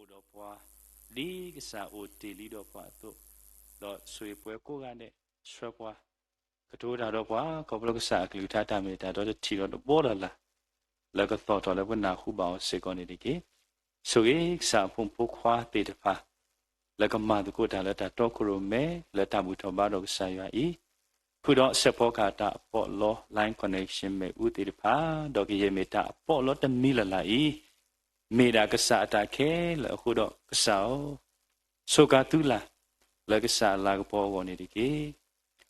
အိၣ်ဒီးပှၤ ဒ်ကစၢ်အိၣ်တ့ၢ်လံဒီးပှၤအသိး, ဒီးဆိၣ်ဂ့ၤပှၤကိးဂၤဒဲး, ဆှၢပှၤ ကတိၤတၢ်ဒီးပှၤ ခီဖျိကစၢ်အကလုၢ်ကထါတၢ်မ့ၢ်တၢ်တီတထံၣ်ဒီးတဘီလၢ်လၢ် လၢကသီၣ်ထီၣ်လၢပနၢ်ဟူဘၣ်အီၤစ့ၢ်ကီးန့ၣ်တက့ၢ်. ဆိၣ်ဂ့ၤကစၢ်အဖိမုၣ်ဖိခွါသ့ၣ်တဖၣ် လၢကမၤသကိးတၢ်လၢတၢ်တီခိၣ်ရိၣ်မဲ လၢတၢ်ဘူၣ်ထီၣ်ဘါဒီးကစၢ်ယွၤအံၤ, ဃုာ်ဒီးစဲးဖီကဟၣ်တၢ်အပီးလီ Lion Connection မ့ၣ်အူသ့ၣ်တဖၣ် ဒီးကယဲၢ်မ့ၢ်တၢ်အပီးလီတမံၤလၢ်လၢ်အံၤ, မ့ၢ်ဒၣ်ကစၢ်အတၢ်ခဲလၢာ်အဃိဒီးကစၢ်ဧၢ, ဆိၣ်ကၤသုလၢ် လၢကစၢ်အလၤကပီၤအဂီၢ်န့ၣ်တက့ၢ်.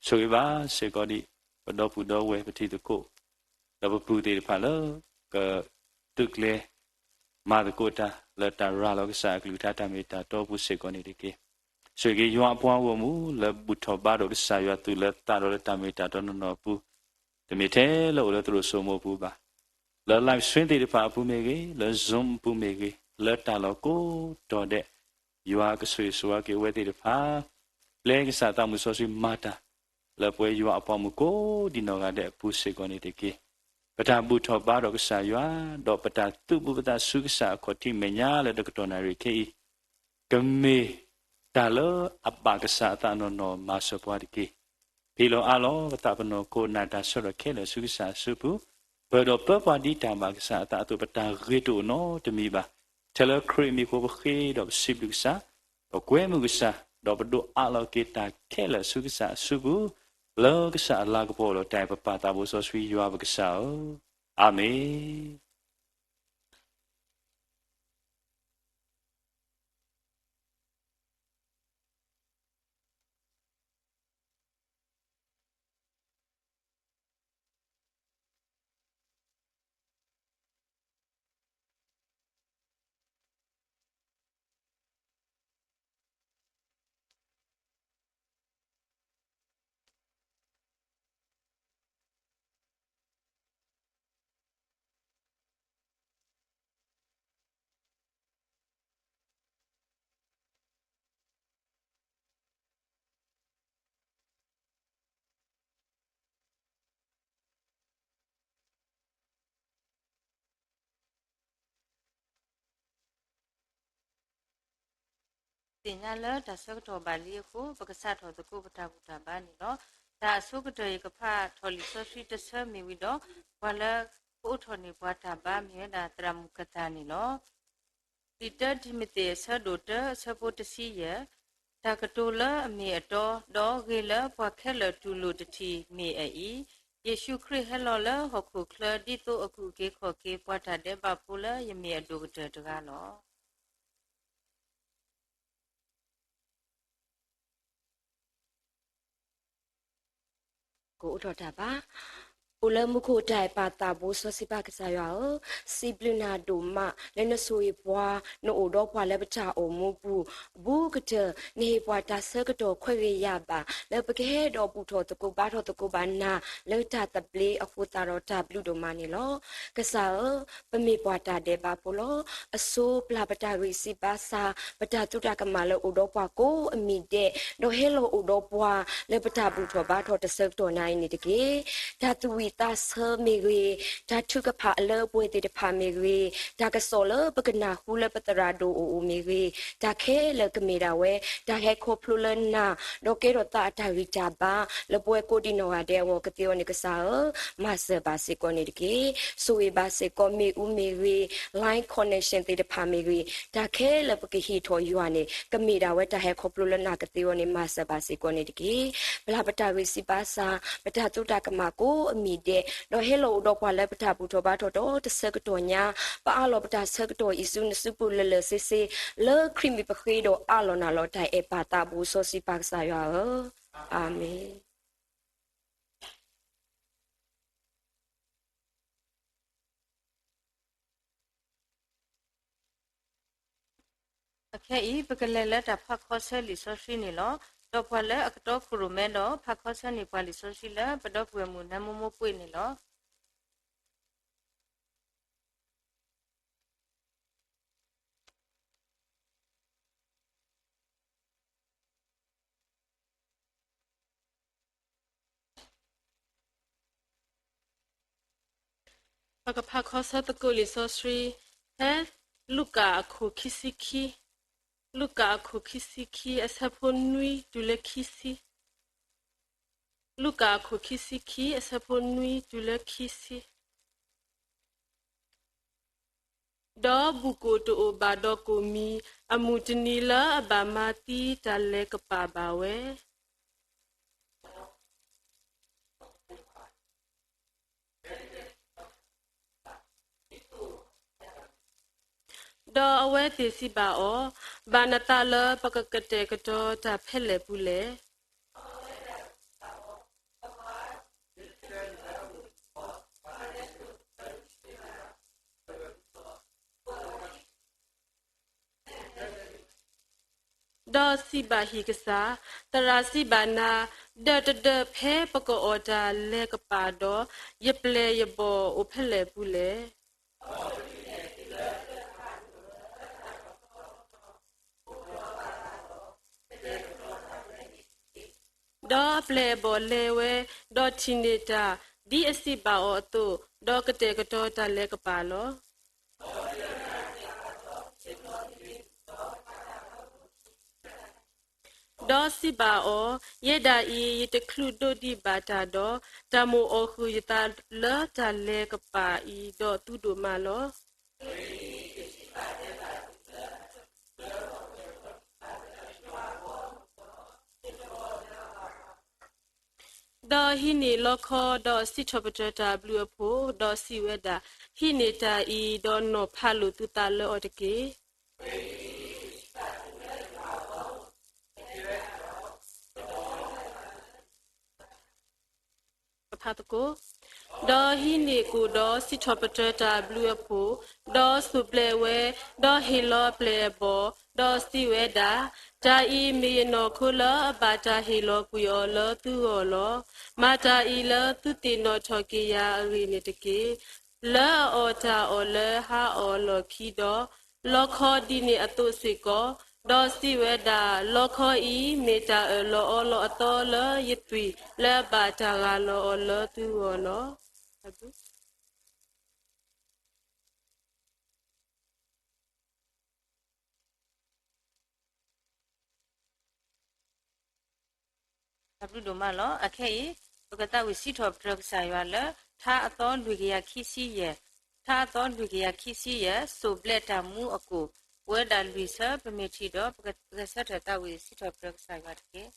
ဆိၣ်ဂ့ၤဘၣ်စ့ၢ်ကီးဒံး ပဒီပုၢ်ဒီဝဲၢ်ပထံသကိး ဒီးပပုၢ်သ့ၣ်တဖၣ်လၢ ကသုးကျဲၤ မၤသကိးတၢ်လၢတၢ်ရၤလီၤကစၢ်အကလုၢ်ကထါတၢ်မ့ၢ်တၢ်တီအပူၤစ့ၢ်ကီးန့ၣ်တက့ၢ်. ဆိၣ်ဂ့ၤက့ၤယွၤအပှၤဂီၢ်မုၢ် လၢဘူၣ်ထီၣ်ဘါဒီးကစၢ်ယွၤသုးလၢသးဒီးလၢတၢ်မ့ၢ်တၢ်တီနီၢ်နီၢ်အပူၤ, တမ့ၢ်ထဲလၢအိၣ်လၢသရိာ်စိမိၤအပူၤဘၣ်, လၢ live stream သ့ၣ်တဖၣ်အပူၤမ့ၢ်ဂ့ၤ, လၢ Zoom အပူၤမ့ၢ်ဂ့ၤ, လၢတၢ်လီၢ်ကိးတီၤဒဲး, ယွၤကဆိၣ်ဂ့ၤဆိၣ်ဝါက့ၤအဝဲသ့ၣ်တဖၣ်, ပျဲကစၢ်သးမုၢ်စီဆှံမၤတၢ် လၢပဝဲယွၤအပှၤမုၣ်ကိးဒံးနီၢ်ဂၤဒဲးအပူၤစ့ၢ်ကီးန့ၣ်တက့ၢ်. ပတၢ်ဘူၣ်ထီၣ်ဘါဒီးကစၢ်ယွၤ, ဒီးပတၢ်သူၣ်ပူၤသးဆူကစၢ်အခီၣ်ထံးမဲာ်ညါလၢတကတီၢ်နၣ်ရံၣ်ခဲအံၤ, ကမ့ၢ်တၢ်လၢအဘၣ်ကစၢ်အသးနီၢ်နီၢ်မၤစၢၤပှၤတက့ၢ်. ဖံးလီၤအါလီၤပသးပနီၢ်ခိ နာ်တၢ်ဆၢထၢၣ်ခဲလၢာ်ဆူကစၢ်အစုပူၤ, ပၢၢ်ဒီးပၢပှၤဒ်တၢ်ဘၣ်ကစၢ်အသးအသိး ပတၢ်ဂ့ၤတအိၣ်နီတမံၤဘၣ်. ထဲလၢခရံာ်အမံၤအဃိပဃ့ဒီးပစံးဘျုးကစၢ်, ပကွဲမုာ်ကစၢ်, ဒီးပဒိးအးလီၤက့ၤတၢ်ခဲလၢာ်ဆူကစၢ်အစုပူၤ, လၢကစၢ်အလၤကပီၤလီၤတၢ်အံၤ ပပၢ်သးဘိစီဆှံယွၤပကစၢ်ဧၢ, အၤမ့ၣ်. သ့ၣ်ညါလၢတၢ်ဆၢကတီၢ်ဘၣ်လံအဃိ ပကစးထီၣ်သကိးပတၢ်ဘူၣ်တၢ်ဘါန့ၣ်လီၤ. တၢ်အဆိကတၢၢ်အံၤ ကဖးထီၣ်လံာ်စီဆှံတဆၢမ့ၢ်ဝံၤဒီး ပှၤလၢကအိးထီၣ်န့ၢ်ပှၤတၢ်ဘါမ့ၢ်ဝဲဒၣ်သရၣ်မုၣ်ကသၤန့ၣ်လီၤ. လံာ်တၢတံၤမသ့း အဆၢဒိၣ်တၢ အဆၢဖိတဆံယဲၢ်, တၢ်ကတိၤလၢအမ့ၢ်အတီ ဒီးဂ့ၤလၢပှၤခဲလၢာ်တူၢ်လိာ်တထံၣ်မ့ၢ်အအံၤ, ယ့ၣ်ၡူးခရံာ်ဟဲလီၤလၢဟီၣ်ခိၣ်ချၢ ဒ်သိးအကူၣ်က့ၤခီၣ်က့ၤပှၤတၢ်ဒဲးဘးဖိလၢယမ့ၢ်အဒိၣ်ကတၢၢ်တဂၤလီၤ. ကအိးထီၣ်တၢ်ဘါ. အိၣ်လၢမူခိၣ်တၢ်အဲၣ် ပၢ်သးဘိစီဆှံပၢ်ကစၢ်ယွၤဧၢ, စံးဘျုးနၤဒိၣ်မး လၢနဆိၣ်ဂ့ၤပှၤ နအိၣ်ဒီးပှၤလၢပတၢ်အိၣ်မူပူၤ ဘူးကတၢၢ် နဟ့ၣ်ပှၤတၢ်ဆၢကတီၢ်ခွဲးဂ့ၤယာ်ဘၣ် လၢပကဟဲဒီးဘူၣ်ထီၣ်သကိးဘါထီၣ်သကိးဘၣ်နၤ လၢတၢ်သဘျ့အဃိသတးဒီး တၢ်ဘျုးဒိၣ်မးန့ၣ်လီၤ. ကစၢ်ဧၢ, ပမ့ၢ်ပှၤတၢ်ဒဲးဘးဖိလီၤ. အဆိပျၢ်ပတၢ်ဂံၢ်စၢ်ဘါစၢ် ပတၢ်သူတၢ်ကမၣ်လၢအိၣ်ဒီးပှၤကိးအမံၤဒဲး, ဒီးဟဲလီၤအိၣ်ဒီးပှၤ လၢပတၢ်ဘူၣ်ထီၣ်ဘါထီၣ်တဆၢကတီၢ်နၤအံၤန့ၣ်တက့ၢ်. တၢ်သူၣ်ဝံၣ်သးဆၢမ့ၢ်ဂ့ၤ, တၢ်ထုကဖၣ်အလၢအပှဲၤသ့ၣ်တဖၣ်မ့ၢ်ဂ့ၤ, တၢ်ကစီၣ်လၢပကနၢ်ဟူလၢပသရၣ်ဒိၣ်အအိၣ်မ့ၢ်ဂ့ၤ, တၢ်ခဲလၢာ်ကမ့ၢ်ဒၣ်ဝဲ တၢ်ဟဲခီဖျိလၢနၤ, ဒီးကဲထီၣ်သးအတၢ်ဂံၢ်တၢ်ဘါ လၢပဝဲကိးဒံးနီၢ်ဂၤဒဲးအဂီၢ်ကသ့အဂီၢ်န့ၣ် ကစၢ်ဧၢ, မၤစၢၤဘၣ်စ့ၢ်ကီးန့ၣ်တက့ၢ်. ဆိၣ်ဂ့ၤဘၣ်စ့ၢ်ကီးမ့ၣ်အူမ့ၢ်ဂ့ၤ, Line Connection သ့ၣ်တဖၣ်မ့ၢ်ဂ့ၤ, တၢ်ခဲလၢာ်ပကဟ့ၣ်ထီၣ်ယွၤန့ၣ် ကမ့ၢ်ဒၣ်ဝဲတၢ်ဟဲခီဖျိလၢနၤကသ့အဂီၢ်န့ၣ် မၤစၢၤဘၣ်စ့ၢ်ကီးန့ၣ်တက့ၢ်. ပျၢ်ပတၢ်ဂံၢ်စၢ်ဘါစၢ်, ပတၢ်သူတၢ်ကမၣ်ကိးအမံၤဒဲး, ဒီးဟဲလီၤအိၣ်ဒီးပှၤလၢပတၢ်ဘူၣ်ထီၣ်ဘါထီၣ်ဒီးတဆၢကတီၢ်ညါ, ပအးလီၤပတၢ်ဆၢကတီၢ်အံၤဆူနစုပူၤလၢာ်လၢာ်ဆ့ဆ့, လၢခရံာ်မံၤပဃ့ဒီးအးလီၤနၤလီၤ တၢ်အဲၣ်ပၢ်သးဘိစီဆှံပၢ်ကစၢ်ယွၤဧၢ, အၤမ့ၣ်. အခဲအံၤ ပကလဲၤလၢတၢ်ဖးခီဆၢလံာ်စီဆှံန့ၣ်လီၤ. ဒီးပှၤလၢအကတီခိၣ်ရိၣ်မဲဒီး ဖးခီဆၢန့ၢ်ပှၤလံာ်စီဆှံလၢ ပဒီပုၢ်ဝဲၢ်မုၣ်နၢမိမိပှ့ၤန့ၣ်လီၤ. ပကဖးခီဆၢသကိးလံာ်စီဆှံ ဖဲလူၤကၣ်အခိၣ်ခံဆံခံ လူၤကၣ်အခိၣ်ခံဆံခံ အဆၢဖိနွံတုၤလၢခံဆံ. လူၤကၣ်အခိၣ်ခံဆံခံ အဆၢဖိနွံတုၤလၢခံဆံ. ဒီးဘူၣ်ကိၣ်တအိၣ်ဘၣ်ဒီးကိၣ်မံၤ, အမုၢ်တနံၤလၢအဘၣ်မၤသံတၢ်လဲၤကပာ်ဘၣ်ဝဲ. ဒီးအဝဲသ့ၣ်စံးဘၣ်အီၤ, ဘၣ်နသးလၢပကကတဲာ်ကတီၤတၢ်ဖဲလဲၣ်ပူၤလဲၣ်. ဒီးစံးဘၣ်ဟံၣ်ကစၢ်, သရၣ်စံးဘၣ်နၤ, ဒၢးတဒၢးဖဲပကအီၣ်တၢ်လဲၤကပာ်ဒီး, ယပျဲၢ်ယဘီၣ်အိၣ်ဖဲလဲၣ်ပူၤလဲၣ်. ဒီးအပျဲၢ်အဘီၣ်လဲၤဝဲ, ဒီးထံၣ်န့ၢ်တၢ်, ဒ်အစံးဘၣ်အီၤအသိး, ဒီးကတဲာ်ကတီၤတၢ်လဲၤကပာ်လီၤ. ဒီးစံးဘၣ်အီၤ, ယဲဒၣ်အံၤ ယတချုးဒိးဒံးဘၣ်တၢ်ဒီး, တၢ်မိၣ်အီၣ်ဃုာ်ယသးလၢတၢ်လဲၤကပာ်အံၤ ဒီးသုဒိၣ်မးလီၤ. ဒီးဟံးန့ၢ်လီခီ, ဒီးစံးထီၣ်ပတြၢၤတၢ်ဘျုးအဖှိၣ်, ဒီးစံးဝဲဒၣ်, ဟံးန့ၢ်တၢ်အံၤ, ဒီးနီၢ်ဖးလိာ်သုသးလၢအီၤတက့ၢ်. ကဖးသကိး, ဒီးဟံးန့ၢ်ကိၣ်ဒီးစံးထီၣ်ပတြၢၤတၢ်ဘျုးအဖှိၣ်, ဒီးစိၢ်ဘျဲးဝဲ, ဒီးဟ့ၣ်လီၤအပျဲၢ်အဘီၣ်, ဒီးစံးဝဲဒၣ်, တၢ်အံၤမ့ၢ်ယနီၢ်ခိလၢအဘၣ်တၢ်ဟ့ၣ်လီၤကွံာ်အီၤလၢသုဂီၢ်လီၤ. မၤတၢ်အံၤလၢသုသ့ၣ်နီၣ်ထီၣ်က့ၤယၤအဂ့ၢ်န့ၣ်တက့ၢ်. လၢအအီၣ်တၢ်အီၣ်လၢဟါအီၣ်အလီၢ်ခံဒီး, လီခီဒ်န့ၣ်အသိးစ့ၢ်ကီး, ဒီးစံးဝဲဒၣ်, လီခီအံၤမ့ၢ်တၢ်အၢၣ်လီၤအီလီၤအသီလၢယသွံၣ်လၢအဘၣ်တၢ်ရၤလီၤအီၤလၢသုဂီၢ်လီၤ. တၢ်ဘျုးဒိၣ်မးလီၤ. အခဲအံၤ ပကသးဝံၣ်စံးထီၣ်ပတြၢၤကစၢ်ယွၤလၢ ထါအသီလွံၢ်ကယၤခံဆံယဲၢ်, ထါအသီလွံၢ်ကယၤခံဆံယဲၢ် စိၢ်ဘျဲးတၢ်မူအကိၣ်, ပဝဲဒၣ်လွံၢ်ဆၢ ပမ့ၢ်ထံၣ်ဒီး ပကဂဲၤဆၢထၢၣ်သးဝံၣ်စံးထီၣ်ပတြၢၤကစၢ်ယွၤတက့ၢ်.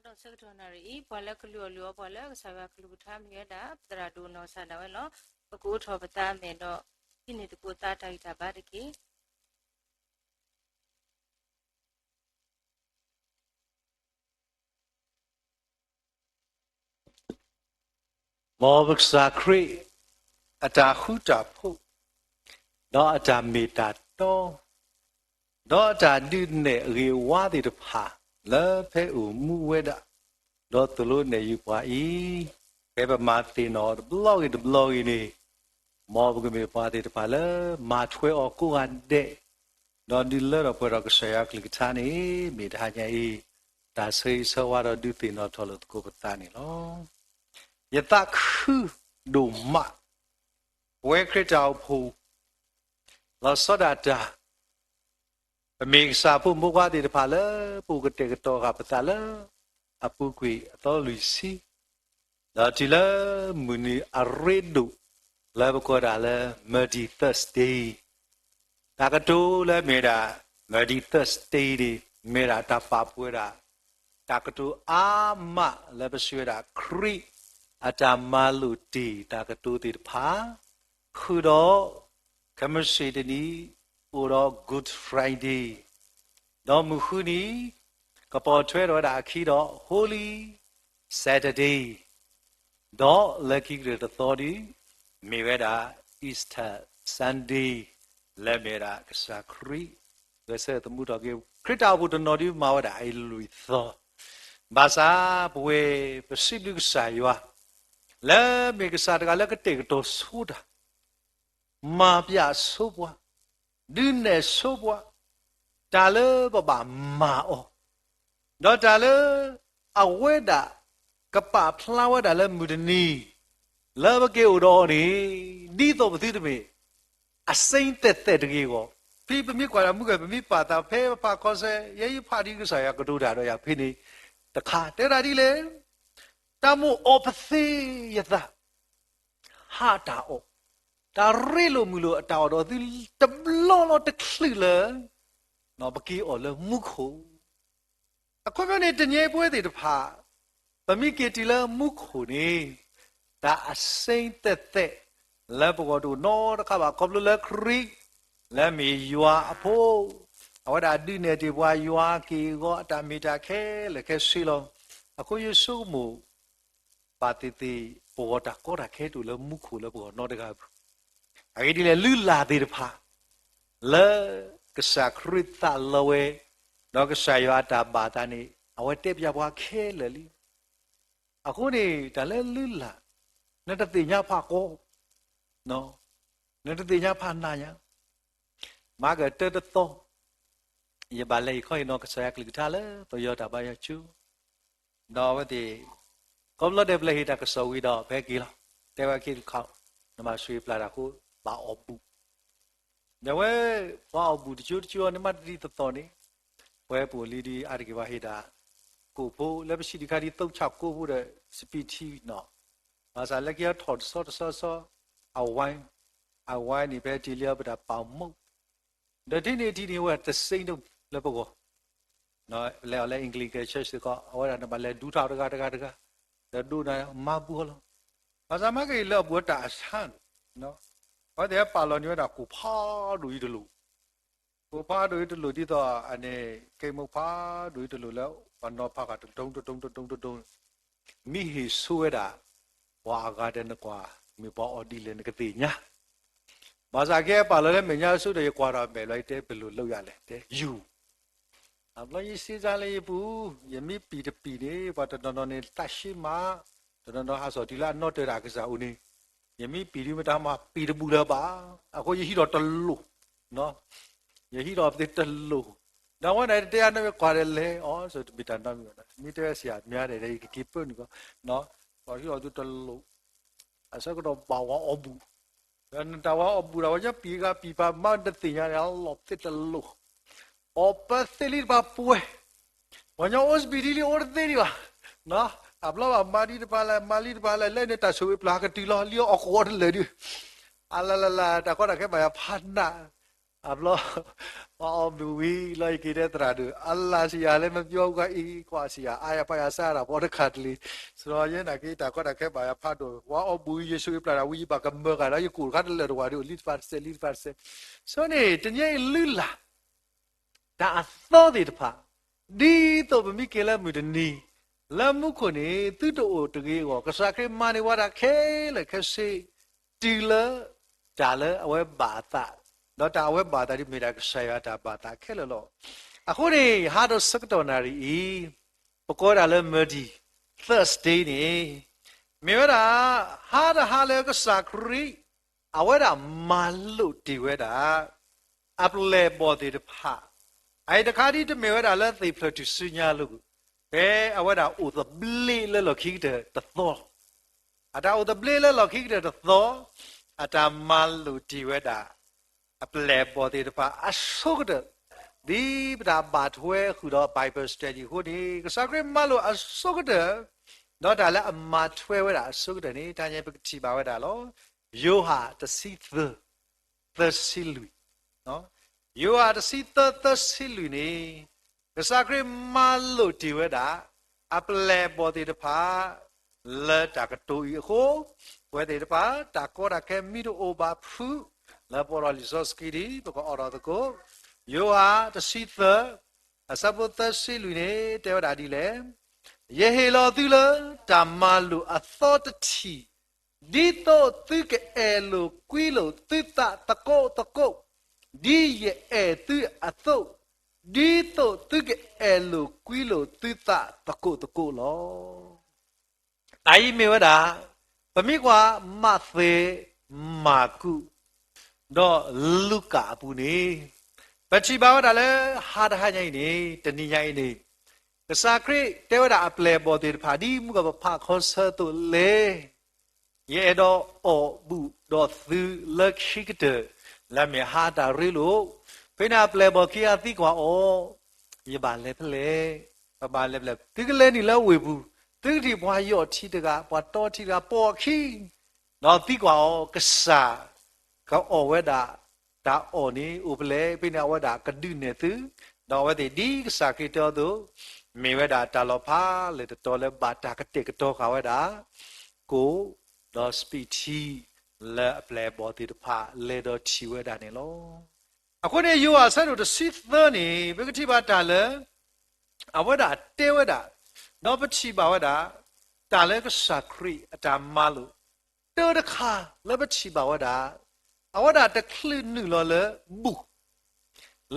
ဒီးဆၢကတီၢ်နၣ်ရံၣ်အံၤ ပှၤလၢကလုၢ်အီၣ်လုၢ်အီပှၤလၢကစၢ်ယွၤကလုၢ်ကထါမ့ၢ်ဝဲဒၣ် ပသရၣ်ဒိၣ်နီၢ်ကစၢ်ဒၣ်ဝဲလီၤ. ပကအိးထီၣ်ပသးအမဲာ်ဒီး ဟံးန့ၢ်သကိးသးတၢ်ဂံၢ်တၢ်ဘါတက့ၢ်. မ်ပကစၢ်ခရံာ်အတၢ်ဃူတၢ်ဖိး, ဒီးအတၢ်မ့ၢ်တၢ်တီ, ဒီးအတၢ်ဒုးနဲၣ်အဂ့ၤအဝါသ့ၣ်တဖၣ်လၢဖဲအိၣ်မူဝဲဒၣ်, ဒီးသိၣ်လိနဲၣ်ယုာ်ပှၤအံၤ, ဖဲပမၤသ့ၣ်နီၣ်တဘျီဂ့ၤတဘျီဂ့ၤန့ၣ်, မ်ပကမ့ၢ်ပှၤသ့ၣ်တဖၣ်လၢမၤထွဲအီၤကိးဂၤဒဲး, ဒီးဒုးလၢထီၣ်ပှဲၤထီၣ်ကစၢ်ယွၤကလုၢ်ကထါန့ၣ် မ့ၢ်တဟါညါအံၤ တၢ်ဆၢဂ့ၤဆၢဝါဒီးဒုးသ့ၣ်နီၣ်ထီၣ်လိာ်သကိးပသးန့ၣ်လီၤ. ယသးခုဒိၣ်မး, ပဝဲခရံာ်တၢ်အိၣ်ဖှိၣ် လီၤဆီဒၣ်တၢ်, ပမ့ၢ်ကစၢ်ဖိမုၣ်ဖိခွါသ့ၣ်တဖၣ်လၢ ပအိၣ်ကတဲာ်ကတီၤဃာ်ပသးလၢ အပူၤကွံာ်အသီလွံၢ်ဆံ, ဒီးတုၤလၢမုၢ်နံၤအရ့ဒိၣ် လၢပကိးဒၣ်လၢ Maundy Thursday, တၢ်ကတိၤလၢမ့ၢ်ဝဲဒၣ် Maundy Thursday န့ၣ် မ့ၢ်ဝဲဒၣ်တၢ်ပာ်ပှဲၤဝဲဒၣ် တၢ်ကတိၤအါမးလၢပစံးဝဲဒၣ် ခရံာ်အတၢ်မၤလိာ်တ့ၢ်တၢ်ကတိၤသ့ၣ်တဖၣ်, ဃုာ်ဒီး ခဲမုၢ်ဆ့ၣ်တနံၤ အိၣ်ဒီး Good Friday, ဒီးမုၢ်ဃုနံၤ ကပိာ်ထွဲထီၣ်ဝဲဒၣ်အခံဒီး Holy Saturday, ဒီးလၢခံကတၢၢ်တသီဒီး မ့ၢ်ဝဲဒၣ် Easter Sunday, လၢမ့ၢ်ဝဲဒၣ်ကစၢ်ခရံာ် ဂဲၤဆၢထၢၣ်သမူထီၣ်က့ၤ ခရံာ်တၢ်အိၣ်ဖှိၣ်တနီၤဒီးမၤဝဲဒၣ်အံၤလွံၢ်သီ, ဘၣ်ဆၣ်ပဝဲပစံးဘျုးကစၢ်ယွၤ လၢမ့ၢ်ကစၢ်တဂၤလၢကတဲာ်ကတီၤဆိတၢ် မၤပျးဆိပှၤ, ဒုးနဲၣ်ဆိပှၤ, တၢ်လၢပဘၣ်မၤအီၤ, ဒီးတၢ်လၢအဝဲဒၣ်ကပာ်ဖျါဝဲဒၣ်လၢမုၢ်တနံၤ လၢပက့ၤအိၣ်ဒီးအီၤန့ၣ် ဒ်သိးပသုတမ့ၢ် အစ့သဲးသဲးတဂ့ၤအဂီၢ်, ဖဲပမ့ၢ်ကွၢ်တၢ်မုၢ်ဂီၤ ပမ့ၢ်ပာ်သးဖဲပဖးခီဆဲ ယဲယဖးဒ်ကစၢ်ယွၤကတိၤတၢ်ဒီးယၤဖဲန့ၣ်တခါ တဲဒၣ်ဒ်လဲၣ်, တၢ်မိၣ်အီပသ့ယသး ဟးတၢ်အီၣ်, တၢ်ရ့လိာ်မုာ်လိာ်အတၢ်အီၣ်ဒီးသုတဘျီလီၤတချုးလၢ ပက့ၤအီၤလၢမူခိၣ်. အခီပညီန့ၣ် တနံၤအံၤပဝဲသ့ၣ်တဖၣ် ပမ့ၢ်က့ၤတုၤလၢမူခိၣ်န့ၣ် တၢ်အစ့သဲးသဲးလၢပဂီၢ်တအိၣ်နီတခါဘၣ် ခီဖျိလၢခရံာ် လၢမ့ၢ်ယွၤအဖိ အဝဲဒၣ်ဒုးနဲၣ်တ့ၢ်ပှၤ ယွၤက့ၢ်အဂီၤ အတၢ်မ့ၢ်တၢ်ခဲလၢာ်ခဲဆ့လီၤ. အဃိယဆိကမိၣ် ဘၣ်သ့ၣ်သ့ၣ် ပဂီၢ်တၢ်ကီတၢ်ခဲတအိၣ်လၢမူခိၣ်လၢပဂီၢ်နီတဂၤအပူၤ, အဂ့ၢ်ဒ်လဲၣ် လုၢ်လၢ်သ့ၣ်တဖၣ် လၢကစၢ်ခရံာ်သးလီဝဲ ဒီးကစၢ်ယွၤအတၢ်ဘၣ်သးန့ၣ် အဝဲတဲပျးပှၤခဲလၢာ်လံ. အဃိန့ၣ် တၢ်လၢလုၢ်လၢ် နတသ့ၣ်ညါဖးကီ, နတသ့ၣ်ညါဖးနၤညါ, မၤကတၢၢ်တသီ ယဘၣ်လဲၤဟ့ၣ်ခီဟ့ၣ်နီၤကစၢ်ယွၤကလုၢ်ကထါလၢပယီၤတၢ်ဘါယွၤကၠိ, ဒီးအဝဲသ့ၣ် ခီဖျိဒဲးပလဲၤဟ့ၣ်တၢ်ကစီၣ်ဝံၤဒီး ပဟဲက့ၤလီၤ. တဲဝဲခံတခါ, နဘၣ်ဆိၣ်ဂ့ၤပျၢ်တၢ်အဃိ ဘၣ်အီၣ်ဘူၣ်, ဒီးဝဲ ပှၤအီၣ်ဘူၣ်တကၠိတကၠိန့ၣ် မ့ၢ်တဒ်သိးသိးန့ၣ်, ပဝဲပအိၣ်လံဒ်အါတက့ၢ် ပှၤဟ့ၣ်ဒၣ် ကိၣ်ဖိလၢပစံးတခါဒ်သိးဆၣ်ကိၣ်ဖိဒီး စပံးထံနီၤ, ဘၣ်ဆၣ်လၢခံအထီၣ်တဆီတဆီဆီ အဝဲ အဝဲန့ၣ် ဖဲတ့ၢ်လံအီၤပတၢ်ပာ်မူ ဒီးထံၣ်န့ၢ်ထံၣ်န့ၢ်ဝဲတစ့ဒိၣ်လၢပဂီၢ်, လဲၤအီၤလၢ Anglican Church စ့ၢ်ကီး အဝဲဒၣ်နဘၣ်လဲၤဒူထီၣ်တဂၤတဂၤတဂၤ, ဒီးဒိးနၤမၤဘူၣ်အီၤလီၤ. ဘၣ်ဆၣ်မ့ၢ်က့ၤလၢအဘူးအတၢ်အဆါန့ၣ်, အဝဲသ့ၣ်ဟဲပာ်လီၤန့ၢ်ဝဲဒၣ်ကိၣ်ဖးဒိၣ်အံၤတလိၣ်, ကိၣ်ဖးဒိၣ်အံၤတလိၣ်ဒ်သိးအန့ၣ် ကဲမိၣ်ဖးဒိၣ်အံၤတလိၣ်လၢ ပှၤနီၤဖးဃာ်တဒူတဒူတဒူတဒူ မ့ၢ်ဟ့ၣ်ဆိဝဲဒၣ် ပှၤအဂၤဒီးနကွၢ် မ့ၢ်ပှၤအီၣ်ဒ်လဲၣ်နကသ့ၣ်ညါ, ဘၣ်ဆၣ်ကဲပာ်လီၤလၢမဲာ်ညါဆူဒီး ယကွၢ်ဒီးမဲာ်လီၤ ယတဲပလိာ်လိာ်ယၤလဲၣ် တဲယူၤ, အဘျီယစံးစါလၢယပူၤ, ယမ့ၢ်ပံာ်တပံာ်န့ၣ် ပှၤတနီၤနီၤန့ၣ်သးဆံးမး, တနီၤနီၤဟးစီၣ်တုၤလၢအနီၢ်တၢၤတၢ်ကစၢ်အိၣ်န့ၣ်, ယမ့ၢ်ပံာ်ဒ်မ့ၢ်တၢ်မၤပံာ်တဘူၣ်လၢၤဘၣ်, အဃိယဟံးထီၣ်တလိၣ် ယဟံးထီၣ်ပသ့တလိၣ်, ဒီးဝဲန့ၣ်တဲအနီၣ်မ့ၢ်ကွၢ်ဒီးလဲၤအီၤ စတမ့ၢ်တၢ်နီတမံၤဘၣ်, မ့ၢ်တဲဝဲဆံးအမ့ၢ်ဒဲး ယကက့ၤပၢနုာ်ကီး, ပှၤဟံးထီၣ်သုတလိၣ်, အဆၢကတီၢ်ဘၣ်ဝဲအီၣ်ဘူၣ်, ဒီးနတၢ်ဝဲအီၣ်ဘူၣ်ဒီး ပှၤညီပံာ်ဂၤပံာ်ပာ်မၤနသ့ၣ်ညါန့ၣ် အလီၢ်သ့တလိၣ်, အီၣ်ပသ့လံတပၤပှဲၤ ပှၤညီအိၣ်စပံးထံလံအိၣ်တသ့ဒံးဘၣ်, အဘျီဘၣ်မၤဒ်တပၤလဲၣ် မၤလံတပၤလဲၣ် လၢန့ၣ်တၢ်ဆိၣ်ဂ့ၤပျၢ်ကတုၤလီၤ လံအီၣ်ကိၣ်အီတလၢာ်ဒုး, အလလလ တၢ်ကီတၢ်ခဲဘၣ်ယၤဖးနး, အဘျီ ပှၤအီၣ်မူးဝံၤလီၤ ယက့ၤတဲသရၣ်ဒိၣ် အလၢ်စံယၤလၢမပျီကွၢ်အံၤ ကွၢ်စံယၤ အါယၤပၢ်ယၤစၢ်ဒၣ်ပှၤတခါတလံၤ, စရီယဲနာ်က့တၢ်ကီတၢ်ခဲဘၣ်ယၤဖးဒိၣ် ပှၤအီၣ်မူးဝံၤ ယ့ၣ်ၡူးအံၤပျၢ်တၢ်ဝံၤ ယဘၣ်ကမၢကၤဒီး ယကိၣ်တခါတလၢာ်တဝၤဒီး လံတဖၣ်တစဲး လံတဖၣ်တစဲး, ဆိန့ၣ် တနံၤအံၤလုၢ်လၢ် တၢ်အသီသ့ၣ်တဖၣ်, ဒ်သိးပမ့ၢ်က့ၤလၢမုၢ်တနံၤ လၢမူခိၣ်န့ၣ် သုတအိၣ်တဂ့ၤအဂီၢ် ကစၢ်ခရံာ်မၤန့ၢ်ဝဲဒၣ်ခဲလၢာ်ခဲဆ့ တုၤလၢတၢ်လၢအဝဲဘၣ်အသး, ဒီးတၢ်အဝဲဘၣ်အသးဒ်မ့ၢ်ဒၣ်ကစၢ်ယွၤတၢ်ဘၣ်သးခဲလၢာ်လီၤ. အဃိန့ၣ် ဟါဒီးဆၢကတီၢ်နၣ်ရံၣ်အံၤ ပကိးဝဲဒၣ်လၢ Maundy Thursday န့ၣ် မ့ၢ်ဝဲဒၣ် ဟါတဟါလၢကစၢ်ခရံာ် အဝဲဒၣ်မၤလိာ်တ့ၢ်ဝဲဒၣ် အပျဲၢ်အဘီၣ်သ့ၣ်တဖၣ်, အအံၤတခါဒ်တမ့ၢ်ဝဲဒၣ်လၢသ့ၣ်ဖျၢၣ်ထူၣ်စုညါအလိၤ, ဖဲအဝဲဒၣ်အိၣ်သဘျ့လၢလီၢ်ခံကတၢၢ်တသီ, အတၢ်အိၣ်သဘျ့လၢလီၢ်ခံကတၢၢ်တသီ, အတၢ်မၤလိာ်တ့ၢ်ဝဲဒၣ် အပျဲၢ်အဘီၣ်သ့ၣ်တဖၣ်အဆိကတၢၢ်, ဒ်ပတၢ်ဘၣ်ထွဲဃုာ်ဒီး Bible study အဃိန့ၣ် ကစၢ်ခရံာ်မၤလိာ်အဆိကတၢၢ်, ဒီးတၢ်လၢအမၤထွဲဝဲဒၣ်အဆိကတၢၢ်န့ၣ် တၢ်န့ၣ်ပကထံၣ်ဘၣ်ဝဲဒၣ်လီၤ. ယိၤဟၣ်တဆံသၢ သၢဆံလွံၢ်, ယိၤဟၣ်တဆံသၢ သၢဆံလွံၢ်န့ၣ် ကစၢ်ခရံာ်မၤလိာ်တ့ၢ်ဝဲဒၣ် အပျဲၢ်အဘီၣ်သ့ၣ်တဖၣ် လၢတၢ်ကတိၤအံၤအဃိ, ပဝဲသ့ၣ်တဖၣ် တၢ်ကီတၢ်ခဲမ့ၢ်တအိၣ်ဘၣ်ဖုး လၢပအိးထီၣ်လံာ်စီဆှံဒ် ပကအိးထီၣ်သကိး, ယိၤဟၣ်တဆံသၢ အဆၢဖိသၢဆံလွံၢ်န့ၣ် တဲဝဲဒၣ်ဒ်လဲၣ်, ယဟ့ၣ်လီၤသုလၢတၢ်မၤလိာ်အသီတထံၣ်, ဒ်သိးသုကအဲၣ်လိာ်ကွံလိာ်သုသးသကိးသကိး, ဒ်ယအဲၣ်သုအသိး, ဒ်သိးသုကအဲၣ်လိာ်ကွံလိာ်သုသးသကိးသကိးလီၤ. အအံၤမ့ၢ်ဝဲဒၣ် ပမ့ၢ်ကွၢ် မးသဲ, မၢ်ကူး, ဒီးလူၤကၣ်အပူၤန့ၣ်, ပထံၣ်ဘၣ်ဝဲဒၣ်လၢ ဟါတဟါညါအံၤန့ၣ် တနံၤညါအံၤန့ၣ်, ကစၢ်ခရံာ်တဲဝဲဒၣ်အပျဲၢ်အဘီၣ်သ့ၣ်တဖၣ် ဒ်မုၢ်ဂီၤပဖးခီဆၢအသိးလဲၣ်, ယအဲၣ်ဒိးအီၣ်ဘူၣ်ဒီးသုလၢခံကတၢၢ်, လၢအမ့ၢ်ဟါတၢ်ရ့လိာ်, ဖဲန့ၣ်အပျဲၢ်အဘီၣ်ခံဂၤသံကွၢ်အီၤ, ယဘၣ်လဲၤဖဲလဲၣ်, ပဘၣ်လဲၤဖဲလဲၣ်, သုကလဲၤနုာ်လၢဝ့ၢ်ပူၤ, သုကထံၣ်ပှၤယီၢ်ထံတဂၤ, ပှၤတီထံတဂၤ ပိာ်အခံ, ဒီးသံကွၢ်အီၤ, ကစၢ် ကအီၣ်ဝဲဒၣ် တၢ်အီၣ်န့ၣ်အိၣ်ဖဲလဲၣ်, ဖဲန့ၣ်အဝဲဒၣ်ကဒုးနဲၣ်သု, ဒီးအဝဲသ့ၣ်ဒ်ကစၢ်ခရံာ်တဲအသိး, မ့ၢ်ဝဲဒၣ်တၢ်လီၤဖးလဲၣ်တတီၤလၢဘၣ်တၢ်ကတဲာ်ကတီၤဃာ်ဝဲဒၣ် ကိၣ် ဒီးစပံးထံ လၢအပျဲၢ်အဘီၣ်သ့ၣ်တဖၣ်လဲၤဒီးထံၣ်ဝဲဒၣ်န့ၣ်လီၤ. အဃိန့ၣ် ယိၤဟၣ်အဆၢဒိၣ်တဆံသၢန့ၣ် ပကထံၣ်ဘၣ်တၢ်လၢ အဝဲဒၣ်တဲဝဲဒၣ်, ဒီးပထံၣ်ဘၣ်ဝဲဒၣ် တၢ်လၢကစၢ်ခရံာ်အတၢ်မၤလိာ် တၢ်တခါလၢပထံၣ်ဘၣ်ဝဲဒၣ်, အဝဲဒၣ်တချုးနုာ်လီၤလၢဘူၣ်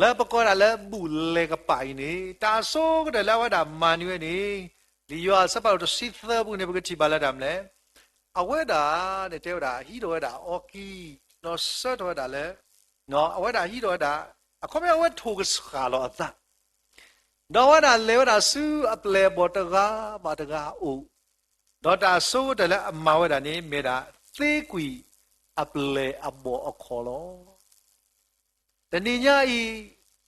လၢပကိးဒၣ်လၢဘူၣ်လဲၤကပၤအံၤန့ၣ် တၢ်အဆိကတၢၢ်လၢအဝဲဒၣ်မၤန့ၢ်ဝဲန့ၣ်, လံာ်ယိၤဟၣ်အဆၢဒိၣ်တဆံသၢပူၤန့ၣ် ပကထံၣ်ဘၣ်လၢတၢ်မနုၤလဲၣ်, အဝဲဒၣ်န့ၣ်တဲဝဲဒၣ် ဟံးထီၣ်ဝဲဒၣ်အီကံ, ဒီးဆၢထီၣ်ဝဲဒၣ်လၢ, အဝဲဒၣ်ဟံးထီၣ်ဝဲဒၣ်, အခီပညီအဝဲထိၣ်ကဆှၣ်လီၤအသး ဒီးအဝဲဒၣ်လဲၤဝဲဒၣ်ဆူအပျဲၢ်အဘီၣ်တဂၤဘၣ်တဂၤအအိၣ်, ဒီးတၢ်အဆိကတၢၢ်လၢအမၤဝဲဒၣ်န့ၣ် မ့ၢ်ဒၣ်သ့ကွံာ်အပျဲၢ်အဘီၣ်အခီၣ်လီၤ. တနံၤညါအံၤ,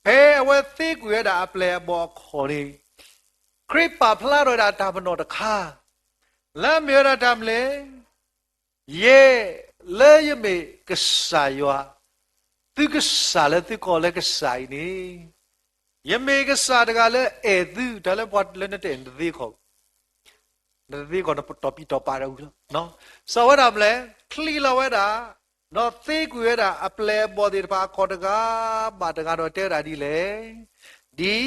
ဖဲအဝဲသ့ကွံာ်ဝဲဒၣ်အပျဲၢ်အဘီၣ်အခီၣ်န့ၣ်, ခရံာ်ပာ်ဖျါထီၣ်ဝဲဒၣ်တၢ်ပနီၣ်တခါ, လၢအမ့ၢ်ဝဲဒၣ်တၢ်မနုၤလဲၣ်, ယဲလၢယမ့ၢ်ကစၢ်ယွၤ, သုကစၢ်လၢသုကိးလၢကစၢ်အံၤန့ၣ်, ယမ့ၢ်ကစၢ်တဂၤလၢအဲၣ်သု, တၢ်လၢပှၤလၢနတအဲၣ်နသ့ခီၣ်, နသ့ခီၣ်နတီၢ်ပံၤတီၢ်ပၤတဂၤလီၤ. စီၤဝဲဒၣ်မနုၤလဲၣ်, ချံးလီၤဝဲဒၣ်, ဒီးသ့ကွံာ်ဝဲဒၣ်အပျဲၢ်အဘီၣ်သ့ၣ်တဖၣ်အခီၣ်တဂၤဘၣ်တဂၤဒီးတဲဝဲဒၣ်ဒ်လဲၣ်, ဒ်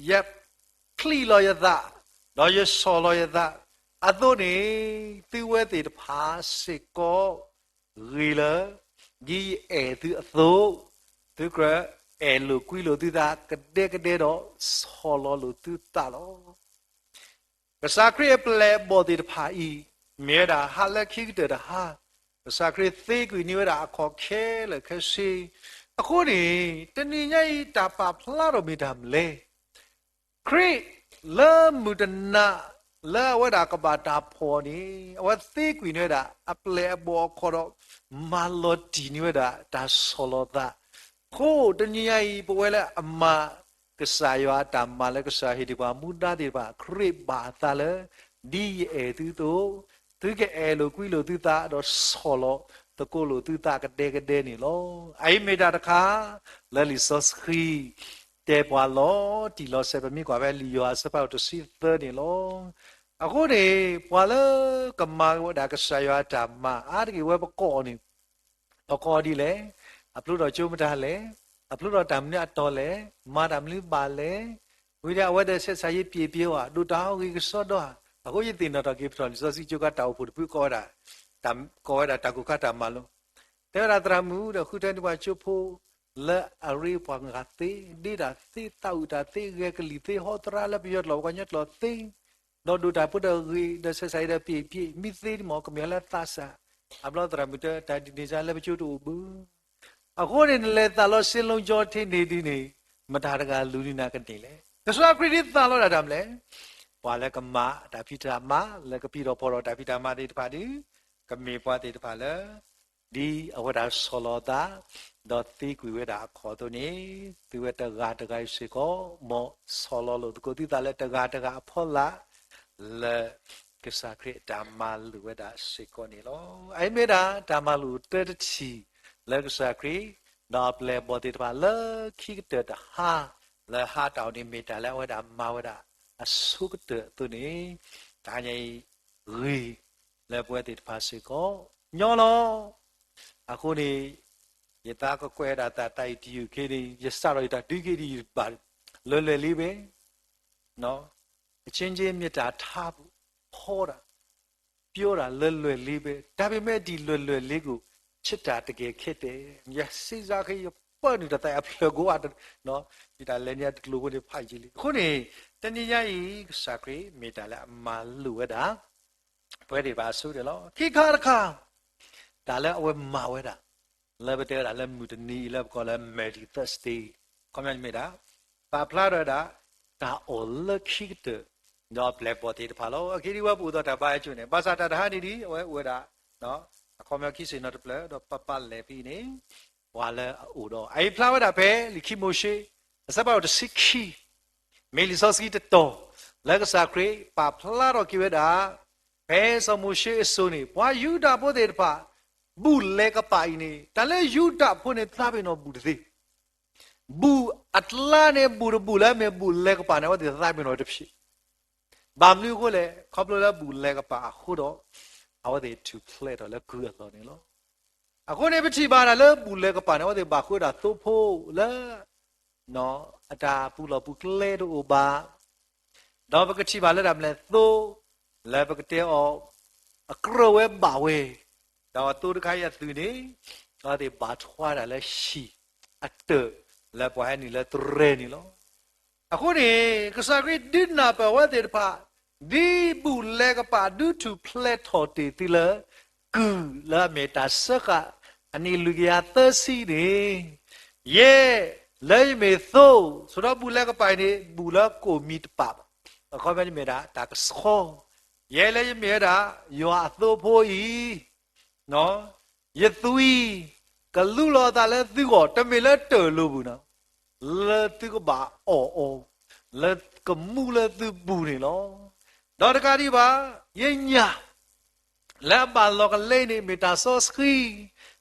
ယ ချံးလီၤယသး, ဒီးယဆီၣ်လီၤယသး, အသိးန့ၣ်, သုဝဲသ့ၣ်တဖၣ်စ့ၢ်ကီး, ဂ့ၤလၢ, ဒ်ယအဲၣ်သုအသိး, သုကြၢးအဲၣ်လိာ်ကွံလိာ်သုသးကဒဲကဒဲဒီး ဆီၣ်လီၤလိာ်သုသးလီၤ. ကစၢ်ခရံာ်အပျဲၢ်အဘီၣ်သ့ၣ်တဖၣ်အံၤ, မ့ၢ်ဝဲဒၣ်ဟါလၢခံကတၢၢ်တဟါ, ကစၢ်ခရံာ်သ့ကွံာ်န့ၢ်ဝဲဒၣ်အခီၣ်ခဲလၢာ်ခဲဆ့, အဃိန့ၣ်, တနံၤညါအံၤတၢ်ပာ်ဖျါထီၣ်မ့ၢ်တၢ်မနုၤလဲၣ်, ခရံာ်လၢမုၢ်တနၤလၢအဝဲဒၣ်ကဘၣ်တၢ်ဖီၣ်န့ၣ်, အဝဲသ့ကွံာ်န့ၢ်ဝဲဒၣ်အပျဲၢ်အဘီၣ်အခီၣ်ဒီး မၤလီၤတံၢ်န့ၢ်ဝဲဒၣ်တၢ်ဆီၣ်လီၤသး, အဃိတနံၤညါအံၤ ပဝဲလၢအမၤ ကစၢ်ယွၤအတၢ်မၤလၢကစၢ်ဟ့ၣ်ဒံးပှၤမူဒါသ့ၣ်တဖၣ် ခရံာ်ဘၣ်အသးလၢ ဒ်ယအဲၣ်သုအသိး, သုကအဲၣ်လိာ်ကွံလိာ်သုသးဒီးဆီၣ်လီၤ သကိးလိာ်သုသးကဒဲကဒဲန့ၣ်လီၤ. အအံၤမ့ၢ်တၢ်တခါ လၢလံာ်စီဆှံ တဲပှၤလီၤတံၢ်လီၤဆဲး ပမ့ၢ်ကွၢ်ဖဲလံာ်ယိၤဟၣ်အဆၢဖးဒိၣ်တဆံသၢန့ၣ်လီၤ. အဃိန့ၣ် ပှၤလၢကမၤဝဲဒၣ်ကစၢ်ယွၤအတၢ်မၤအါတက့ၢ်ဝဲပကိးန့ၣ် ပကိးဒ်လဲၣ်, အဖျိထီၣ်ကၠိမတၤလဲၣ်, အဖျိထီၣ်တၢ်မနုၤအတီၢ်လဲၣ်, မၤတၢ်မနုၤဘၣ်လဲၣ်, ဝံၤဒီးအဝဲသ့ၣ်ဆဲးစးယ့ပျံၤပျံၤဧါ, ဒိၣ်တၢ်အီၣ်ဂ့ၤကစီဒီဧါ. အဃိယသ့ၣ်နီၣ်ထီၣ်က့ၤပထီၣ်လံာ်စီဆှံကၠိကါတၢ်အိၣ်ဖှိၣ်တဖုကိးဝဲဒၣ် ကိးဝဲဒၣ်တၢ်ကိၢ်ခါတၢ်မၤလိ, တဲဝဲဒၣ်သရၣ်မုၣ်ဒီးဃုထၢန့ၢ်ပှၤကၠိဖိ လၢအရ့ပှၤဂၤသ့, ဒ့တၢ်သ့, သးအုးတၢ်သ့, ဂဲၤကလံၤသ့, ဟီတရါလၢပယီၤကျိာ် ပှၤကညီကျိာ်သ့, ဒီးဒိၣ်တၢ်ဖိဒီးဂ့ၤ, ဒီးဆဲးစးယ့ဒီးပျံၤပျံၤ, မ့ၢ်သ့တမီၢ် ကမ့ၢ်လၢသးစၢ်, အဘျီသရၣ်မုၣ်တဲ တၢ်ဒ်န့ၣ်စ့ၢ်လၢပကၠိတအိၣ်ဘၣ်. အဃိန့ၣ် နလဲၤသးလီဆ့လိကၠီထံန့ၣ် ဒ်န့ၣ် မတၤတဂၤလူၤန့ၢ်နၤကန့ၢ်လဲၣ်. ကစၢ်ခရံာ်ဒ်သးလီတၢ်တၢ်မနုၤလဲၣ်, ပှၤလၢကမၤတၢ်ဖံးတၢ်မၤ လၢကပံၤထီၣ်ဖီထီၣ်တၢ်ဖံးတၢ်မၤသ့ၣ်တဖၣ်ဒီး ကမ့ၢ်ပှၤသ့ၣ်တဖၣ်လၢ ဒ်အဝဲဒၣ်ဆီၣ်လီၤသး ဒီးသံကွံာ်ဝဲဒၣ်အခီၣ်အသိးန့ၣ်, သုဝဲတဂၤတဂၤအံၤစ့ၢ်ကီး မ်ဆီၣ်လီၤလိာ်သကိးသုသးလၢတဂၤတဂၤအဖီလာ် လၢကစၢ်ခရံာ်အတၢ်မၤလိာ်ဝဲဒၣ်စ့ၢ်ကီးန့ၣ်လီၤ. အအံၤမ့ၢ်ဒၣ်တၢ်မၤလိာ်တၢတထံၣ်လၢကစၢ်ခရံာ် ဒီးအပျဲၢ်အဘီၣ်သ့ၣ်တဖၣ်လၢခံကတၢၢ်တဟါ, လၢဟါတၢ်အီၣ်န့ၣ်မ့ၢ်တၢ်လၢအဝဲဒၣ်မၤဝဲဒၣ်အဆိကတၢၢ်အသိးန့ၣ်, တဟါညါအံၤ ဂ့ၤလၢပဝဲသ့ၣ်တဖၣ်စ့ၢ်ကီး ညီလီၤ. အဃိန့ၣ် ယသးကကွဲးဒၣ်သးသးအံၤတယုၢ်ခ့န့ၣ် ယစးထီၣ်ယတၢ်ဒုးက့ၤဒ်ယဘၣ် လွယ်လွယ်လေးပဲ, အချင်းချင်း မေတ္တာထားဖို့ ဟောတာ ပြောတာ လွယ်လွယ်လေးပဲ, ဒါပေမဲ့ ဒီလွယ်လွယ်လေးကို ချစ်တာ တကယ်ခက်တယ်. ယစ့စးခ့ ယပၢနုာ်တၢ်သးအဖျၢၣ်ကိးဂၤ, ယတၢ်လဲၤန့ၣ်တကျိၤဖိန့ၣ်ဖးယံာ်လံ. အဃိန့ၣ် တနံၤညါအံၤ ကစၢ်ခရံာ်မ့ၢ်တၢ်လၢအမၤလိာ်ဝဲဒၣ် ပဝဲသ့ၣ်တဖၣ်အဆိကတၢၢ်လီၤ. ခံခါတခါ တၢ်လၢအဝဲမၤဝဲဒၣ် လၢပတဲဝဲဒၣ်လၢမုၢ်တနံၤအံၤလၢပကိးလၢ Maundy Thursday ခီပညီမ့ၢ်ဒၣ် ပာ်ဖျါထီၣ်ဝဲဒၣ် တၢ်အီၣ်လၢခံကတၢၢ် ဒီးပျဲၢ်ဘီၣ်သ့ၣ်တဖၣ်လီၤ. အဂ့ၢ်ဒ်အံၤ ပအိၣ်ဒီးတၢ်ဘါယွၤအစိၤန့ၣ် ဘၣ်ဆၣ်တၢ်တဟါန့ၣ်ဒ်အဝဲအိၣ်ဝဲဒၣ် အခီပညီခံဆ့ၣ်နီၤတဖျၢၣ် ဒီးပပာ်လဲၣ်ဖဲအံၤန့ၣ် ပှၤလၢအအိၣ်ဒီး အအံၤဖျါဝဲဒၣ်ဖဲလံာ်ခံမိၤၡ့ အဆၢဖးဒိၣ်တဆံခံ မ့ၢ်လံာ်စီဆှံတတီၤ လၢကစၢ်ခရံာ်ပာ်ဖျါထီၣ်က့ၤဝဲဒၣ် ဖဲစီၤမိၤၡ့အစိၤန့ၣ် ပှၤယူဒၤဖိသ့ၣ်တဖၣ် ဘူၣ်လဲၤကပာ်အံၤန့ၣ် တၢ်လၢယူဒၤဖိန့ၣ် သးပ့ၤနီၣ်ဘူၣ်တသ့, ဘူၣ်အကျါန့ၣ် ဘူၣ်တဘူၣ်လၢအမ့ၢ်ဘူၣ်လဲၤကပာ်န့ၣ် အဝဲသ့ၣ်သးပ့ၤနီၣ်တဖျၢၣ်. ဘၣ်မနုၤအဃိလဲၣ်, ခီဖျိလၢဘူၣ်လဲၤကပာ်အဃိဒီး အဝဲသ့ၣ်ထူၣ်ဖျဲးထီၣ်လၢကုၢ်အလီၢ်န့ၣ်လီၤ. အဃိန့ၣ် ပထံၣ်ဘၣ်ဒၣ်လၢဘူၣ်လဲၤကပာ်န့ၣ် အဝဲသ့ၣ်ဘၣ်ဃုာ်ဝဲဒၣ်သိဖိလၢ အတၢ်ပူၤလီၢ်ပူၤကျဲတအိၣ်ဘၣ်, ဒီးပကထံၣ်ဘၣ်လၢတၢ်မနုၤလဲၣ် သိ လၢပကတဲအီၤ အကြၢးဝဲဘၣ်ဝဲ, ဒီးသိတခါအံၤအသွံၣ်န့ၣ် အဝဲသ့ၣ်ဘၣ်ထွါတၢ်လၢဟံၣ်အတၢၢ် လၢပှၤဟဲနုာ်လၢတြဲၤန့ၣ်လီၤ. အဃိန့ၣ် ကစၢ်ခရံာ်ဒုးနၢ်ပၢၢ်ဝဲသ့ၣ်တဖၣ် ဒ်ဘူၣ်လဲၤကပာ်ဒုးထူၣ်ဖျဲးထီၣ်တ့ၢ်သုလၢ ကုၢ်လၢအမ့ၢ်တၢ်စၢဃာ် အနံၣ်လွံၢ်ကယၤသၢဆံန့ၣ်, ယဲလၢယမ့ၢ်သိ, ဆိဒီးဘူၣ်လဲၤကပာ်အံၤန့ၣ် ဘူၣ်လၢကိၣ်မံၤတပာ်ဘၣ်, အခီပညီမ့ၢ်ဒၣ်တၢ်ကဆှီ, ယဲလၢယမ့ၢ်ဝဲဒၣ် ယွၤအသိဖိအံၤ ယသွံၣ် ကလူလီၤအသးလၢသုဂီၢ် တမ့ၢ်လၢတၢၢ်လိာ်ပူၤနီၤ, လၢသုကဘၣ်အီၣ်အီၤ လၢကမူလၢသုပူၤန့ၣ်လီၤ. ဒီးတကးဒံးဘၣ် ယညၣ် လၢအဘၣ်လီၤကလဲအံၤန့ၣ် မ့ၢ်တၢ်စီဆှံ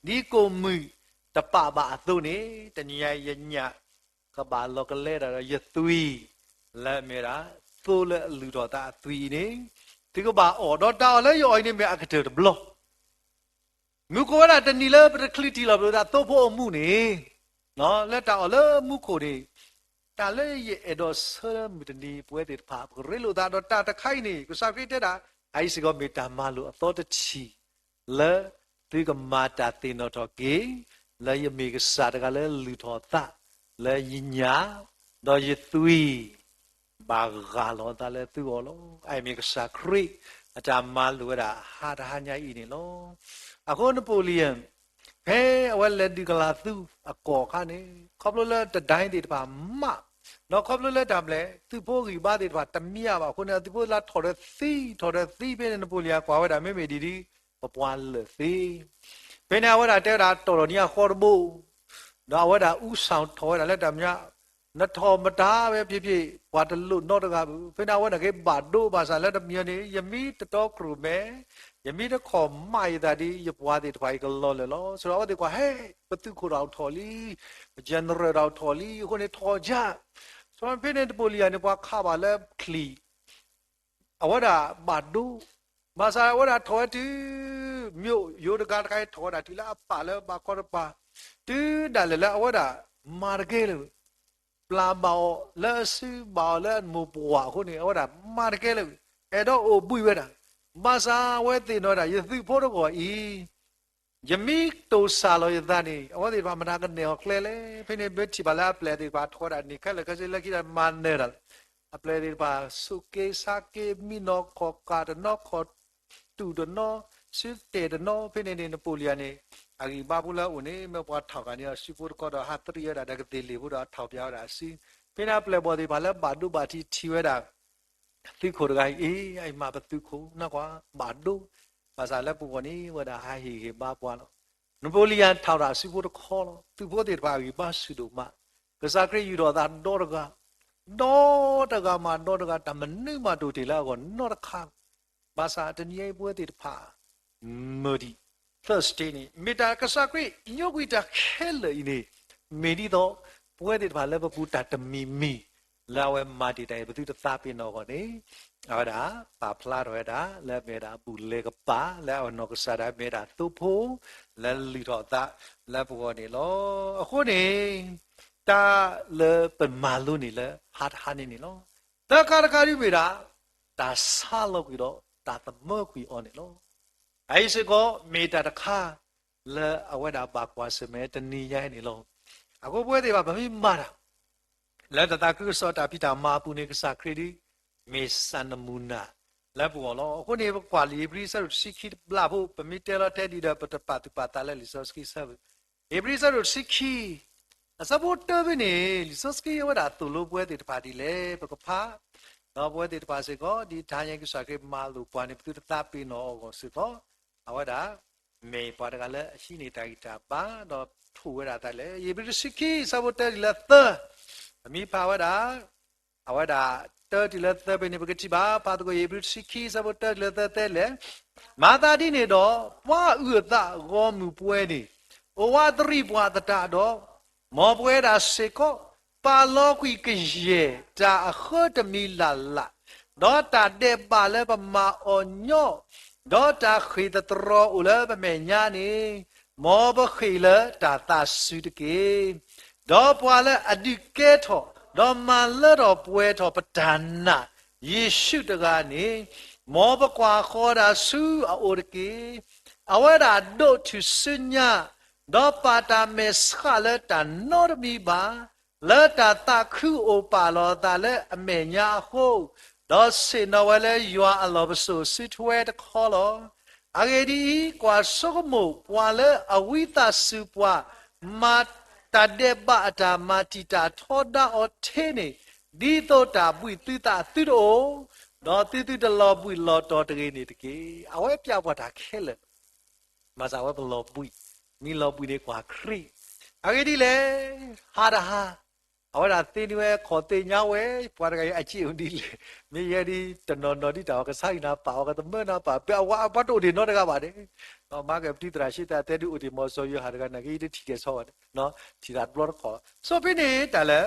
ဒ်ကိၣ်မံၤတပာ်ဘၣ်အသိးန့ၣ်, တနံၤညါအံၤ ယညၣ်ကဘၣ်လီၤကလဲဒၣ်ဒီးယသွံၣ် လၢအမ့ၢ်ဝဲဒၣ် သိလၢအလုၢ်ထီၣ်သးအသွံၣ်အံၤန့ၣ် သုကဘၣ်အီၣ်, ဒီးတၢ်အီၣ်လၢယအီၣ်အံၤန့ၣ်မ့ၢ်အကတၢၢ်တဘျီ မူခိၣ်ဝဲဒၣ်တနံၤလၢပတချုးတံၢ်လီၤပလိာ်သးသိဖိအမူးန့ၣ်, လၢတၢ်အီၣ်လၢမူခိၣ်န့ၣ်, တၢ်လၢယအဲၣ်ဒိးဆၢလၢမုၢ်တနံၤ ပဝဲသ့ၣ်တဖၣ် ပကရ့လိာ်သးဒီးတၢ်တခါအံၤန့ၣ် ကစၢ်ခရံာ်တဲဒၣ် အအံၤစ့ၢ်ကီးမ့ၢ်တၢ်မၤလိာ်အသီတထံၣ် လၢသုကမၤတၢ်သ့ၣ်နီၣ်ထီၣ်က့ၤ လၢယမ့ၢ်ကစၢ်တဂၤလၢလုၢ်ထီၣ်သး လၢယညၣ် ဒီးယသွံၣ် ဘၣ်ဂၢ်လီၤအသးလၢသုဂီၢ်လီၤ. အအံၤမ့ၢ်ကစၢ်ခရံာ်အတၢ်မၤလိာ်ဝဲဒၣ်ဟါတဟါညါအံၤန့ၣ်လီၤ. အဃိ နပိလံယၣ် ဖဲအဝဲလဲၤဒုးကလၤသူအကီၢ်အခါန့ၣ် ခီဖျိလၢတဒၣ်သ့ၣ်တဖၣ်မး, ဒီးခီဖျိလၢတၢ်မနုၤလဲၣ် သုးဖိဂံၢ်ဘါသ့ၣ်တဖၣ်တမံဘၣ်အဃိန့ၣ် အသုးဖိလၢထီၣ်ဒီးသံ ထီၣ်ဒီးသံဖဲန့ၣ် နပိလံယၣ်ကွၢ်ဝဲဒၣ် မ့မ့ၢ်ဒ်ဒ် ပပှၤလၢၢ်သ့ ဖဲန့ၣ်အဝဲဒၣ်တဲဝဲဒၣ်တီၢ်ထီၣ်န့ၢ်အဃီတဘိ ဒီးအဝဲဒၣ်အူစၣ်ထီၣ်ဝဲဒၣ်လၢတၢ်မနုၤ နထီၣ်မတၤဝဲဖံဖံ, ပှၤတလိၣ်နီတဂၤဘၣ်. ဖဲန့ၣ်အဝဲန့ၣ်က့ၤဘၣ်ဒိဘၣ်ဆၣ်လၢတမံၤန့ၣ် ယမ့ၢ်တတီကြိၢ်မဲာ်, ယမ့ၢ်တခီၣ်မးယသးဒီးယပှၤသ့ၣ်တဖၣ်အံၤကလီလၢာ်လီၤ. ဆိဒီးအဝဲသ့ၣ်ကွၢ် ဟဲ, ပသုးခိၣ်တၢ်အိၣ်ထီၣ်လံ, ပgeneralတၢ်အိၣ်ထီၣ်လံ, အဃိန့ၣ်ထီၣ်ကၠၢ်. ဆိဖဲန့ၣ် နပူၤလံယၤန့ၣ် ပှၤခးဘၣ်လၢချံၣ် အဝဲဒၣ်ဘၣ်ဒိ, ဘၣ်ဆၣ်အဝဲဒၣ်ထီၣ်ဝဲတုၤ မ့ၢ်ယိၤတဂၤတခါအံၤ ထီၣ်ဝဲဒၣ်တုၤလၢအပာ်လၢဘၣ်ခီတပၤ, တုၤဒၣ်လဲာ်လၢအဝဲဒၣ်မၤတကဲလၢၤ, ပျၢ်ဘၣ်အီၤလၢအစု ဘၣ်အီၤလၢအမိၢ်ပှၢ်အဃိန့ၣ် အဝဲဒၣ်မၤတကဲလၢၤ, အဲၣ်ဒိးအိၣ်ဘှံးဝဲဒၣ်. ဘၣ်ဆၣ်အဝဲသ့ၣ်နီၣ်ဝဲဒၣ် ယသုးဖိတဂီၤအံၤ ယမ့ၢ်တိၢ်ဆၣ်လီၤယသးန့ၣ် အဝဲသ့ၣ်တဖၣ်မတၤကနဲၣ်အီၤကျဲလဲၣ်. ဖဲန့ၣ်မ့ၢ်ထံၣ်ဘၣ်လၢအပျဲၢ်သ့ၣ်တဖၣ်ထီၣ်ဝဲဒၣ်န့ၣ် ခဲလၢာ်ခဲဆ့လၢခံတၢ်မၤနၢၤတၢ်လၢ အပျဲၢ်သ့ၣ်တဖၣ် ဆိးက့ဆါက့ မံနီၤခီၣ်ကၢ်တနီၤ ခီၣ်တူာ်တနီၤ စုတဲာ်တနီၤ. ဖဲန့ၣ်န့ၣ် နပူၤလံယၤန့ၣ် အဂံၢ်ဘါဖိလၢအအိၣ်န့ၣ် မ့ၢ်ပှၤထီၣ်ကၢ်န့ၢ်အစုဖိတခီဒီး ဟးသရံးဝဲဒၣ်ဒီးကသ့ၣ်လ့ၣ်ဖိဒီး ထီၣ်ပၠးဝဲဒၣ်အစု. ဖဲန့ၣ်အပျဲၢ်ဘီၣ်သ့ၣ်တဖၣ်လၢဘၣ်ဒိဘၣ်ထံးထံးဝဲဒၣ် သုးခိၣ်တဂၤအံၤ အံၤမးပသုးခိၣ်နီၢ်ကွၢ် ဘၣ်ဒိ, ဘၣ်ဆၣ်လၢပဂီၢ်န့ၣ် ဝဲဒၣ်ဟးဟ့ၣ်ဂံၢ်ဘါပှၤလီၤ. နပူၤလံယၤထီၣ်ဝဲဒၣ်အစုဖိတခီလီၤ. သုးဖိသ့ၣ်တဖၣ်အဂံၢ်ဘါဆူၣ်ဒိၣ်မး, ကစၢ်ခရံာ်ယူာ်ထီၣ်အသးဒီတဂၤ, ဒီတဂၤမးဒီတဂၤ တၢ်မနုၤမးတအိၣ်တ့ၢ်လၢအဂီၢ်နီတခါဘၣ်. ဘၣ်ဆၣ်တနံၤအံၤပဝဲသ့ၣ်တဖၣ် မုၢ်ဒံး Thursday န့ၣ် မ့ၢ်တၢ်ကစၢ်ခရံာ်ညိကွံာ်တၢ်ခဲလၢာ်အံၤန့ၣ် မ့ၢ်ဒ်သိး ပဝဲသ့ၣ်တဖၣ်လၢပပူၤတၢ်တမံၤမံၤ လၢအဝဲမၤတ့ၢ်တၢ်အံၤ ပသုတသးပ့ၤနီၣ်အဂီၢ်န့ၣ် အဝဲဒၣ်ပာ်ဖျါထီၣ်ဝဲဒၣ်လၢအမ့ၢ်ဝဲဒၣ်ဘူၣ်လဲၤကပၤ လၢအဝဲနီၢ်ကစၢ်ဒၣ်မ့ၢ်ဝဲဒၣ်သိဖိ လၢလုၢ်ထီၣ်အသးလၢပဂီၢ်န့ၣ်လီၤ. အဃိန့ၣ် တၢ်လၢပမၤလိန့ၣ်လၢဟါတဟါန့ၣ်န့ၣ်လီၤ. သၢခါတခါဒ်မ့ၢ်ဒၣ် တၢ်ဆါလီၤကွံာ်ဒီးတၢ်သမၢကွံာ်အီၤန့ၣ်လီၤ. အအံၤစ့ၢ်ကီး မ့ၢ်တၢ်တခါလၢအဝဲဒၣ်ဘၣ်ကွၢ်ဆၢၣ်မဲာ်တနံၤညါအံၤန့ၣ်လီၤ. အဃိပဝဲသ့ၣ်တဖၣ် ပမ့ၢ်မၤတၢ် လၢတၢ်သးခုကစီၣ်တၢ်ဖံးတၢ်မၤအပူၤန့ၣ် ကစၢ်ခရံာ်ဒ်မ့ၢ်စၢ်နမူၤနၢ်လၢပဂီၢ်လီၤ. အဃိန့ၣ် ပကွၢ်လံာ်ဧ့ၤဘြံၤအဆၢဒိၣ်တဆံခံတဘျီဖိ ပမ့ၢ်တဲလီၤထဲဒ်ဒီး ပတပာ်သူၣ်ပာ်သးလၢလံာ်စီဆှံဆၢဘၣ်. ဧ့ၤဘြံၤအဆၢဒိၣ်တဆံခံ အဆၢဖိတၢဖဲန့ၣ် လံာ်စီဆှံအဝဲဒၣ်သိၣ်လိပဝဲသ့ၣ်တဖၣ်ဒ်လဲၣ် ပကဖး, ဒီးပဝဲသ့ၣ်တဖၣ်စ့ၢ်ကီး ဒ်တဟါညါကစၢ်ခရံာ်မၤလိာ်ပှၤန့ၣ် ပသုတသးပ့ၤနီၣ်အဂီၢ်စ့ၢ်ကီး အဝဲဒၣ် မ့ၢ်ပှၤတဂၤလၢအဟံးန့ၢ်တၢ်ဂံၢ်တၢ်ဘါ ဒီးထိၣ်ဝဲဒၣ်အသးလဲၣ်. ဧ့ၤဘြံၤတဆံခံ အဆၢဖိတၢတုၤလၢသၢ, ပမ့ၢ်ဖးဝဲဒၣ် အဝဲဒၣ်တၢတုၤလၢသၢဖဲန့ၣ် ပကထံၣ်ဘၣ် ဖးသကိး ဧ့ၤဘြံၤတဆံခံ အဆၢဖိတၢတုၤလၢသၢတဲလဲၣ်, မၤသးဒ်န့ၣ်ဒီး ပှၤအုၣ်အသးဂီၢ်မုၢ်ပှဲၤန့ၣ် အိၣ်ဝးတရံးပှၤသတးဒီး မ်ပဝဲဒၣ်စ့ၢ်ကီး ပာ်လီၤကွံာ်ကယဲၢ်တၢ်အဃၢတမံၤလၢ်လၢ်, ဒီးတၢ်ဒဲးဘးလၢပမၤအီၤညီ, ဒီးတၢ်ဃ့ၢ်သတြီၤအိၣ်လၢပမဲာ်ညါန့ၣ် မ်ပဃ့ၢ်လၢတၢ်သးစူၤတက့ၢ်. ဒီးပှၤလၢအဒုးကဲထီၣ် ဒီးမၤလၢထီၣ်ပှဲၤထီၣ်ပတၢ်နာ် ယ့ၣ်ၡူးတဂၤန့ၣ် မ်ပကွၢ်ဃီၤဒၣ်ဆူအအိၣ်တက့ၢ်. အဝဲဒၣ်ဒိးထူၣ်စုညါ ဒီးပာ်တၢ်မဲာ်ဆှးလၢတၢ်နီတမံၤဘၣ်, လၢတၢ်သးခုအိၣ်ပာ်လီၤအသးလၢအမဲာ်ညါအဃိ, ဒီးဆ့ၣ်နီၤဝဲလၢယွၤအလီၢ်ပစိာ်စုထွဲတခီလီၤ. အဂ့ၢ်ဒ်အံၤ, ကွၢ်ဆိကမိၣ်ပှၤလၢအဝံသးစူၤပှၤ မၤတၢ်ဒဲးဘးအတၢ်မၤတံာ်တာ်ထီဒါအီၤထဲန့ၣ်, ဒ်သိးတၢ်ဘှံးသုသးသုတအိၣ်, ဒီးသုသုတလီၤဘှံးလီၤတီၤတဂ့ၤန့ၣ်တက့ၢ်. အဝဲပျၢ်ပှၤတၢ်ခဲလၢာ် မၤသးဝဲပလီၤဘှံး, မ့ၢ်လီၤဘှံးန့ၣ်ကွၢ်ခရံာ်. အဂ့ၢ်ဒ်လဲၣ်, ဟါတဟါ, အဝဲဒၣ်သ့န့ၢ်ဝဲခီၣ်သ့ၣ်ညါဝဲ, ပှၤတဂၤအံၤအစ့အိၣ်ဒ်လဲၣ်, မ့ၢ်ယဲဒ်တနီၤနီၤဒ်တၢ်အီၤကဆါဟံၣ်နၤပာ်အီၤကသမၢနၤပာ်, ပဝဲပှၤတအိၣ်ဒံးနီတဂၤဘၣ်န့ၣ်, မၤက့ၤပတုၤသရၣ်ရှ့တၢ်တဲဒုးအိၣ်ဒံးမီၤစီၤယိၤဟၣ်တဂၤန့ၣ် ကယံတထံၣ်ကဲဆီဘၣ်န့ၣ်, ထံၣ်သးတဘျီတခီၣ်လီၤ. ဆိဖဲန့ၣ်တၢ်လၢ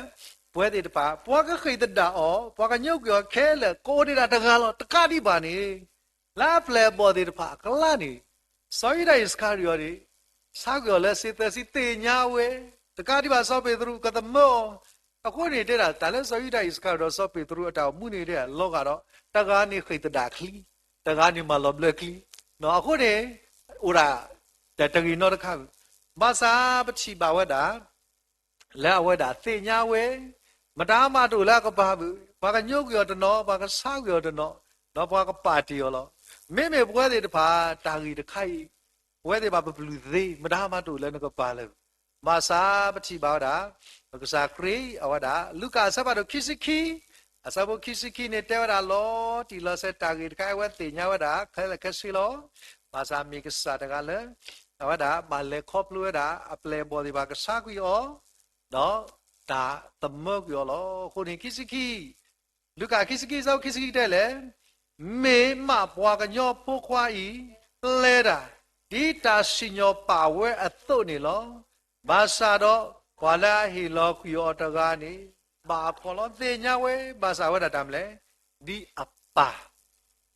ပဝဲသ့ၣ်တဖၣ် ပှၤကဃ့ၢ်သဒၣ်အီၤ, ပှၤကညိကွံာ်အီၤခဲလၢာ် ကအိၣ်ဒံးဒၣ်တဂၤလီၤ. တကးဒံးဘၣ်န့ၣ် လၢအပျဲၢ်အဘီၣ်သ့ၣ်တဖၣ်အကျါန့ၣ်, စီၤယူဒၤအံၣ်စခၤရံၤအီၤန့ၣ် ဆါကွံာ်အီၤလၢစ့သၢဆံ သ့ၣ်ညါဝဲ, တကးဒံးဘၣ်စီၤပ့းတရူးကသမၢအီၤ. အဃိန့ၣ်တဲဒၣ် တၢ်လၢစီၤယူဒၤအံၣ်စခၤရံၤဒီးစီၤပ့းတရူးအတၢ်အိၣ်မူန့ၣ်တဲဒၣ် လီၤဂာ်ဒီး တဂၤန့ၣ်ဃ့ၢ်သဒၣ်ချံ, တဂၤန့ၣ်မၤလီၤဘျၢချံ, အဃိန့ၣ် အိၣ်ဒၣ်တဂ့ၤနီတခါ, ဘၣ်ဆၣ်ပထံၣ်ဘၣ်ဝဲဒၣ် လၢအဝဲဒၣ်သ့ၣ်ညါဝဲ, မတၤမးတအိၣ်လၢအကပၤဘၣ်, ပှၤကညိကွံာ်အီၤတနီၤ, ပှၤကဆါကွံာ်အီၤတနီၤ, ဒီးပှၤကပာ်တ့ၢ်အီၤလီၤ. မ့မ့ၢ်ပဝဲသ့ၣ်တဖၣ် တၢ်ဂ့ၢ်တခါအံၤ, ပဝဲသ့ၣ်တဖၣ်ပပျုၢ်သ့, မတၤမးတအိၣ်လၢနကပၤလၢၤဘၣ်. ဘၣ်ဆၣ်ပထံၣ်ဘၣ်ဝဲဒၣ် ပကစၢ်ခရံာ်အဝဲဒၣ် လူၤကၣ်အဆၢဖးဒိၣ်ခံဆံခံ, အဆၢဖိခံဆံခံန့ၣ် တဲဝဲဒၣ်လီၤတံၢ်လီၤဆဲး တၢ်ဂ့ၢ်တခါအံၤ အဝဲသ့ၣ်ညါဝဲဒၣ် ခဲလၢာ်ခဲဆ့လီၤ. ဘၣ်ဆၣ်မ့ၢ်ကစၢ်တဂၤလၢ အဝဲဒၣ်ဘၣ်လဲၤခီဖျိဝဲဒၣ် အပျဲၢ်အဘီၣ်သ့ၣ်တဖၣ်ကဆါကွံာ်အီၤ, ဒီး တၢ်သမၢကွံာ်အီၤလီၤ. အဃိန့ၣ် ခံဆံခံ, လူၤကၣ်ခံဆံခံ ဆၢဖိခံဆံခံ တဲလဲၣ်, မ့ၢ်မးပှၤကညီဖိခွါအံၤ ပျဲတၢ် ဒ်တၢ်စံၣ်ညီၣ်ပာ်ဝဲအသိးန့ၣ်လီၤ. ဘၣ်ဆၣ်ဒီး ပှၤလၢအဟ့ၣ်လီၤကွံာ်အီၤတဂၤန့ၣ် ဘၣ်အခီၣ်လီၤ. သ့ၣ်ညါဝဲ ဘၣ်ဆၣ်ဝဲဒၣ်တၢ်မနုၤလဲၣ်, ဒ်အပၢ်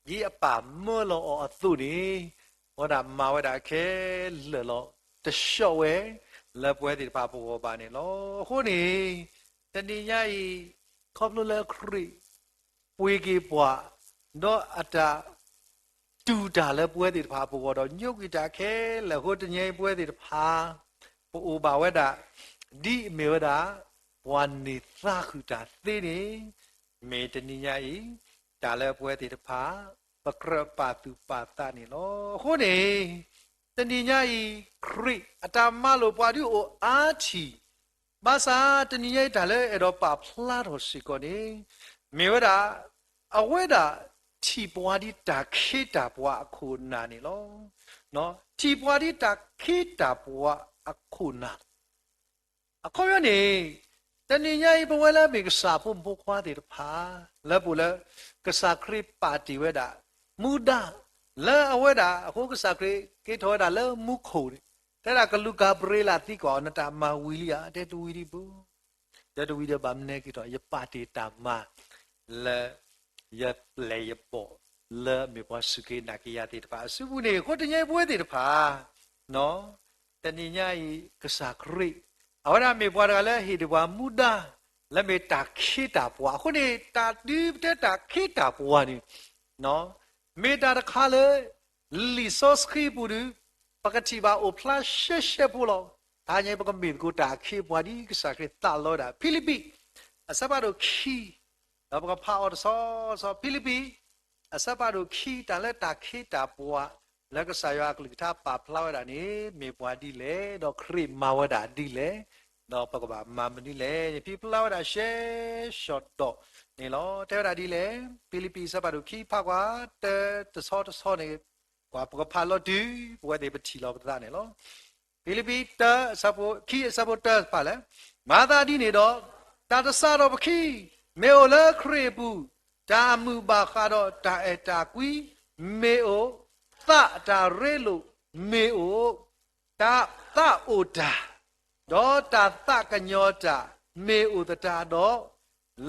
ဒ်အပၢ်မၢလီၤအီၤအသိးန့ၣ် အဝဲဒၣ်မၤဝဲဒၣ်ခဲလၢာ်လီၤ. တဆှီဝဲ လၢပဝဲသ့ၣ်တဖၣ်ပဂီၢ်ဘၣ်န့ၣ်လီၤ. အဃိန့ၣ် တနံၤညါအံၤ ခီဖျိလၢခရံာ် ပှ့ၤက့ၤပှၤ ဒီးအတၢ် တူၢ်တၢ်လၢပဝဲသ့ၣ်တဖၣ်အပဂီၢ်ဒီး ညိကွံာ်တၢ်ခဲလၢာ်အဃိ တနံၤညါအံၤပဝဲသ့ၣ်တဖၣ် ပအိၣ်ဘၣ်ဝဲဒၣ် ဒ်အမ့ၢ်ဝဲဒၣ် ပှၤန့ၢ်သါဃုာ်တၢ်သ့န့ၣ် မ့ၢ်တနံၤညါအံၤ တၢ်လၢပဝဲသ့ၣ်တဖၣ် ပကြၢးပာ်သူၣ်ပာ်သးန့ၣ်လီၤ. အဃိန့ၣ် တနံၤညါအံၤ ခရံာ်အတၢ်မၤလိာ်ပှၤဒုးအိၣ်အါထံၣ် ဘၣ်ဆၣ်တနံၤညါအံၤ တၢ်လၢအဲၣ်ဒိးပာ်ဖျါထီၣ်စ့ၢ်ကီးန့ၣ် မ့ၢ်ဝဲဒၣ် အဝဲဒၣ်ထံၣ်ပှၤဒ်တၢ်ခ့တၢ်ပှၤအခိၣ်အနၢ်န့ၣ်လီၤ. ထံၣ်ပှၤဒ်တၢ်ခ့တၢ်ပှၤအခိၣ်အနၢ် အခီပညီန့ၣ် တနံၤညါအံၤ ပဝဲလၢမ့ၢ်ကစၢ်ဖိမုၣ်ဖိခွါသ့ၣ်တဖၣ် လၢပအိၣ်လၢ ကစၢ်ခရံာ်ပာ်တ့ၢ်ဝဲဒၣ် မူဒါ လၢအဝဲဒၣ်အဃိ ကစၢ်ခရံာ်က့ၤထီၣ်ဝဲဒၣ်လၢမူခိၣ်န့ၣ် တဲဒၣ်ကလူးကၤဘြံလးသံကွၢ်အီၤ နတၢ်မၤဝံၤလံဧါ. တဲတဝံၤဒံးဘၣ် တဲတဝံၤဒီးဘၣ်မနုၤက့ၤထီၣ် ယပာ်တ့ၢ်တၢ်မၤ လၢ ယပျဲၢ်ယဘီၣ် လၢအမ့ၢ်ပှၤစူၢ်က့ၤနာ်က့ၤယၤသ့ၣ်တဖၣ်အစုပူၤန့ၣ် အဃိတနံၤညါအံၤပဝဲသ့ၣ်တဖၣ် တနံၤညါအံၤ ကစၢ်ခရံာ် အဝဲဒၣ်မ့ၢ်ပှၤတဂၤလၢဟ့ၣ်ဒံးပှၤမူဒါ လၢမ့ၢ်တၢ်ခ့တၢ်ပှၤ အဃိန့ၣ် တၢ်ဒုးပတဲတၢ်ခ့တၢ်ပှၤန့ၣ် မ့ၢ်တၢ်တခါလၢ လံာ်စီဆှံပူၤဒုး ပကထံၣ်ဘၣ်အိၣ်ဖျါရှဲရှဲဖိလီၤ. တဟါညါအံၤ ပကမ့ၢ်သကိးတၢ်အခ့အပှၤဒ်ကစၢ်ခရံာ်သးလီဝဲဒၣ် ဖံလံးပံး အဆၢဖးဒိၣ်ခံ ဒီးပကဖးအီၤတဆီဆီ ဖံလံးပံး အဆၢဖးဒိၣ်ခံ တၢ်လၢတၢ်ခ့တၢ်ပှၤ လၢကစၢ်ယွၤအကလုၢ်ကထါပာ်ဖျါဝဲဒၣ်န့ၣ် မ့ၢ်ပှၤဒ်လဲၣ် ဒီးခရံာ်မၤဝဲဒၣ်ဒ်လဲၣ် ဒီးပကဘၣ်မၤမနုၤလဲၣ်န့ၣ် ဖံးဖျါဝဲဒၣ်ရှဲရှဲဒီးန့ၣ်လီၤ. တဲဝဲဒၣ်ဒ်လဲၣ် ဖံလံးပံးအဆၢဖးဒိၣ်ခံ ဖးကွၢ်တၢတဆီတဆီန့ၣ် ကွၢ်ပကဖးလီၤတုၤ ပဝဲသ့ၣ်ပထံၣ်လီၤပသးန့ၣ်လီၤ. ဖံလံးပံးတၢ ခံအဆၢဖိတၢတဖၣ်လဲၣ်, မၤသးဒ်န့ၣ်ဒီး တၢ်တစးထီၣ်ပခံ မ့ၢ်အိၣ်လၢခရံာ်အပူၤ, တၢ်အမုာ်ဘၣ်ဃးဒီးတၢ်အဲၣ်တၢ်ကွံမ့ၢ်အိၣ်, သးတၢ်ရ့လိာ်မ့ၢ်အိၣ်, တၢ်သးအိၣ်တၢ် ဒီးတၢ်သးကညီၤတၢ်မ့ၢ်အိၣ်သတးဒီး,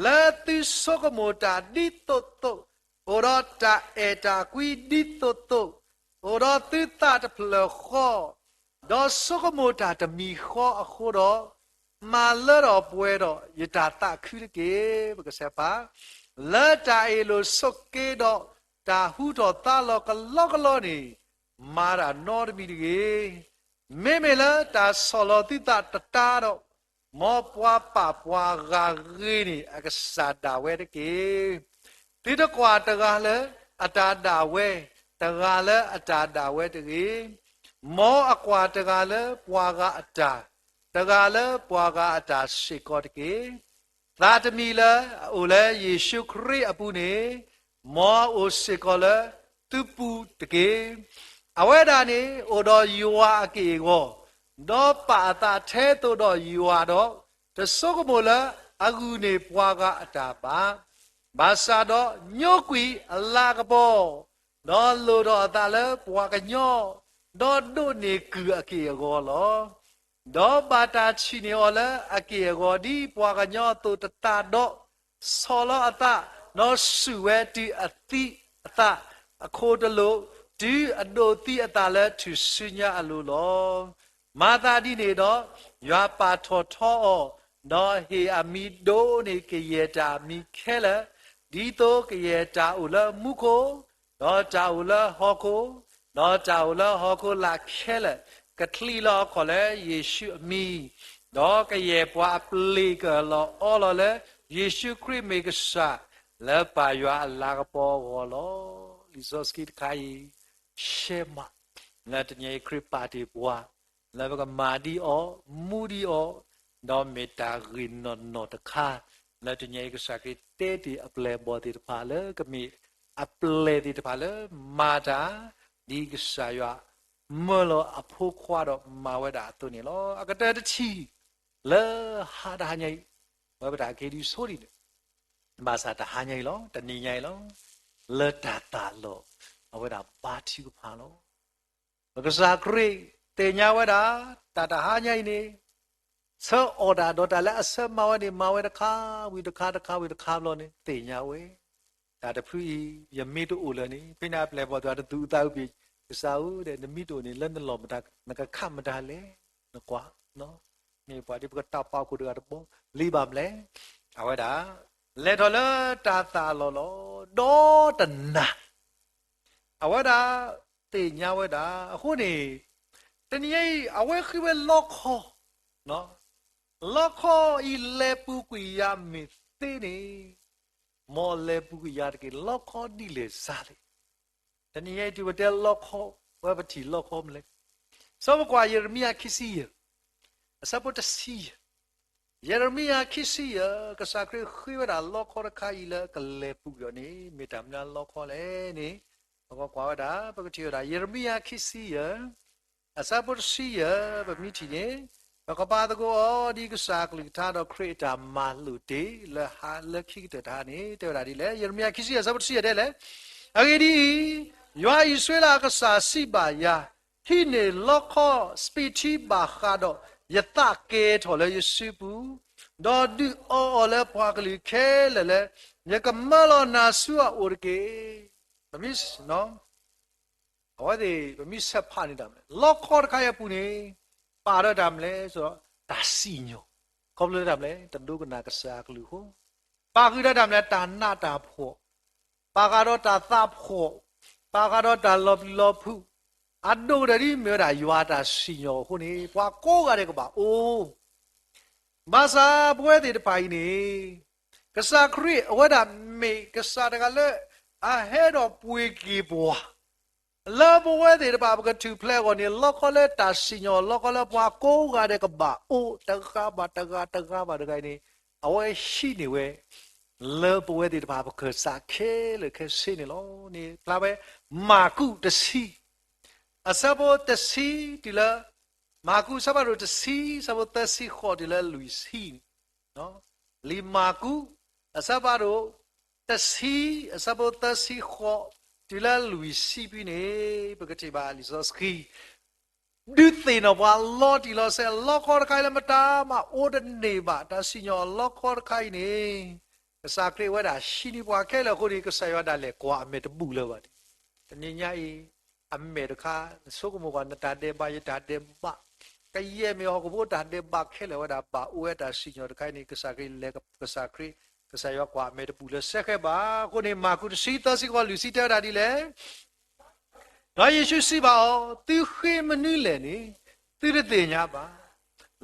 လၢသုဆိကမိၣ်တၢ်ဒ်သိးသိး, အိၣ်ဒီးတၢ်အဲၣ်တၢ်ကွံဒ်သိးသိး, အိၣ်ဒီးသုသးတဖျၢၣ်ဃီ, ဒီးဆိကမိၣ်တၢ်တမံၤဃီအဃိဒီး, မၤလၢထီၣ်ပှဲၤဒီးယတၢ်သးခုတက့ၢ်. ပကဆဲးဖး, လၢတၢ်အ့ၣ်လိာ်ဆိးက့ဒီးတၢ်ဟူထီၣ်သါလီၤကလီကလီန့ၣ်, မၤတၢ်နီတမံၤတဂ့ၤ. မ့မ့ၢ်လၢတၢ်ဆီၣ်လီၤသုသးတတါဒီး, မ်ပှၤပာ်ပှၤဂၤဂ့ၤန့ၣ် အကစၢ်ဒၣ်ဝဲတက့ၢ်. သုတကွၢ်တဂၤလၢအတၢ်ဒၣ်ဝဲ, တဂၤလၢအတၢ်ဒၣ်ဝဲတဂ့ၤ. မ်အကွၢ်တဂၤလၢပှၤဂၤအတၢ်, တဂၤလၢပှၤဂၤအတၢ်စ့ၢ်ကီးတက့ၢ်. သးတမံၤလၢအအိၣ်လၢယ့ၣ်ၡူးခရံာ်အပူၤန့ၣ်, မ်အအိၣ်စ့ၢ်ကီးလၢသုပူၤတက့ၢ်. အဝဲဒၣ်န့ၣ်အိၣ်ဒီးယွၤအက့ၢ်အဂီၤ, ဒီးပာ်အသးထဲသိးဒီးယွၤဒီး, တဆိကမိၣ်လၢအဂုၢ်န့ၢ်ပှၤဂၤအတၢ်ဘၣ်. ဘၣ်ဆၣ်ဒီးညိကွံာ်အလၤကပီၤ, ဒီးလိၣ်ထီၣ်အသးလၢပှၤကညီ, ဒီးဒိးန့ၢ်ကုၢ်အက့ၢ်အဂီၤလီၤ. ဒီးဘၣ်တၢ်ထံၣ်န့ၢ်အီၤလၢအက့ၢ်အဂီၤဒ်ပှၤကညီအသိးတသးဒီး, ဆီၣ်လီၤအသး, ဒီးစူၢ်ဝဲတုၤအသံအသးအခိၣ်တလိာ်, တုၤအဒိးသံအသးလၢထူၣ်စုညါအလိၤလီၤ. မၤသးဒ်န့ၣ်ဒီး, ယွၤပာ်ထီၣ်ထီအီၤ, ဒီးဟ့ၣ်အမံၤဒိၣ်န့ၢ်ကယဲၢ်တၢ်အမံၤခဲလၢာ်, ဒ်သိးကယဲၢ်တၢ်အိၣ်လၢမူခိၣ်, ဒီးတၢ်အိၣ်လၢဟီၣ်ခိၣ်, ဒီးတၢ်အိၣ်လၢဟီၣ်ခိၣ်လာ်ခဲလၢာ်, ကချံးလီၤအခီၣ်လၢယ့ၣ်ၡူးအမံၤ, ဒီးကယဲၢ်ပှၤအပျ့ၤကအၢၣ်လီၤအီလီၤလၢ ယ့ၣ်ၡူးခရံာ်မ့ၢ်ကစၢ်, လၢပၢ်ယွၤအလၤကပီၤအဂီၢ်လီၤ. လံာ်စီဆှံတခါအံၤ ရှဲမး, လၢတနံၤအံၤခရံာ်ပာ်တ့ၢ်ပှၤ, လၢပကမၤဒ်အီၤ, မူဒ်အီၤ, ဒီးမ့ၢ်တၢ်ဂ့ၢ်နီၢ်နီၢ်တခါ, လၢတနံၤအံၤကစၢ်ခရံာ်တဲတ့ၢ်အပျဲၢ်အဘီၣ်သ့ၣ်တဖၣ်လၢကမ့ၢ်အပျဲၢ်သ့ၣ်တဖၣ်လၢမၤတၢ်, ဒ်ကစၢ်ယွၤမၢလီၤအဖိခွါဒီးမၤဝဲဒၣ်အသိးန့ၣ်လီၤ. အကတၢၢ်တထံၣ်, လၢဟါတဟါညါအံၤ, အဝဲပတၢ်က့ၤဒုးဆိဒံးန့ၣ်, ဘၣ်ဆၣ်တဟါညါအံၤလီၤ, တနံၤညါအံၤလီၤ, လၢတၢ်သးလီၢ် အဝဲဒၣ်ဘါထုကဖၣ်လီၤ. ပကစၢ်ခရံာ်သ့ၣ်ညါဝဲဒၣ် တၢ်တဟါညါအံၤန့ၣ် ဆၢအီၣ်တၢ်ဒီးတၢ်လၢအဆၢမၤဝဲန့ၣ် မၤဝဲတခါဝံၤတခါ တခါဝံၤတခါဘျီန့ၣ် သ့ၣ်ညါဝဲ, တၢ်တဖုအံၤ ယမ့ၢ်တအိၣ်လၢၤန့ၣ် ဖဲန့ၣ်အပျဲၢ်အဘီၣ်သ့ၣ်တဖၣ် တသူၣ်အုးသးအုးပ့ၤ, ကစၢ်ဧၢဒီး နမ့ၢ်တအိၣ်န့ၣ် လၢနလီၢ်မတၤ နကခးမတၤလဲၣ်, နကွၢ်, မ့ၢ်ပှၤဒ်ပကတၢ်ပာ်ခိၣ်တဂၤတဘီ လံဘၣ်မလဲၣ်. အဝဲဒၣ် လဲၤထီၣ်လၢတၢ်သးအလီၢ်လီၤ. ဒီးတနၤ အဝဲဒၣ်သ့ၣ်ညါဝဲဒၣ် အဃိန့ၣ် တနံၤညါအံၤ အဝဲဃ့ဝဲလီခီ, လီခီအံၤလဲၤပူၤကွံာ်ယၤမ့ၢ်သ့န့ၣ်, မ်အလဲၤပူၤကွံာ်ယၤတက့ၢ်. လီခီဒ်လဲၣ်စါလဲၣ်. တနံၤညါအံၤ တုၤပတဲလီခီ ဝဲပထံၣ်လီခီမနုၤလဲၣ်. စီၤပကွၢ်ယံးရမံယၤခံဆံယဲၢ် အဆၢဖိတဆံယဲၢ်, ယံးရမံယၤခံဆံယဲၢ် ကစၢ်ခရံာ်ဃ့ဝဲဒၣ်လီခီတခါအံၤလၢကလဲၤပူၤဒီးန့ၣ် မ့ၢ်တၢ်မနုၤလီခီလဲၣ်န့ၣ်, ပကကွၢ်ဝဲဒၣ် ပကထံၣ်ဝဲဒၣ် ယံးရမံယၤခံဆံယဲၢ် အဆၢဖိတဆံယဲၢ် ပမ့ၢ်ထံၣ်န့ၣ်, ပကပာ်သကိးအီၤဒ်ကစၢ်အကလုၢ်ကထါဒီးခရံာ်အတၢ်မၤလိာ်တ့ၢ်လၢဟါလၢခံကတၢၢ်တဟါန့ၣ် တဲဝဲဒၣ်ဒ်လဲၣ်. ယံးရမံယၤခံဆံယဲၢ် အဆၢဖိတဆံယဲၢ်တဲလဲၣ်, အဂ့ၢ်ဒ်အံၤ, ယွၤအံၣ်စရ့လးအကစၢ်စံးဘၣ်ယၤ, ဟံးန့ၢ်လီခီစပံးထံဘၣ်ဃးဒီး ယသးကဲၤထီၣ်လၢယစုပူၤ, ဒီးဒုးအီအီၤလၢပှၤကလုာ်ခဲလၢာ်လၢ ယကမၢလီၤနၤဆူအအိၣ်တက့ၢ်. ပမ့ၢ် အဝဲသ့ၣ် ပမ့ၢ်ဆဲးဖးန့ၣ်တၢ်မနုၤလဲၣ်, လီခီတခါအံၤအပူၤန့ၣ် ပာ်ဒီးတၢ်မနုၤလဲၣ်, တၢ်စံၣ်ညီၣ်, ခီဖျိလၢတၢ်မနုၤလဲၣ်, တဒိကနၣ်ကစၢ်အကလုၢ်အဃိ, ပာ်ဃုာ်ဒီးတၢ်မနုၤလဲၣ်, တၢ်နးတၢ်ဖှီၣ်, ပာ်ဃုာ်ဒီးတၢ်သးဖှီၣ်, ပာ်ဃုာ်ဒီးတၢ်လီၤပျံၤလီၤဖုး, အဒိၣ်ကတၢၢ်ဒ်မ့ၢ်ဝဲဒၣ်ယွၤအတၢ်စံၣ်ညီၣ်အဃိန့ၣ် ပှၤကိးဂၤဒဲးကဘၣ်အိၣ် ဘၣ်ဆၣ်ပဝဲသ့ၣ်တဖၣ်အံၤန့ၣ် ကစၢ်ခရံာ်အဝဲဒၣ်မ့ၢ်ကစၢ်တဂၤလၢ အဟဲဒီးပှ့ၤက့ၤပှၤ လၢပဝဲသ့ၣ်တဖၣ်ပကထူၣ်ဖျဲးအဂီၢ်န့ၣ် လီခီလၢတၢ်စံၣ်ညီၣ် လီခီလၢပှၤကိးဂၤဒဲးကဘၣ်အိၣ် တဂၤဘၣ်တဂၤ တဂၤဘၣ်တဂၤအံၤန့ၣ် အဝဲဟံးန့ၢ်ဝဲ လၢပဝဲသ့ၣ်တဖၣ်ပကစးခဲလၢာ်ခဲဆ့န့ၣ်လီၤန့ၣ် ဖျါဝဲ မၢ်ကူးတဆံ အဆၢဖိတဆံတုၤလၢ မၢ်ကူးအဆၢဖးဒိၣ်တဆံ အဆၢဖိသၢဆံဃိးတုၤလၢလွံၢ်ဆံန့ၣ် လံာ်မၢ်ကူး အဆၢဖးဒိၣ်တဆံ အဆၢဖိသၢဆံဃိး တုၤလၢလွံၢ်ဆံဖဲန့ၣ် ပကထံၣ်ဘၣ်လံာ်စီဆှံ ဒုးသ့ၣ်နီၣ်ပှၤလီၤတံၢ်လီၤဆဲး လီခီတခါအံၤလၢမတၤမးအိၣ်တန့ၢ်ဘၣ် တၢ်စံၣ်ညီၣ်လီခီတခါအံၤန့ၣ် ကစၢ်ခရံာ်ဝဲဒၣ်ဟံးန့ၢ်ပှၤခဲလၢာ်အဃိန့ၣ် ကစၢ်ယွၤဒၣ်လဲာ်ကွၢ်အမဲာ်တဘူၣ်လၢၤဘၣ်န့ၣ် တနံၤညါအံၤ အမဲာ်တခါ နဆိကမိၣ်ကွၢ် နတၢ်ဒဲးဘး ယတၢ်ဒဲးဘး ကယဲၢ်မ့ၢ်ဟီၣ်ခိၣ်ဖိတၢ်ဒဲးဘးခဲလၢာ်ဝဲဒၣ် ဘၣ်အိၣ်ဝဲတၢ်စံၣ်ညီၣ်တခါအံၤန့ၣ် ကစၢ်ခရံာ်လဲၤ ကစၢ်ခရံာ် ကစၢ်ယွၤကွၢ်အမဲာ်တဘူၣ်လၢၤစဲဃဲဘၣ်. အဃိန့ၣ် မၢ်ကူးတဆံ သၢဆံဃိး လွံၢ်ဆံတဲဝဲဒၣ်ဒ်လဲၣ် ဒီးယ့ၣ်ၡူးစံးဘၣ်အီၤ, သုဃ့မနုၤလဲၣ်န့ၣ် သုတသ့ၣ်ညါဘၣ်.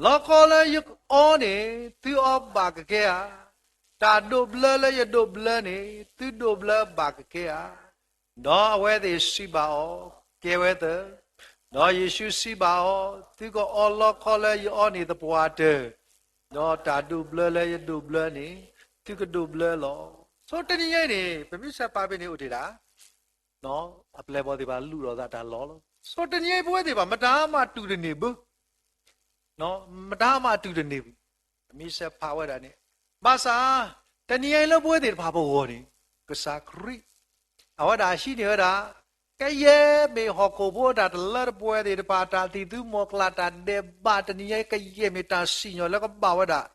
လီခီလၢယအီန့ၣ် သုအီဘၣ်ကကဲဧါ. တၢ်ဒိးဘျၢလၢယဒိးဘျၢန့ၣ် သုဒိးဘျၢဘၣ်ကကဲဧါ. ဒီးအဝဲသ့ၣ်စံးဘၣ်အီၤ, ကဲဝဲသၢ. ဒီးယ့ၣ်ၡူးစံးဘၣ်အီၤ, သုကအီလီခီလၢယအီန့ၣ်သပှၢ်တၢၢ်, ဒီးတၢ်ဒိးဘျၢလၢယဒိးဘျၢန့ၣ် သုကဒိးဘျၢလီၤ. ဆိတနံၤညါအံၤန့ၣ် ပမ့ၢ်ဆဲးဖးဖဲန့ၣ်အိၣ်တ့ၢ်ဒၣ် အပျဲၢ်အဘီၣ်သ့ၣ်တဖၣ်လူၤလိာ်သးတၢ်လီၢ်လီၤ. ဆိတနံၤညါအံၤပဝဲသ့ၣ်တဖၣ် မတၤမးတူၢ်တန့ၢ်ဘၣ် မတၤမးတူၢ်တန့ၢ်ဘၣ်. ပမ့ၢ်ဆဲးဖးဝဲဒၣ်န့ၣ် ဘၣ်ဆၣ် တနံၤညါအံၤလၢပဝဲသ့ၣ်တဖၣ်ပဂီၢ်န့ၣ် ကစၢ်ခရံာ် အဝဲဒၣ်ဟံးန့ၢ်ဝဲဒၣ် ကယဲၢ်မ့ၢ်ဟီၣ်ခိၣ်ဖိတၢ်တလၢတပှဲၤသ့ၣ်တဖၣ် တၢ်သံၣ်သူမီၤကျၢ် တၢ်ဒဲးဘး တနံၤညါအံၤ ကယဲၢ်မ့ၢ်တၢ်စံၣ်ညီၣ်လၢကဘၣ်ဝဲဒၣ်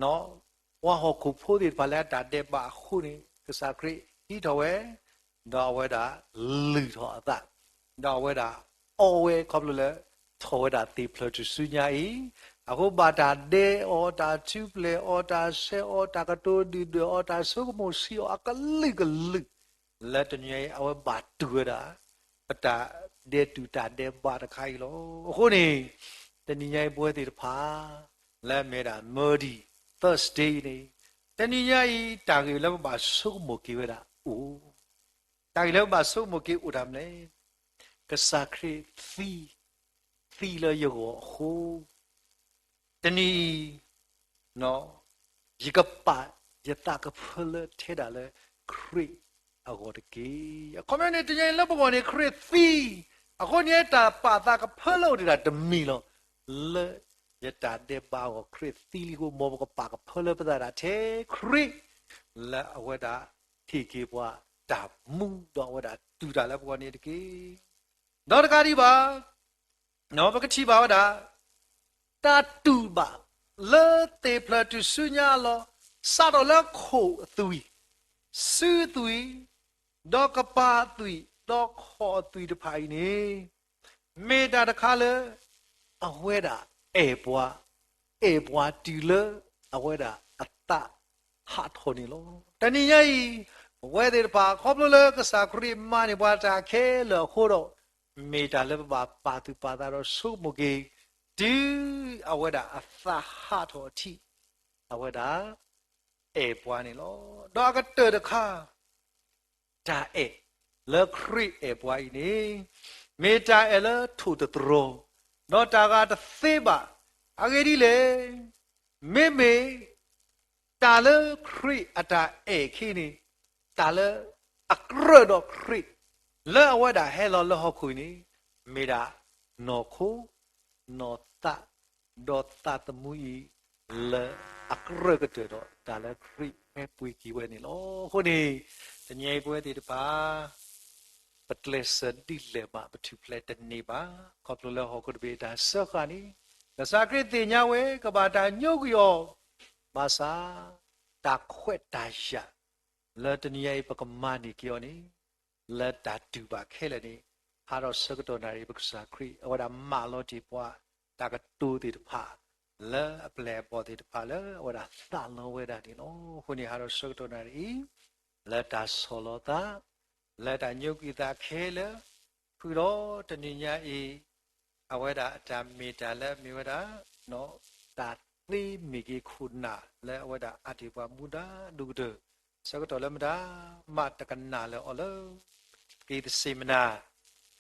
ပှၤဟီၣ်ခိၣ်ဖိသ့ၣ်တဖၣ်လၢအတၢ်ဒဲးဘးအဃိန့ၣ် ကစၢ်ခရံာ်ဟံးထီၣ်ဝဲ, ဒီးအဝဲဒၣ်လုၢ်ထီၣ်အသး, ဒီးအဝဲဒၣ်အီဝဲခီဖျိလၢ ထီၣ်ဝဲဒၣ်သ့ၣ်ဖျၢၣ်ထူၣ်စုညါအံၤ, အဃိဘၣ်တၢ်ဒဲးအီၤ, တၢ်ထူၣ်ဖျဲးအီၤ, တၢ်ဆဲးအီၤ, တၢ်ကတိၤဒုၣ်ဒွဲၣ်အီၤ, တၢ်ဆိကမိၣ်ဆံးအီၤ အကလုာ်ကလုာ် လၢတနံၤညါအံၤ အဝဲဘၣ်တူၢ်ဝဲဒၣ် ပတၢ်ဒဲးတူၢ်တၢ်ဒဲးဘးတခါအံၤလီၤ. အဃိန့ၣ် တနံၤညါအံၤပဝဲသ့ၣ်တဖၣ် လၢအမ့ၢ်ဒၣ် Maundy, Thursday န့ၣ် တနံၤညါအံၤ တၢ်ဂ့ၢ်လၢပဘၣ်ဆိကမိၣ်က့ၤဝဲဒၣ်အိၣ်, တၢ်ဂ့ၢ်လၢပဘၣ်ဆိကမိၣ်က့ၤအိၣ်တၢ်မနုၤလဲၣ်, ကစၢ်ခရံာ်သံ, သံလၢယဂီၢ်အဃိ တနံၤအံၤ ယကပာ်ယသးကဖၢလၢထဲဒၣ်လၢခရံာ်အဂီၢ်တက့ၢ်. အခီပညီန့ၣ် တနံၤအံၤလၢပဂီၢ်န့ၣ် ခရံာ်သံ, အဃိန့ၣ် တၢ်ပာ်သးကဖၢလၢအိၣ်ဒံးဒၣ်တမံၤလီၤ. လၢ ယတၢ်ဒဲးဘးအဂီၢ် ခရံာ်သံလံအဃိ မ်ပကပာ်ကဖၢလၢပသးဒၣ်ထဲခရံာ် လၢအဝဲဒၣ်ဟ့ၣ်က့ၤပှၤတၢ်မူ ဒီးအဝဲဒၣ်တူၢ်တၢ်လၢပဂီၢ်န့ၣ်တက့ၢ်. ဒီးတကးဒံးဘၣ် ပကထံၣ်ဘၣ်ဝဲဒၣ် တၢ်တူၢ်ဘၣ်လၢသ့ၣ်ဖျၢၣ်တုၤဆူညါအလီၢ် စးထီၣ်လၢခိၣ်အသွံၣ်, စုအသွံၣ်, ဒီးကပၤအသွံၣ်, ဒီးခီၣ်အသွံၣ်တဖၣ်အံၤန့ၣ် မ့ၢ်တၢ်တခါလၢ အဝဲဒၣ်အဲၣ်ပှၤ, အဲၣ်ပှၤတုၤလၢအဝဲဒၣ်အသးဟးထီၣ်န့ၣ်လီၤ. တနံၤညါအံၤ ပဝဲသ့ၣ်တဖၣ် ခီဖျိလၢကစၢ်ခရံာ်မၤန့ၢ်ပှၤတၢ်ခဲလၢာ်အဃိဒီး မ့ၢ်တၢ်လၢပဘၣ်ပာ်သူၣ်ပာ်သးဒီးဆိကမိၣ်က့ၤ တုၤအဝဲဒၣ်အသးဟးထီၣ်အထံး အဝဲဒၣ် အဲၣ်ပှၤန့ၣ်လီၤ. ဒီးအကတၢၢ်တခါ တၢ်အဲၣ်လၢခရံာ်အဲၣ်ပှၤအံၤန့ၣ် မ့ၢ်တၢ်အဲၣ်လၢထိၣ်သတြီၤ, ဒီးတၢ်ဂၤတသ့ဘၣ်. အဂ့ၢ်ဒ်လဲၣ်, မ့မ့ၢ်တၢ်လၢခရံာ်အတၢ်အဲၣ်ခံန့ၣ် တၢ်လၢအကြၢးဒီးခရံာ် လၢအဝဲဒၣ်ဟဲလီၤလၢဟီၣ်ခိၣ်အံၤန့ၣ် မ့ၢ်ဒၣ်နီၢ်ခိ နီၢ်သး ဒီးသးသမူအံၤ လၢအကြၢးကတၢၢ်ဒီး တၢ်လၢခရံာ်ဟဲပှ့ၤက့ၤဝဲန့ၣ်လီၤ. အဃိန့ၣ် တနံၤအံၤပဝဲသ့ၣ်တဖၣ် ပကျဲးစၢးဒ်လဲၣ်မး ပထူၣ်ဖျဲးတန့ၢ်ဘၣ်. ခီဖျိလၢဟီၣ်ခိၣ်တဘ့ၣ်အတၢ်စၢဃာ်န့ၣ် ကစၢ်ခရံာ်သ့ၣ်ညါဝဲ ကဘၣ်တၢ်ညိကွံာ်အီၤ, ဘၣ်ဆၣ် တၢ်ခွဲးတၢ်ယာ် လၢတနံၤအံၤပကမၤန့ၢ်က့ၤအီၤန့ၣ် လၢတၢ်တူၢ်ဘၣ်ခဲလၢာ်န့ၣ် ဟးထီၣ်ဆၢကတီၢ်နၣ်ရံၣ် ပကစၢ်ခရံာ် အဝဲဒၣ်မၢလီၤတ့ၢ်ပှၤ တၢ်ကတိၤသ့ၣ်တဖၣ် လၢအပျဲၢ်အဘီၣ်သ့ၣ်တဖၣ်လၢအဝဲဒၣ်သးလီဝဲဒၣ်န့ၣ်လီၤ. အဃိန့ၣ် ဟးထီၣ်ဆၢကတီၢ်နၣ်ရံၣ်အံၤ လၢတၢ်ဆီၣ်လီၤသး လၢတၢ်ညိကွံာ်သးခဲလၢာ် ဃုာ်ဒီးတနံၤညါအံၤ အဝဲဒၣ်အတၢ်မ့ၢ်တၢ်လၢအမ့ၢ်ဝဲဒၣ် တၢ်သ့မ့ၢ်က့ၤခိၣ်နၢ်လၢအဝဲဒၣ်အးတ့ၢ်ပှၤမူဒါဒိၣ်ကတၢၢ် ဆၢကတီၢ်လၢမတၤမးတကနၣ်လၢၤအီၤလၢ က့ၤတသ့ၣ်မနၤ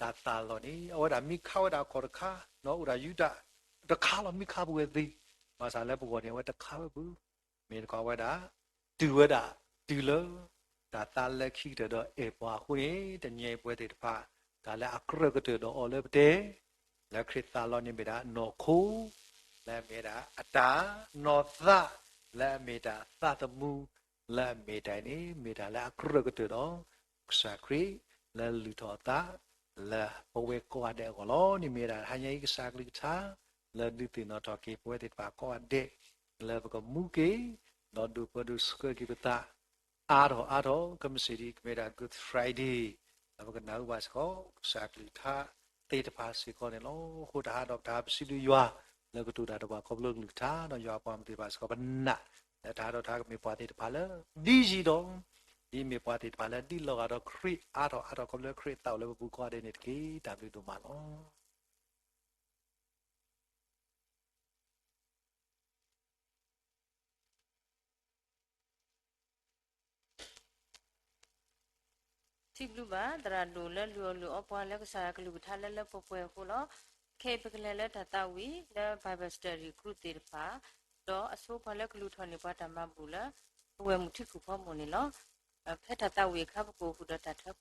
တၢ်သးလီန့ၣ် အဝဲဒၣ်မ့ၢ်ခးဝဲဒၣ်အခီၣ်တခါ အိၣ်ဒၣ်ယူဒၤတခါလီၤ မ့ၢ်ခးပဝဲသ့, ဘၣ်ဆၣ်လၢပဂီၢ်န့ၣ် အဝဲတခးဝဲပူၤ မ့ၢ်တခီဝဲဒၣ် တုၤဝဲဒၣ်တုၤလၢ တၢ်သးလၢခံကတၢၢ်ဒီးအဲၣ်ပှၤအဃိန့ၣ် တနံၤအံၤပဝဲသ့ၣ်တဖၣ် တၢ်လၢအကြၢးကတၢၢ်ဒီးအီၤလၢပတဲ လၢခရံာ်သးလီန့ၣ်မ့ၢ်ဒၣ်နီၢ်ခိ လၢအမ့ၢ်ဒၣ်အတၢ် နီၢ်သး လၢအမ့ၢ်ဒၣ်သးသမူ လၢအမ့ၢ်တၢ်အံၤန့ၣ် မ့ၢ်တၢ်လၢအကြၢးကတၢၢ်ဒီး ကစၢ်ခရံာ် လၢလုၢ်ထီၣ်အသး လၢပဝဲကိးဂၤဒဲးအဂီၢ်လီၤ. န့ၣ်မ့ၢ်ဝဲဒၣ်တဟါညါအံၤကစၢ်ကလုၢ်ကထါ လၢဒုးသ့ၣ်နီၣ်ထီၣ်က့ၤပဝဲသ့ၣ်တဖၣ်ကိးဂၤဒဲး လၢပကမူက့ၤ ဒီးဒိးပၢဒိးဆှၢက့ၤပသး အါထီၣ်အါထီၣ် ကမ့ၢ်စ့ၢ်ဒ်ကမ့ၢ်ဒၣ် Good Friday လၢပကနၢ်ဟူဘၣ်စ့ၢ်ကီး ကစၢ်ကလုၢ်ကထါသ့ၣ်တဖၣ်စ့ၢ်ကီးန့ၣ်လီၤ. အဃိတဟါဒီးပတဟါပစံးဘျုးယွၤ လၢကတိၤတၢ်ဒီးပှၤခီဖျိကလုၢ်ကထါ ဒီးယွၤအပှၤမုၣ်သ့ၣ်တဖၣ်စ့ၢ်ကီး ပနာ် လၢတဟါဒီးတဟါကမ့ၢ်ပှၤသ့ၣ်တဖၣ်လၢ ဒ်ယံၤဒီး ဒ်မ့ၢ်ပှၤသ့ၣ်တဖၣ်လၢဒ်လီၤဂာ်ဒီးခရံာ်အါထီၣ်အါထီၣ် ခီဖျိခရံာ်သးအိၣ်လၢပပူၤကိးဂၤဒဲးန့ၣ်တက့ၢ်. တၢ်ဘျုးဒိၣ်မးလီၤ. စံးဘျုးဘၣ် သရၣ်ဒိၣ်လၢလုၢ်အီၣ်လုၢ်အီပှၤလၢကစၢ်ယွၤကလုၢ်ကထါလၢလၢပှဲၤပှဲၤအဃိလီၤ. ခဲအံၤပကလဲၤလၢတၢ်သးဝံၣ်လၢ Bible Study Group သ့ၣ်တဖၣ် ဒီးအဆိပှၤလၢကလူၤထီၣ်န့ၢ်ပှၤတၢ်မၤဘူၣ်လၢ ပဝဲၢ်မုၢ်ထံခိၣ်ဖီမိၢ်န့ၣ်လီၤ. ဖဲတၢ်သးဝံၣ်အခါ ပကအိၣ်ဃုာ်ဒီးတၢ်ထၢ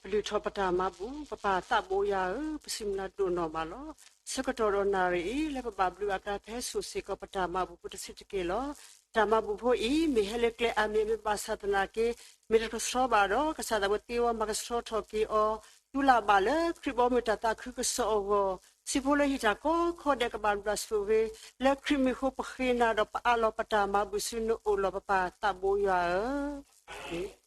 ပလုၢ်ထီၣ်ပတၢ်မၤဘူၣ်, ပပၢ်သးဘိယွၤဧၢ, ပစံးဘျုးနၤဒိၣ်နီၢ်မးလီၤ. ဆၢကတီၢ်ဒီးနၣ်ရံၣ်အံၤ လၢပဘၣ်ဘျုးအကါဖဲစိၣ်စ့ၢ်ကီးပတၢ်မၤဘူၣ်ဖိတဆံးတက့ၢ်လီၤ. တၢ်မၤဘူၣ်ဖိအံၤ မ့ၢ်ဟဲလၢကျဲအါမံၤ မ့ၢ်ဘၣ်ဆၣ်သနာ်က့ မ့ၢ်တကဆှီဘၣ်ဒီး ကစၢ်သးဝဲသ့ဝဲမၤကဆှီထီၣ်က့ၤအီၤ တူၢ်လၢ်ဘၣ်လၢခရံာ်ဘီမုၢ်တၢ်သးခုကစီၣ်အဂီၢ်, စံးဖိလၢဟံၣ်တၢ်ကီခီဒဲးကဘၣ်ဘျုးဆိၣ်ဂ့ၤ, လၢခရံာ်မံၤအဃိပဃ့နၤဒီးပအးလီၤပတၢ်မၤဘူၣ်ဆူနအိၣ်လီၤ ပပၢ်သးဘိယွၤဧၢ.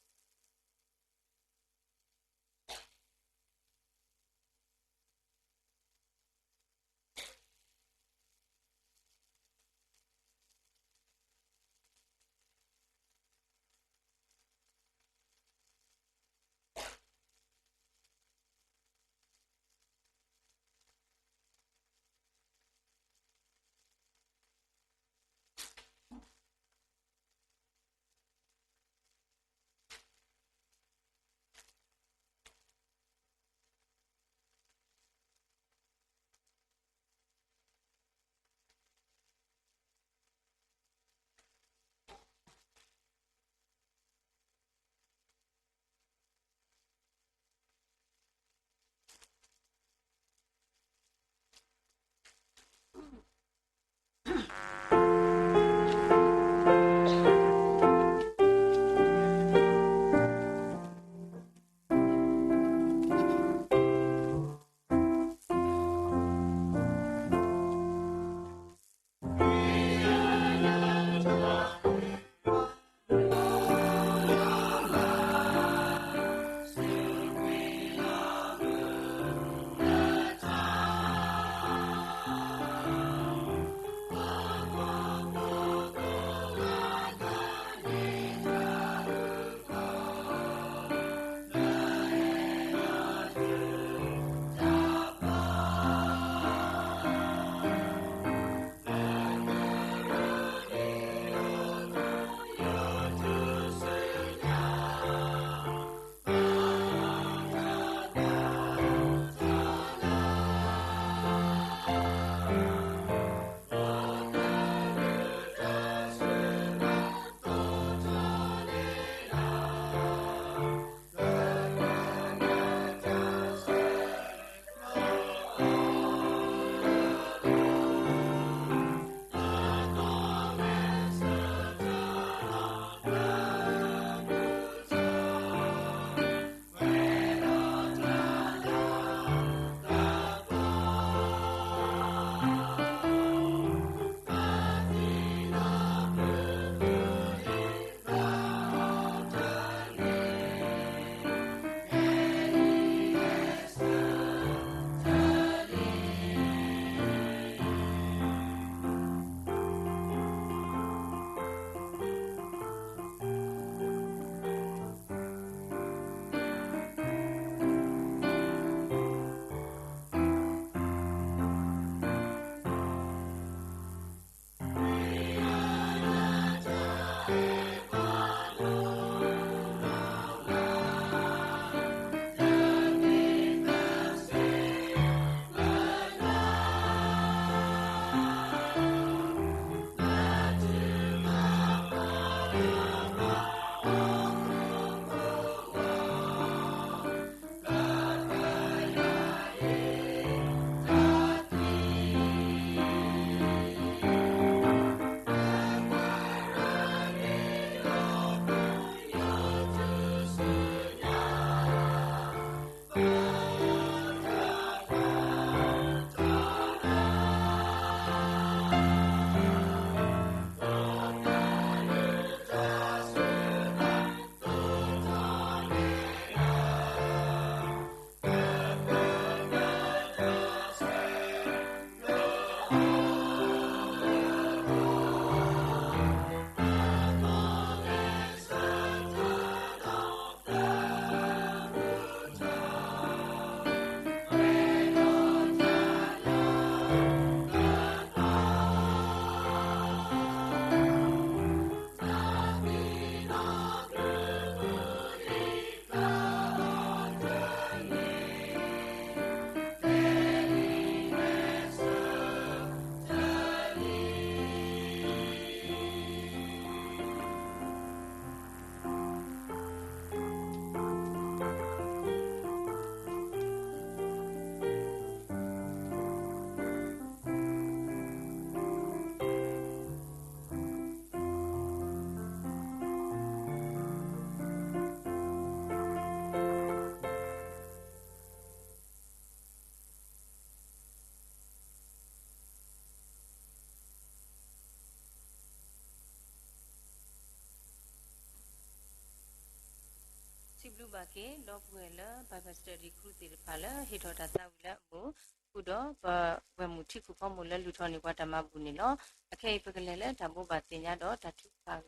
က့ၤဒီပုၢ်ဝဲၢ်လၢ Bible Study Group သ့ၣ်တဖၣ်လၢဟ့ၣ်ထီၣ်တၢ်သးဝံၣ်လၢအမုာ်ဃုာ်ဒီး ပဝဲၢ်မုၢ်ထံခိၣ်ဖီမိၢ်လၢလူၤထီၣ်န့ၢ်ပှၤတၢ်မၤဘူၣ်န့ၣ်လီၤ. အခဲအံၤပကလဲၤလၢတၢ်ဘိးဘၣ်သ့ၣ်ညါဒီးတၢ်ထုကဖၣ်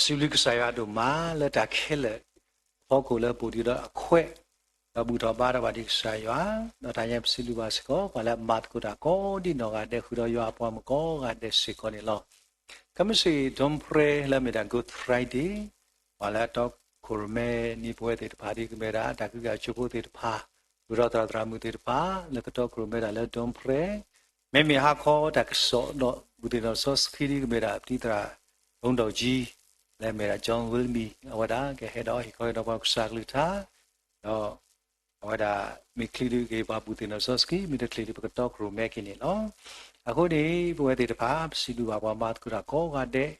စံးဘျုးကစၢ်ယွၤဒိၣ်မးလၢတၢ်ခဲလၢာ် ဖီခိၣ်လၢပအိၣ်ဒံးဒီးအခွဲး, ဒီးဘူၣ်ထီၣ်ဘါထီၣ်ဘၣ်ဒံးကစၢ်ယွၤ, ဒီးတၢ်ညါပစံးဘျုးဘၣ်စ့ၢ်ကီး ပှၤလၢအမၤသကိးတၢ်ကိးဒံးနီၢ်ဂၤဒဲး ဃုာ်ဒီးယွၤအပှၤမုၣ်ကိးဂၤဒဲးစ့ၢ်ကီးန့ၣ်လီၤ. ခဲမုၢ်ဆ့ၣ် Dawnprayer လၢအမ့ၢ်ဒၣ် Good Friday, ပှၤလၢအတီခိၣ်ရိၣ်မဲနံၤပဝဲသ့ၣ်တဖၣ်ဒ်ကမ့ၢ်ဒၣ် တၢ်ကံၢ်ကၤကၠိဖိသ့ၣ်တဖၣ်, ဃုာ်ဒီးသရၣ်သရၣ်မုၣ်သ့ၣ်တဖၣ် လၢကတီခိၣ်ရိၣ်မဲဒၣ်လၢ Dawnprayer, မ့မ့ၢ်ဟါခီတၢ်ကစီၣ်ဒီးဘူၣ်သ့ၣ်နီၣ်စီဆှံဒ်ကမ့ၢ်ဒၣ် ပတံၤသရၣ် ဘုန်းတော်ကြီး လၢအမ့ၢ်ဒၣ် John Wilmy အဝဲဒၣ်ကဟဲဒီးဟ့ၣ်ခီဟ့ၣ်နီၤပှၤကစၢ်ကလုၢ်ကထါ, ဒီးအဝဲဒၣ်မ့ၢ်ချံဒုးက့ၤပှၤဘူၣ်သ့ၣ်နီၣ်စီဆှံ မ့ၢ်တချံဒုးပကတီခိၣ်ရိၣ်မဲက့ၤန့ၣ်လီၤ. အဃိန့ၣ် ပဝဲသ့ၣ်တဖၣ် ပစံးဘျုးဘၣ်ပှၤမၤသကိးတၢ်ကိးဂၤဒဲး,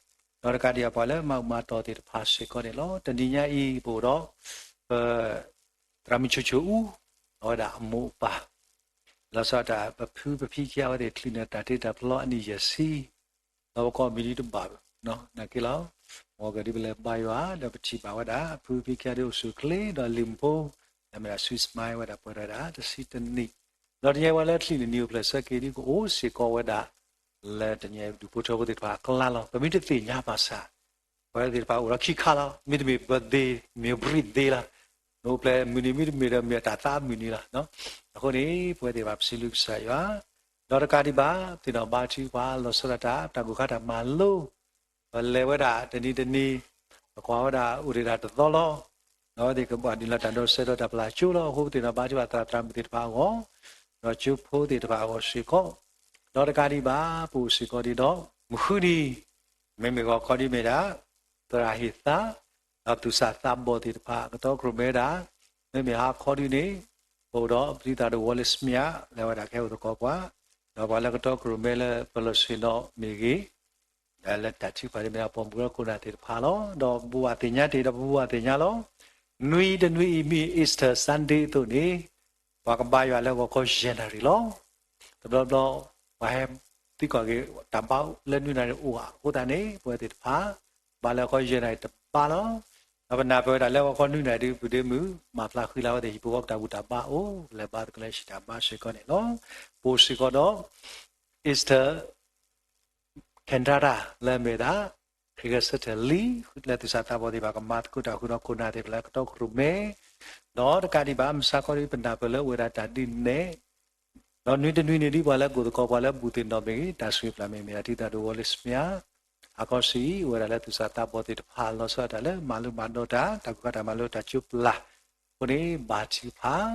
ဒီးတကးဒံးဘၣ်ပှၤလၢမၤအူမၤတီၤသ့ၣ်တဖၣ်စ့ၢ်ကီးန့ၣ်လီၤ. တနံၤညါအံၤ ပအိၣ်ဒီး ပ သရၣ်မုၣ်ဆိဆိအူ, အဝဲဒၣ်အမိၢ်အပၢ် လီၤဆီဒၣ်တၢ် ပဖုပဖံခံဂၤအဝဲသ့ၣ်ချုးန့ၢ်တၢ်တ့တၢ်ဖျီအနံၣ်ယဲၢ်ဆံ, ဒီးပကိးမံၤဒ်တဘၣ်ဘၣ်, နာ်က့လီၤ. မ်ကဒ်ပလဲၤဘါယွၤ ဒီးပထံၣ်ဘၣ်ဝဲဒၣ် အဖုဖံခံဂၤဒ်အိၣ်ဆူၣ်အိၣ်ချ့ ဒီးလံာ်မူဖိ လၢအမ့ၢ်ဒၣ် Swiss Smile ဝဲဒၣ်ပှဲၤထီၣ်ဝဲဒၣ်တဆံတနံၣ်, ဒီးတနံၤအံၤပှၤလၢချုးန့ၢ်နံၣ်အိၣ်ဖျဲၣ်ဆၢက့ၤဒ်ကအိၣ်စ့ၢ်ကီးဝဲဒၣ် လၢတနံၤအံၤဒူၣ်ဖိထၢဖိသ့ၣ်တဖၣ်အကျါလီၤ. ပမ့ၢ်တသ့ၣ်ညါဘၣ်ဆၣ် ပဝဲသ့ၣ်တဖၣ်အိၣ်ဒီးခံခါလီၤ. မ့တမ့ၢ် birthday မ့ၢ် birthday လီၤ. နအိၣ်ဖျဲၣ်မုၢ်နံၤ မ့တမ့ၢ်ဒီးမ့ၢ်တၢ်သးအမုၢ်နံၤလီၤ. အဃိန့ၣ် ပဝဲသ့ၣ်တဖၣ်ပစံးဘျုးကစၢ်ယွၤ, ဒီးတကးဒံးဘၣ် ပသ့ၣ်နီၣ်ဘါထုကဖၣ် လီၤဆီဒၣ်တၢ် တၢ်ကိၢ်ခါတၢ်မၤလိ ပလဲၤဝဲဒၣ်တနံၤတနံၤ, ပကွၢ်ဝဲဒၣ်အိၣ်ဒံးတၢ်တသီလီၤ. ဒီးအဝဲသ့ၣ်ကဘၣ်ဒုးလၢတၢ်ဒီးစဲးဒီးတၢ်ပျၢ်ကၠိလီၤ. အဃိပသ့ၣ်နီၣ်ဘါထုကဖၣ်သရၣ်သရၣ်မုၣ်သ့ၣ်တဖၣ်အဂီၢ်, ဒီးကၠိဖိသ့ၣ်တဖၣ်အဂီၢ်စ့ၢ်ကီး, ဒီးတကးဒံးဘၣ် ပအိၣ်စ့ၢ်ကီးဒံးဒီး မုၢ်ဃုနံၤ မ့မ့ၢ်ဂီၤခီဒ်မ့ၢ်ဒၣ် သရၣ်ဟ့ၣ်သါ, ဒီးသူၣ်စၢ်သးဘီၣ်သ့ၣ်တဖၣ် ကတီခိၣ်ရိၣ်မဲဒၣ်, မ့မ့ၢ်ဟါခီဒ်န့ၣ် ပအိၣ်ဒီးပတံၤသရၣ်ဒိၣ် Wallace Smith လၢအဝဲဒၣ်ကဟဲအိၣ်သကိးပှၤ, ဒီးပှၤလၢကတီခိၣ်ရိၣ်မဲလၢပလီၢ်ဆ့ၣ်နီၤမ့ၢ်ဂ့ၤ ဒီးလၢတၢ်ထုကဖၣ်ဒ်မ့ၢ်ဒၣ်ပိာ်မုၣ်ဒီးခိၣ်နၢ်သ့ၣ်တဖၣ်လီၤ. ဒီးပဘူၣ်ဘၣ်သ့ၣ်ညါတ့ၢ်ဒီးပဘူၣ်ဘၣ်သ့ၣ်ညါလီၤ. နွံတနွံအံၤမ့ၢ် Easter Sunday အသိးန့ၣ် ပှၤကဘါယွၤလၢဂီၤခီယဲၢ်နၣ်ရံၣ်လီၤ. တဘျီဘျီ ပှၤဟဲသံကွၢ်က့ၤ တၢ်ဘါလၢနွံနၣ်ရံၣ်အိၣ်ဧါ. အဃိသတးန့ၣ် ပဝဲသ့ၣ်တဖၣ် ဘါလၢဂီၤခီယဲၢ်နၣ်ရံၣ်တဘါလီၤ. ဒီးပနၢ်ပၢၢ်ဝဲဒၣ်လၢဂီၤခီနွံနၣ်ရံၣ်ဒ် ပုၢ်ဒ့မုၣ် မၤဖျါဃံလၤဝဲသ့ၣ်ဟံၣ်ဖိဃီဖိတၢ်ဘူၣ်တၢ်ဘါအိၣ်, လဲၤဘါသကိးလၢဟံၣ်တၢ်ဘါစ့ၢ်ကီးန့ၣ်လီၤ. ပအိၣ်စ့ၢ်ကီးဒီး Easter cantata လၢအမ့ၢ်ဒၣ် ခရံာ်ဂဲၤဆၢထၢၣ်လံ, လၢသူၣ်စၢ်သးဘီၣ်သ့ၣ်တဖၣ် ကမၤသကိးတၢ်ဃုာ်ဒီးခိၣ်နၢ်သ့ၣ်တဖၣ်လၢကတီခိၣ်ရိၣ်မဲ, ဒီးတကးဒံးဘၣ် မုၢ်ဆါခီဒ်ပနၢ်ပၢၢ်လၢအိၣ်ဝဲဒၣ်တၢ်ဒုးနဲၣ်, ဒီးနွံတနွံန့ၣ်ဒ်ပှၤလၢကိၢ်သကိးပှၤလၢဘူၣ်သ့ၣ်နီၣ်မ့ၢ်ဂ့ၤ, တၢ်ဆိၣ်ဂ့ၤပျၢ်မ့ၢ်မ့ၢ်ဒၣ်တံၤသရၣ်ဒိၣ် Wallace Smith ဟါခီဆူအံၤ အိၣ်ဝဲဒၣ်လၢသူၣ်စၢ်သးဘီၣ်သ့ၣ်တဖၣ် လီၤဆီဒၣ်တၢ်လၢမၤလိမၤဒိးတၢ် တၢ်ကူၣ်ခါတၢ်မၤလိတၢ်ကၠိပျၢ်, အဃိန့ၣ် ဘါထုကဖၣ်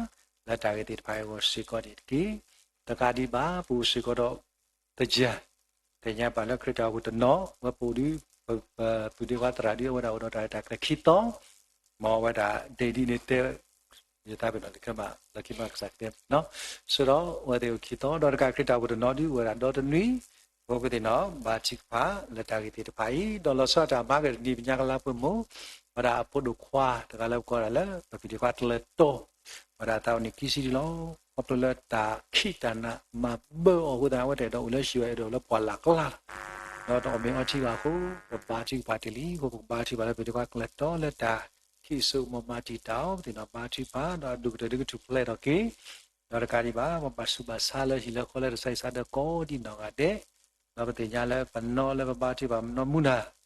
လၢတၢ်ဂ့ၢ်သ့ၣ်တဖၣ်အံၤအဂီၢ်စ့ၢ်ကီးန့ၣ်တက့ၢ်. တကးဒံးဘၣ် ပအိၣ်စ့ၢ်ကီးဒီး သယၢၢ် သ့ၣ်ညါဘၣ်လၢခရံာ်တၢ်အိၣ်ဖှိၣ်တနီၤ ဝဲပအိၣ်ဒီး ပပုၢ်ဒ့ခွါသရၣ်ဒ် အဝဲဒၣ်အိၣ်ဒီးတၢ်ရဲၣ်တၢ်ကျဲၤခံသီ, မ်အဝဲဒၣ်ဒ့ၣ်ဒ်န့ၣ်တဲ ယသးပ့ၤနီၣ်လၢခံမး လၢခံမးကစၢ်ကတဲ, ဆိဒီးအဝဲသ့ၣ်အိၣ်ခံသီ ဒီးတကးခရံာ်တၢ်အိၣ်ဖှိၣ်တနီၤဒ် အိၣ်ဝဲဒၣ်ဒီတနွံ, အဃိပသ့ၣ်နီၣ် ဘါထုကဖၣ်လၢတၢ်ဂ့ၢ်သ့ၣ်တဖၣ်အံၤ, ဒီးလီၤဆီဒၣ်တၢ်မၤကတနံၤ ပညါကလါပှဲၤမိၢ်, ဝဲဒၣ်အဖိဒိၣ်ခွါတဂၤလၢပကိးဒၣ်လၢ ပပုၢ်ဒ့ခွါကျၢၤတီ ဝဲဒၣ်သးအိၣ်န့ၣ်ခံဆံဒံးလီၤ. ခီဖျိလၢတၢ်ခံးတၢ်နးမၤဘၢအီၤအဃိသတး အဝဲတအဲၣ်ဒိးအိၣ်လၢဟံၣ်ဝဲ အဲၣ်ဒိးအိၣ်လၢပှၢ်လၢ်ကျါလီၤ. ဒီးတအီၣ်မ့ၤအီထံဘၣ်အဃိ ပဘါထုကဖၣ်တ့ၢ်လံ. အဃိပကဘါထုကဖၣ်လၢပပုၢ်ဒ့ခွါကျၢၤတီလၢတၢ်ခံးစိကမီၤမၤတံာ်တာ်အီၤ, ပသ့ၣ်နီၣ်ဘါထုကဖၣ် ဒီးအဒိၣ်ကတၢၢ်ဒ်ကထူၣ်ဖျဲးထီၣ်က့ၤ, ဒီးတကးဒံးဘၣ် ပဘၣ်ဆူးဘၣ်ဆါလၢဟံၣ်လၢဃီလၢတၢ်ဆါဟံၣ်ဆါဒီးကိးဒံးနီၢ်ဂၤဒဲး, ဒီးပသ့ၣ်ညါလၢပနီၢ်လၢပဘါထုကဖၣ်ပနီၢ်မူနၤ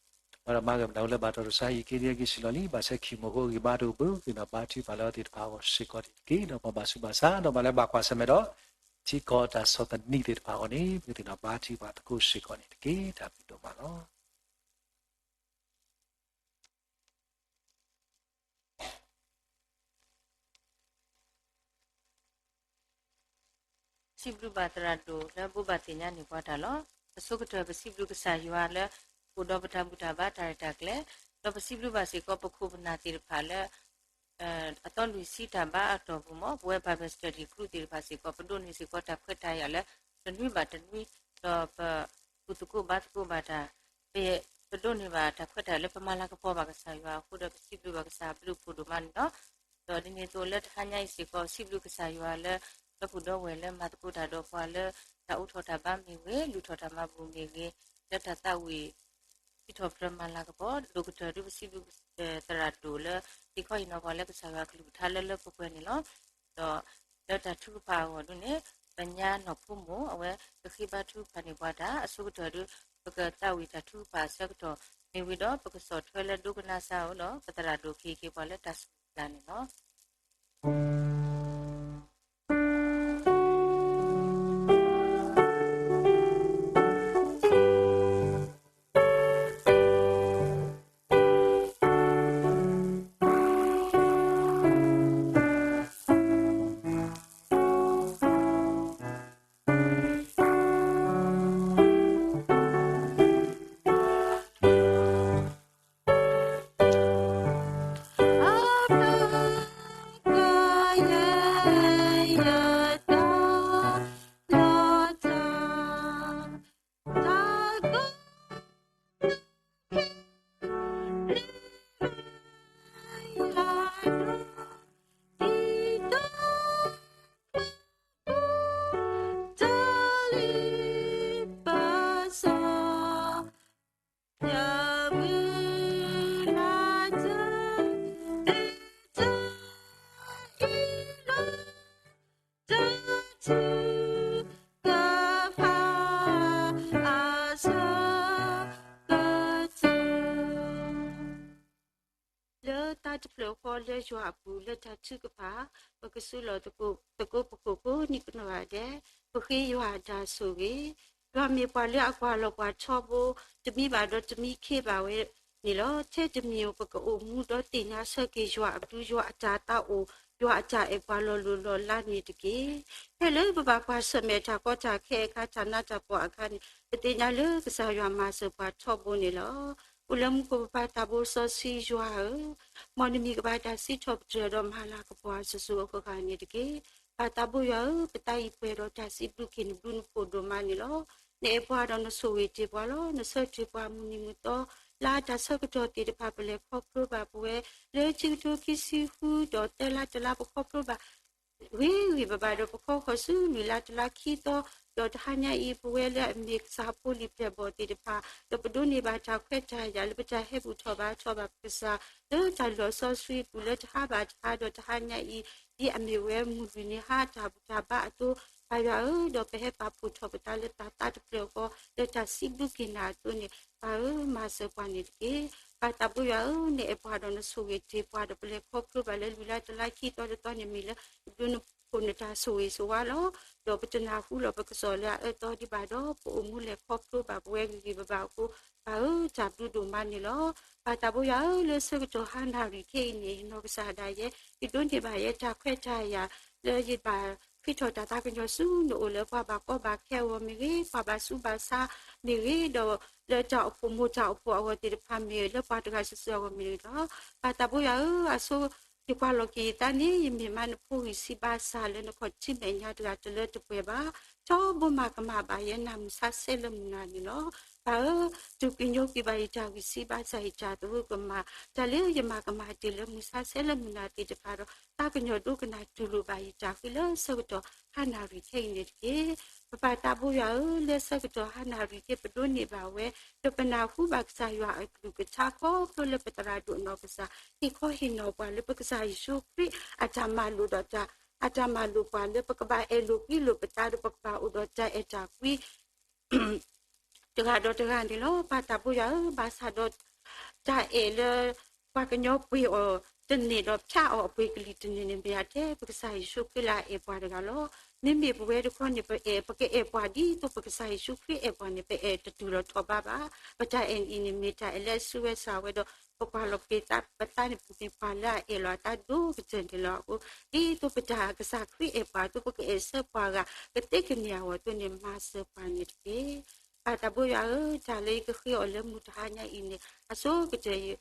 ဝဲဒၣ်မၤဂ့ၤမနုၤလၢဘၣ်တၢ်တၢ်ဆါဟံၣ်က့ၤဒ်အက့ၤဆံးလီၤလံ, ဘၣ်ဆဲခံမိၢ်ဃိအဂံၢ်ဘါတအိၣ်ဘၣ်, ပသ့ၣ်နီၣ်ဘါထုကဖၣ်လၢအဝဲသ့ၣ်တဖၣ်အဂီၢ်စ့ၢ်ကီးန့ၣ်တက့ၢ်. ဒီးပဘၣ်ဆူးဘၣ်ဆါ ဒီးပှၤလၢဘၣ်ကွၢ်ဆၢၣ်မဲာ်ဒီး ထံကီၢ်တၢ်ဆီၣ်သနံးသ့ၣ်တဖၣ်အဂီၢ်န့ၣ် ပကသ့ၣ်နီၣ်ဘါထုကဖၣ်သကိးစ့ၢ်ကီးန့ၣ်တက့ၢ်. တၢ်ဘျုးဒိၣ်မးလီၤ. စံးဘျုးဘၣ်သရၣ်ဒိၣ်လၢဘိးဘၣ်သ့ၣ်ညါန့ၢ်ပှၤတၢ်လီၤ. အဆိကတၢၢ်ပစံးဘျုးကစၢ်ယွၤလၢ အိၣ်ဒီးပတၢ်ဘူၣ်တၢ်ဘါတၢ်ရဲၣ်တၢ်ကျဲၤ, ဒီးပစံးဘျုးဘၣ်စ့ၢ်ကီးပခိၣ်ပနၢ်သ့ၣ်တဖၣ်လၢ အသီလွံၢ်ဆံတၢ်ဘါအတီၢ်ပူၤမ့ၢ် ပဝဲ Bible Study Group သ့ၣ်တဖၣ်စ့ၢ်ကီး ပဒိးန့ၢ်စ့ၢ်ကီးတၢ်ခွဲးတၢ်ယာ်လၢ တနွံဘၣ်တနွံ, ဒီးပ ဘူၣ်သကိးဘါသကိးဘၣ်တၢ်, ပ ပဒိးန့ၢ်ဘၣ်တၢ်ခွဲးတၢ်ယာ်လၢပမၤလၤကပီၤဘၣ်ကစၢ်ယွၤအဃိ ဒီးပစံးဘျုးဘၣ်ကစၢ်အဘျုးအဖှိၣ်ဒိၣ်မးန့ၣ်လီၤ. ဒီးဒ်န့ၣ်အသိးလၢတဟါညါအံၤစ့ၢ်ကီး စံးဘျုးကစၢ်ယွၤလၢ ဒီပုၢ်ဒီဝဲၢ်လၢမၤသကိးတၢ်ဒီးပှၤလၢ တၢ်အိးထီၣ်တၢ်ဘါမ့ၢ်ဂ့ၤ, လူၤထီၣ်တၢ်မၤဘူၣ်မ့ၢ်ဂ့ၤ, လၢတၢ်သးဝံၣ် ဟံးထီၣ်ဖျၢၣ်မၤလၤကပီၤ ဒိၣ်ကတၢၢ်ဒုးပစံးဘျုး သရၣ်ဒိၣ်လၢ သ့ၣ်ခီဟ့ၣ်နီၤပှၤလၢကစၢ်ယွၤကလုၢ်ကထါလၢလၢပှဲၤပှဲၤန့ၣ်လီၤ. ဒီးလၢတၢ်ထုကဖၣ်အဂီၢ်ဒ်န့ၣ် ပညါနီၢ်ဖိမိၢ် အဝဲကဃ့ဘါထုကဖၣ်န့ၢ်ပှၤတၢ်အဆိကတၢၢ်ဒီး ပကသးဝံၣ်တၢ်ထုကဖၣ်အဆၢကတီၢ် မ့ၢ်ဝံၤဒီးပကဆီၣ်ထွဲလၢဒိကနၣ်စၢ်ဧိၤဒီး ပသရၣ်ဒိၣ်ကဟ့ၣ်က့ၤပှၤလၢတၢ်စူၢ်တၢ်နာ်န့ၣ်လီၤ. လၢတၢ်တဖျၢၣ်ဃီလၢယွၤအပူၤ လၢတၢ်ထုကဖၣ် ပကစူးလီၤသကိးပခိၣ်ကိးနံၤကနီၢ်ဂၤဒဲး, ပဃ့ယွၤအတၢ်ဆိၣ်ဂ့ၤ, ယွၤမ့ၢ်ပှၤလၢအကွၢ်လီၤပှၤထီဘိ, တမံဘၣ်ဒီးတမံခ့ဘၣ်ဝဲန့ၣ်လီၤ. ထဲတမံၤဧိၤ ပကအိၣ်မူဒီးသ့ၣ်ညါဆၢက့ၤယွၤအဘျုး ယွၤအတၢ်သးအိၣ်, ယွၤအတၢ်အဲၣ်ပှၤလီၤလိၤလီၤလးန့ၣ်တက့ၢ်. ဖဲလၢပဘၣ်ကွၢ်ဆၢၣ်မဲာ်တၢ်ကီတၢ်ခဲအခါ တၢ်နးတၢ်ဖှီၣ်အခါန့ၣ် ပသ့ၣ်ညါလၢကစၢ်ယွၤမၤစၢၤပှၤထီဘိန့ၣ်လီၤ. အိၣ်လၢမူခိၣ် ပပၢ်သးဘိစီဆှံယွၤဧၢ, မ်နမံၤကဘၣ်တၢ်စံးထီၣ်ပတြၢၤဒီးမၤလၤကပီၤအစိၤစိၤအဃၣ်ဃၣ်န့ၣ်တက့ၢ်. ပၢ်သးဘိယွၤဧၢ, ပသးအံၤပှဲၤဒီးတၢ်စံးဘျုးက့ၤနဘျုးနဖှိၣ်ဒိၣ်မးန့ၣ်လီၤ. နအဲၣ်ပှၤဒီးနဆိၣ်ဂ့ၤတ့ၢ်ပှၤလီၤ. နဆၢထၢၣ်ပှၤမုၢ်နံၤမုၢ်သီ လၢတၢ်ဆၢကတီၢ်သ့ၣ်တဖၣ် ပလဲၤခီဖျိဘၣ်ပဝဲ လၢခံကထိခံဆံဃုဒီးသၢလါတလါ ပခီဖျိဘၣ် ဂ့ၤဂ့ၤဘၣ်ဘၣ်ဒီး ပခီဃီၤဆူလွံၢ်လါတလါခံသီ, ဒီးတဟါညါအံၤ ပဝဲလၢအမ့ၢ်ကစၢ်ဖိလံၤပျဲၢ်ဘီၣ်သ့ၣ်တဖၣ် ဒီးပဒိးန့ၢ်ဘၣ်တၢ်ခွဲးတၢ်ယာ်လၢပတၢ်ဟဲဘူၣ်ထီၣ်ဘါထီၣ်ဘၣ်ပကစၢ် လၢတၢ်လီၢ်စီဆှံအပူၤ လၢတဟါဘၣ်တဟါ ဒီးတဟါညါအံၤ ဒ်အမ့ၢ်ဝဲမုၢ်လွံၢ်နံၤဟါတၢ်ဘူၣ်တၢ်ဘါအသိး, ပၢ်ယွၤဧၢ, ဒီးပဟဲပာ်ဖှိၣ်ထီၣ်ပသးလၢတၢ်သးတဖျၢၣ်ဃီ လၢတၢ်စံးဘျုးက့ၤနၤအသိးန့ၣ် ပၢ်ဧၢ, မၤစၢၤပှၤန့ၣ်တက့ၢ်. ပၢ်သးဘိယွၤဧၢ, နအဲၣ်ပှၤဒီးနဆိၣ်ဂ့ၤတ့ၢ်ပှၤ ဒီးပလဲၤခီဖျိဘၣ်လၢလွံၢ်လါတလါခံသီတသီန့ၣ် မ့ၢ်လၢနဘျုးနဖှိၣ်နတၢ်ဆိၣ်ဂ့ၤဆိၣ်ဝါလီၤ. ဒီးပတနၢ်ဟူလီၤပကစီၣ်လၢအအၢသီဒံးဘၣ်ဒီး ပအိၣ်မူလဲၤခီဖျိဘၣ်ပဝဲဂ့ၤဂ့ၤဘၣ်ဘၣ်အဃိ ပၢ်ဧၢ, တၢ်ဘျုးဒိၣ်မးန့ၣ်လီၤ. ပၢ်သးဘိယွၤဧၢ, လၢဆၢကတီၢ်ဟါနၣ်ရံၣ်ခဲအံၤန့ၣ် ယနီၢ်ကစၢ်ဒၣ်ယဲ ယဒိးန့ၢ်ဘၣ်ယဲတၢ်ခွဲးတၢ်ယာ် လၢယဘၣ်ဃ့ထီၣ်တၢ်သးကညီၤဆူနအိၣ် လၢပှၤဘၣ်ကီဘၣ်ခဲအဂီၢ်မ့ၢ်ဂ့ၤ, ပှၤဘၣ်ဆူးဘၣ်ဆါမ့ၢ်ဂ့ၤ, ဒီးလၢတၢ်အိၣ်ဖှိၣ်မိၢ်တၢ်အိၣ်ဖှိၣ်အဂီၢ်သ့ၣ်တဖၣ်မ့ၢ်ဂ့ၤ, လၢပှၤတဂၤစုာ်စုာ်အဂီၢ်မ့ၢ်ဂ့ၤလီၤ. ပၢ်သးဘိယွၤဧၢ, အဆိ ယကွၢ်လီၤက့ၤယသးန့ၣ် ယမ့ၢ်မါနဖိဂံၢ်စၢ်ဘါစၢ်လၢနခီၣ်ထံးမဲာ်ညါတဂၤတလၢတပှဲၤဘၣ်. ထီဘိမၤကမၣ်ဘၣ်ယဲနၤမုၢ်ဆါဆဲးလၢမုၢ်နၤန့ၣ်လီၤ. ပၢ်ဧၢ, ဒုးကညိကွံာ်ဘၣ်ယတၢ်ဂံၢ်စၢ်ဘါစၢ် ယတၢ်သရူးကမၣ်, တၢ်လၢယမၤကမၣ်တ့ၢ်လၢမုၢ်ဆါဆဲးလၢမုၢ်နၤသ့ၣ်တဖၣ်ဒီး သးကညီၤဒိကနၣ်တူၢ်လိာ်ဘၣ်ယတၢ်ဃ့လၢဆၢကတီၢ်ဟါနၣ်ရံၣ်ခဲအံၤန့ၣ်တက့ၢ်. ပပၢ်သးဘိယွၤဧၢ, လၢဆၢကတီၢ်ဟါနၣ်ရံၣ်ခဲ ပဒိးန့ၢ်ဘၣ်ဝဲ ဒီးပနၢ်ဟူဘၣ်ကစၢ်ယွၤအကလုၢ်ကထါခီဖျိလၢပသရၣ်ဒိၣ်နီၢ်ကစၢ် ဟ့ၣ်ခီဟ့ၣ်နီၤပှၤလၢပကစၢ်ယ့ၣ်ၡူးခရံာ်အတၢ်မၤလိာ်ဒီးတၢ် အတၢ်မၤလိာ်ပှၤလၢပကဘၣ်အဲၣ်လိာ်ကွံလိာ်ပသး ဒီးပကဘၣ်အိၣ်ဒီးတၢ်အဲၣ်တၢ်ကွံ တဂၤဒီးတဂၤန့ၣ်လီၤ. ပၢ်သးဘိယွၤဧၢ, ဘၣ်ဆၣ်ဒီး တၢ်အဲၣ်လၢ ပှၤကညီပှ့ၤအီၤတန့ၢ်ဒီးဖျါအီၤအပှ့ၤကလံၤတန့ၢ်န့ၣ် မ့ၢ်အထဲပကစၢ်ယ့ၣ်ၡူးခရံာ်လၢအအဲၣ်ပှၤတဂၤလီၤ. မ့မ့ၢ်ပဝဲတခီန့ၣ် ပအဲၣ် ပကအဲၣ်ပှၤဒ်သိးပကစၢ်ယ့ၣ်ၡူးခရံာ်အဲၣ်ပှၤန့ၣ် ပအဲၣ်တတုၤလီၤထီၣ်ဘးဘၣ်. ပတၢ်အဲၣ်အံၤန့ၣ် မ့ၢ်တၢ်အဲၣ်လၢအစုဝဲစၢ်ဝဲဒီး ပကွၢ်လီၤက့ၤသး ပသးန့ၣ် ပမ့ၢ်ပှၤလၢအအဲၣ်လီၤအသးဒိၣ်ကတၢၢ်န့ၣ်လီၤ. အဃိ ဒ်သိးပတၢ်ကစၢ်ခရံာ်အဲၣ်ပှၤအသိး ပကအဲၣ်ဆၢပှၤဂၤ ကသ့ကန့ၢ်အဂီၢ်အသိးန့ၣ် မၤစၢၤပှၤန့ၣ်တက့ၢ်. ပၢ်သးဘိယွၤဧၢ, တၢ်လၢယကဃ့အီၤလၢမုၢ်တဟါညါအံၤန့ၣ် အဆိကတၢၢ်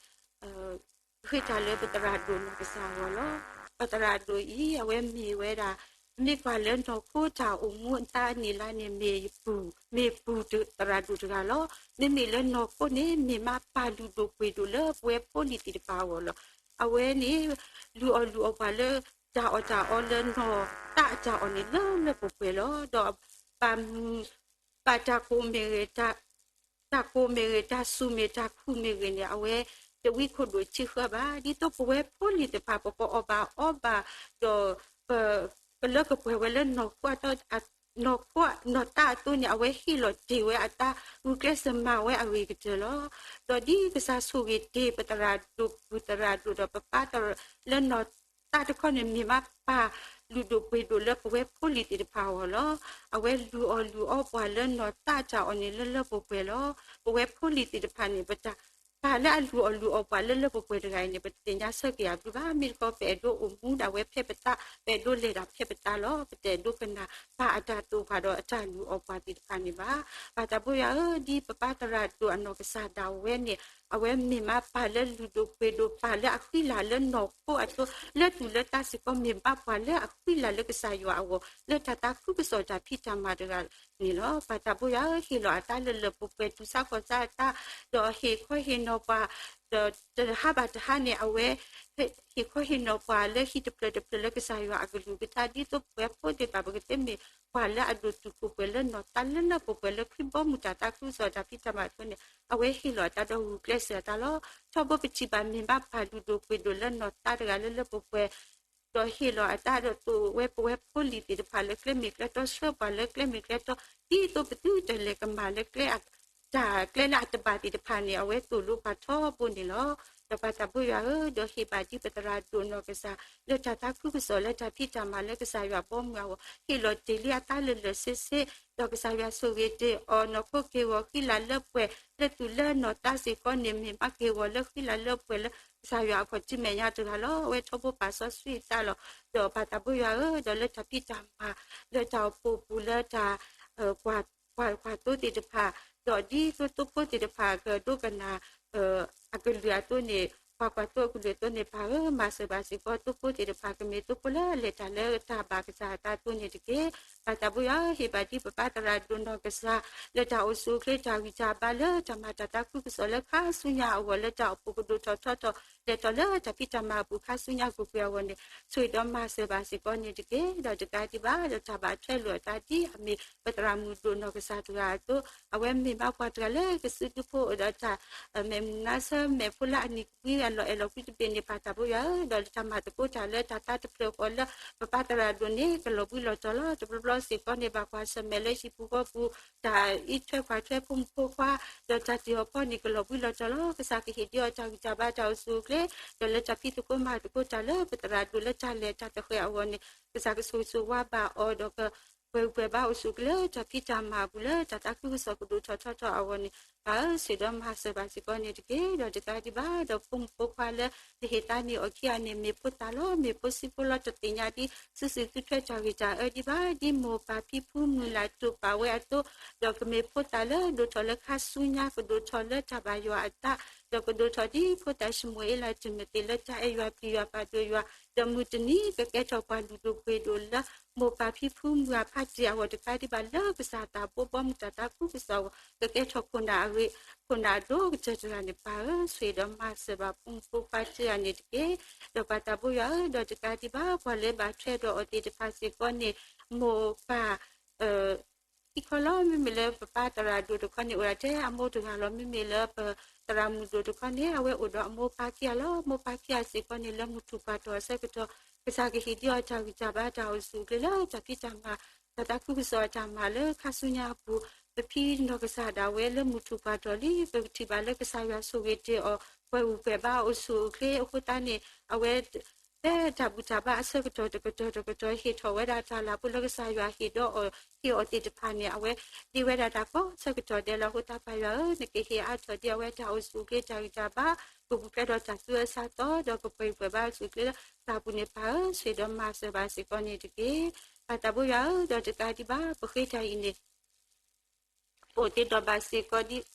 ဃ့တၢ်လၢပသရၣ်ဒိၣ်နီၢ်ကစၢ်အဂီၢ်လီၤ. ပသရၣ်ဒိၣ်အံၤ အဝဲမ့ၢ်ဝဲဒၣ် မ့ၢ်ကွၢ်လၢနီၢ်ခိတၢ်အိၣ်မူအသးန့ၣ်လၢန့ၣ် မ့ၢ်ပူၤ မ့ၢ်ပူၤသရၣ်ဒိၣ်တဂၤလီၤ. မ့မ့ၢ်လၢနီၢ်ခိန့ၣ် မ့ၢ်မါပၢ်လုၢ်ဒိၣ်ပှ့ၤဒိၣ်လၢပဝဲဖိလံၤသ့ၣ်တဖၣ်အဂီၢ်လီၤ. အဝဲန့ၣ် လုၢ်အီၣ်လုၢ်အီပှၤလၢ တၢ်အီၣ်တၢ်အီလၢနီၢ်သးအတၢ်အီၣ်န့ၣ် လၢလၢပှဲၤပှဲၤလီၤ. ဒီး ဘၣ်မူ, ဘၣ်တၢ်ကိၢ်မ့ၢ်ဂ့ၤ, တၢ်ကိၢ်မ့ၢ်ဂ့ၤ, တၢ်စူၤမ့ၢ်တၢ်ခူၣ်မ့ၢ်ဂ့ၤန့ၣ် အဝဲတဝံခိၣ်ဒိၣ်ထံဃၢဘၣ်. ဒ်သိးပဝဲဖိလံၤတဖၣ် ပကအီၣ်ဘၣ်အီဘၣ်, ဒီးပကလၢကပှဲၤဝဲလၢနီၢ်ခိအတၢ်, နီၢ်ခိနီၢ်တၢ်အသိးန့ၣ် အဝဲဟ့ၣ်လီၤတ့ၢ်ဝဲအတၢ်ဂုာ်ကျဲးစၢးမၤဝဲအဂ့ၤကတၢၢ်လီၤ. ဒီးဒ်ကစၢ်ဆိၣ်ဂ့ၤတ့ၢ်ပသရၣ်ဒိၣ် ပသရၣ်ဒိၣ်ဒီးပပၢ်သရၣ်လၢနီၢ်တၢ်တခီန့ၣ် မ့ၢ်မးပၢ်လုၢ်ဒိၣ်ပှ့ၤဒိၣ်လၢပဝဲဖိလံၤသ့ၣ်တဖၣ်အဂီၢ်လီၤ. အဝဲလုၢ်အီၣ်လုၢ်အီပှၤလၢနီၢ်တၢ်တၢ်အီၣ်န့ၣ်လၢလၢပှဲၤပှဲၤလီၤ. ပဝဲဖိလံၤသ့ၣ်တဖၣ်န့ၣ် ပတၢ်ပၢ်လၢအလုၢ်အီၣ်လုၢ်အီပှၤလၢလၢပှဲၤပှဲၤတဂၤအံၤန့ၣ် ပတသ့ၣ်ညါဆၢက့ၤအဘျုးဘၣ်. မ့ၢ်တခီ ပအဲၣ်ဒိးအိၣ်မူဒၣ်ဝဲဖဲပသး, ပအဲၣ်ဒိးလဲၤဒၣ်ဖဲပသးလီၤ. ပတအဲၣ်ဒိးကနၣ်ပၢ်အတၢ်သိၣ်ပှၤဒီးအတၢ်လုၢ်အီၣ်ပှၤသ့ၣ်တဖၣ်န့ၣ်ဘၣ်. ပၢ်သးဘိယွၤဧၢ, ဒ်ပပၢ်သရၣ်ဒိၣ်အနီၢ်ကစၢ်ဒၣ်ဝဲန့ၣ် အဝဲမ့ၢ်မးပၢ်လၢလုၢ်ဒိၣ်ပှ့ၤဒိၣ် ပၢ်လၢအဃံလၤလၢနီၢ်ခိအသိး လၢသူၣ်လၢသးစ့ၢ်ကီး မ့ၢ်မးပှၤလၢအဃံလၤလၢကစၢ်ယွၤအဂီၢ် လၢတၢ်သးခုကစီၣ်တၢ်ဖံးတၢ်မၤတဂၤန့ၣ်လီၤ. ပၢ်သးဘိယွၤဧၢ, ဟ့ၣ်လီၤအသးလၢလၢပှဲၤပှဲၤ တူၢ်ဆါခီၣ်ဆါအသး, ဒီးဟ့ၣ်ခီဟ့ၣ်နီၤပှၤ, ဒီးတဟါဘၣ်တဟါန့ၣ် အဝဲ ဟ့ၣ်ခီဟ့ၣ်နီၤပှၤလၢဟံၣ်တဖျၢၣ်တဖျၢၣ်လၢကစၢ်ယွၤအကလုၢ်ကထါ ဒ်သိးပဝဲဖိသ့ၣ်တဖၣ် ပကသ့မ့ၢ်ပှၤလၢအဒိၣ်တုာ်ခိၣ်ပှဲၤလၢနီၢ်သးလၢလၢပှဲၤပှဲၤလၢခရံာ်ဘီမုၢ်တၢ်သးခုကစီၣ်တၢ်ဖံးတၢ်မၤအသိးန့ၣ် အဝဲဟ့ၣ်လီၤအသးဒီးဂုာ်ကျဲးစၢးအသးလီၤ. ထီဘိပထံၣ်ဘၣ်မ့ၢ်ဘၣ်ပၢ်လုၢ်ဒိၣ်ပှ့ၤဒိၣ်လၢနီၢ်သးတဂၤလၢလၢပှဲၤပှဲၤ ဒီးဟ့ၣ်လီၤအသးဒီးသိၣ်ဝဲပဝဲဖိလံၤသ့ၣ်တဖၣ်လၢကျဲမ့ၢ်ကျဲတီဆှၢပှၤလၢကျဲမ့ၢ်ကျဲတီ ဒ်သိးပသုတလဲၤကမၣ်လၢကျဲ တၢ်ကျဲလၢအတဘၣ်သ့ၣ်တဖၣ်န့ၣ် အဝဲသိၣ်လိပှၤထီဘိန့ၣ်လီၤ. ဒီးပၢ်သးဘိယွၤဧၢ, ဒီးဟ့ၣ်ဘၣ်ဒ်ပသရၣ်ဒိၣ်နီၢ်ကစၢ် လၢတၢ်သးခုကစီၣ်လၢတၢ်ဖံးတၢ်မၤလၢကစၢ်ယွၤဘီမုၢ်အဂီၢ် ဟ့ၣ်လီၤတ့ၢ်လံအသးလၢလၢာ်ဆ့ဆ့, ဒီးကစၢ်ယွၤဆိၣ်ဂ့ၤတ့ၢ်အီၤ နီၢ်ခိက့ၢ်ဂီၤဃံလၤလၢပှဲၤ လၢသူၣ်လၢနီၢ်သးစ့ၢ်ကီးန့ၣ် မ့ၢ်မးက့ၢ်ဂီၤလၢဃံလၤလၢပှဲၤလၢကစၢ်ယွၤအခီၣ်ထံးမဲာ်ညါတဂၤလီၤ. အဝဲထီဘိပာ်စီဆှံအသးလီၤ. ဒီးပၢ်သးဘိယွၤဧၢ, ဒီးလၢတၢ်ဖံးတၢ်မၤ လၢတၢ်အိၣ်ဖှိၣ်ပူၤ လၢတၢ် ကွၢ်သိသ့ၣ်တဖၣ်, ဒီးဒ်သိးသိဖိသ့ၣ်တဖၣ်ကဒိကနၣ် အကလုၢ်အသိးန့ၣ် ပှၤကွၢ်သိအကလုၢ်အသိးန့ၣ် ပၢ်ဧၢ, မၤစၢၤဘၣ်စ့ၢ်ကီး သိဖိသ့ၣ်တဖၣ် ကမ့ၢ်သိဖိလၢအလဲၤတၢ်လၢတၢ်ဘၣ်ကစၢ်အသးအသိးန့ၣ်တက့ၢ်. ပၢ်သးဘိယွၤဧၢ, ဟ့ၣ်ဘၣ်ဒ်ပပၢ်သရၣ်ဒိၣ်နီၢ်ကစၢ် လၢတၢ်အိၣ်ဆူၣ်အိၣ်ချ့ တၢ်ဂံၢ်တၢ်ဘါ လၢတၢ်မၤတၢ်သးခုကစီၣ်လၢခါဆူညါအဂီၢ် လၢတၢ်အိၣ်ဖှိၣ်ကဒိၣ်ထီၣ်ထီထီၣ် လဲၤထီၣ်လၢတၢ်ဖံးတၢ်မၤအပူၤ ခါဆူညါကွ့ၢ်ကွ့ၢ်အဂီၢ်န့ၣ် ဆိၣ်ဂ့ၤဒီးမၤစၢၤဘၣ်စ့ၢ်ကီးန့ၣ်တက့ၢ်. ဒီးတကးဒံးဘၣ် ဒီးတၢ်ဘၣ်ထွဲလိာ်အသးဒ်အမ့ၢ် ပသရၣ်မုၣ်ဒိၣ်နီၢ်ကစၢ်တဂၤအသိး အဝဲမ့ၢ်ဘၣ်ပှၤတဂၤလၢကစုဒုဖိအိၣ်ဒီးတၢ် မဲာ်မုာ်နါဆၢ မဲာ်ဖိလၢအနံၤကမှံအလီၢ်အဲၣ်လီၤကွံတဘ့ၣ်န့ၣ် ပၢ်သးဘိယွၤဧၢ, ဒီးလၢတၢ်မၤသကိးတၢ်လၢတၢ်သးတဖျၢၣ်ဃီလၢ ပပၢ်သရၣ်ဒိၣ်န့ၣ် ကလီၤဘှံးလီၤတီၤလီၤ. တဘျီဘျီစ့ၢ်ကီးန့ၣ် ဘၣ်ကွၢ်ဆၢၣ်မဲာ်လၢဟံၣ်ပူၤဃီပူၤ တၢ်အံးထွဲကွၢ်ထွဲဖိမုၣ်ဖိခွါ ဒီးတၢ်တ့ၢ်အီၤဖီန့ၣ် ကလီၤဘှံးလီၤတီၤလီၤ. ကစၢ်ကဟ့ၣ်ဒံးအီၤတၢ်ဂံၢ်တၢ်ဘါတၢ်အိၣ်ဆူၣ်အိၣ်ချ့ ဒီးလၢတၢ်ဖံးသကိးမၤသကိးတၢ်လၢပသရၣ်ဒိၣ်လၢတၢ်လဲၤတၢ်တဃဲၤအဂီၢ်န့ၣ် ကစၢ်ကဆိၣ်ဂ့ၤဆိၣ်ဝါဘၣ်အီၤ ဒီးကပှဲၤဂံၢ်ပှဲၤဘါအိၣ်ဆူၣ်အိၣ်ချ့လၢတၢ်ဖံးတၢ်မၤအပူၤလၢတၢ်သးခုကစီၣ်ကဒိၣ်ထီၣ်ထီထီၣ်အဂီၢ်န့ၣ် ပၢ်ဧၢ ဆိၣ်ဂ့ၤဒီးမၤစၢၤဘၣ်စ့ၢ်ကီးန့ၣ်တက့ၢ်. ဒီးတကးဒံးဘၣ် ဒီးဖိမုၣ်ဖိခွါလၢ နဟ့ၣ်သါန့ၢ်အီၤခံဂၤန့ၣ် မ့ၢ်ဖိသၣ်လီၤ မ့ၢ်ဖိဆံးဖိလီၤ တသ့ၣ်ညါဒ် စုစုသုထွဲတၢ်ဂ့ၢ်တၢ်အၢဒံးဘၣ် ဒ်မိၢ်ပၢ်ဖံဖုမုၢ်လၢ်တူၢ်ပာ်ဝဲအသိး ဒီးကမ့ၢ်ဖိသၣ်လၢဒိၣ်ထီၣ်လၢခါဆူညါ ကဒိၣ်ထီၣ်လၢတၢ်ဘၣ်ယွၤအသး ဒီးကဒိၣ်ထီၣ်ဒ်ဖိသၣ်ၡမူၤအ့လး တမ့ၢ်သ့ၣ်လၢတၢ်အဲၣ်ယွၤပျံၤယွၤပာ်ဒိၣ်ယွၤ ဒီးမုၢ်တနံၤကကဲထီၣ်ပှၤလုၢ်ဒိၣ်ပှ့ၤဒိၣ်လၢ မိၢ်ပၢ်ဖံဖုမုၢ်အဖါတံၢ်အဂီၢ် တကးဒံးဘၣ်လၢကစၢ်သးဘိဘီမုၢ်တၢ်သးခုကစီၣ်အဂီၢ် ကကဲထီၣ်ခိၣ်နၢ်အဂ့ၤ ခိၣ်နၢ်အဒိၣ်ကတၢၢ်တဂၤန့ၣ် ပၢ်ဧၢ ဆိၣ်ဂ့ၤဒီးမၤစၢၤဘၣ်ဖိမုၣ်ဖိခွါတဂၤန့ၣ်တက့ၢ်. ဒီးပၢ်သးဘိယွၤဧၢ ဒီးတကးဒံးဘၣ် ပှၤလၢဘၣ်ထွဲဒီးအီၤသ့ၣ်တဖၣ်စ့ၢ်ကီးန့ၣ် မိၢ်ပၢ် ခံခီလီၤ မ့မ့ၢ်လၢပပၢ်သရၣ်ဒိၣ်တခီန့ၣ် အိၣ်ဒၣ်ထဲအမိၢ်တဂၤလီၤ မ့မ့ၢ်လၢပသရၣ်မုၣ်ဒိၣ်တခီန့ၣ် အဝဲအိၣ်ဒီးအမိၢ်ပၢ်ခံဂၤလီၤ. မိၢ်ပၢ်ခံဂၤစ့ၢ်ကီးန့ၣ် လၢမုၢ်ထူၣ်ပှၢ်တီၢ်အဆၢကတီၢ် ကစၢ်ကဟ့ၣ်ဒံးအီၤတၢ်ဂံၢ်တၢ်ဘါတၢ်အိၣ်ဆူၣ်အိၣ်ချ့လၢတၢ်ဖံးတၢ်မၤ တၢ်သးခုကစီၣ်အတၢ်မၤလၢခါဆူညါအပူၤ ပဖံနီၢ်ကစၢ်ဒၣ်ဝဲလၢမုၢ်ထူၣ်ပှၢ်တီၢ်လံ ပကထံၣ်ဘၣ်လၢကစၢ်ယွၤဆိၣ်ဂ့ၤတ့ၢ်အီၤ ပှဲၤဂံၢ်ပှဲၤဘါအိၣ်ဆူၣ်အိၣ်ချ့အဃိသတးန့ၣ် အဝဲ ဖဲတၢ်ဘူၣ်တၢ်ဘါအဆၢကတီၢ်တကတီၢ်တကတီၢ် ဟ့ၣ်ထီၣ်ဝဲဒၣ်တၢ်လၤဖိလၢကစၢ်ယွၤဟ့ၣ်ဒီးအီၤ ဟ့ၣ်အီၤသ့ၣ်တဖၣ်န့ၣ် အဝဲသ့ဝဲဒၣ်တၢ်ကိးဆၢကတီၢ်ဒဲးလီၤ. အဃိသတးပၢ်ယွၤဧၢ နကဟ့ၣ်အါထီၣ်ဒံးအဝဲတၢ်အိၣ်ဆူၣ်အိၣ်ချ့တၢ်ဂံၢ်တၢ်ဘါ ကပူၤဖျဲးဒီးတၢ်သူအၢသးသီ ဒီးကပှဲၤဂံၢ်ပှဲၤဘါအိၣ်ဆူၣ်အိၣ်ချ့လၢတၢ်ပူၤန့ၣ် ပၢ်ဧၢ ဆိၣ်ဂ့ၤဒီးမၤစၢၤဘၣ်စ့ၢ်ကီးန့ၣ်တက့ၢ်. ပၢ်သးဘိယွၤဧၢ ဒီးတကးဒံးဘၣ် ပဃ့တၢ်အံၤန့ၣ် အိၣ်သ့ဒီးဘၣ်စ့ၢ်ကီးဒ်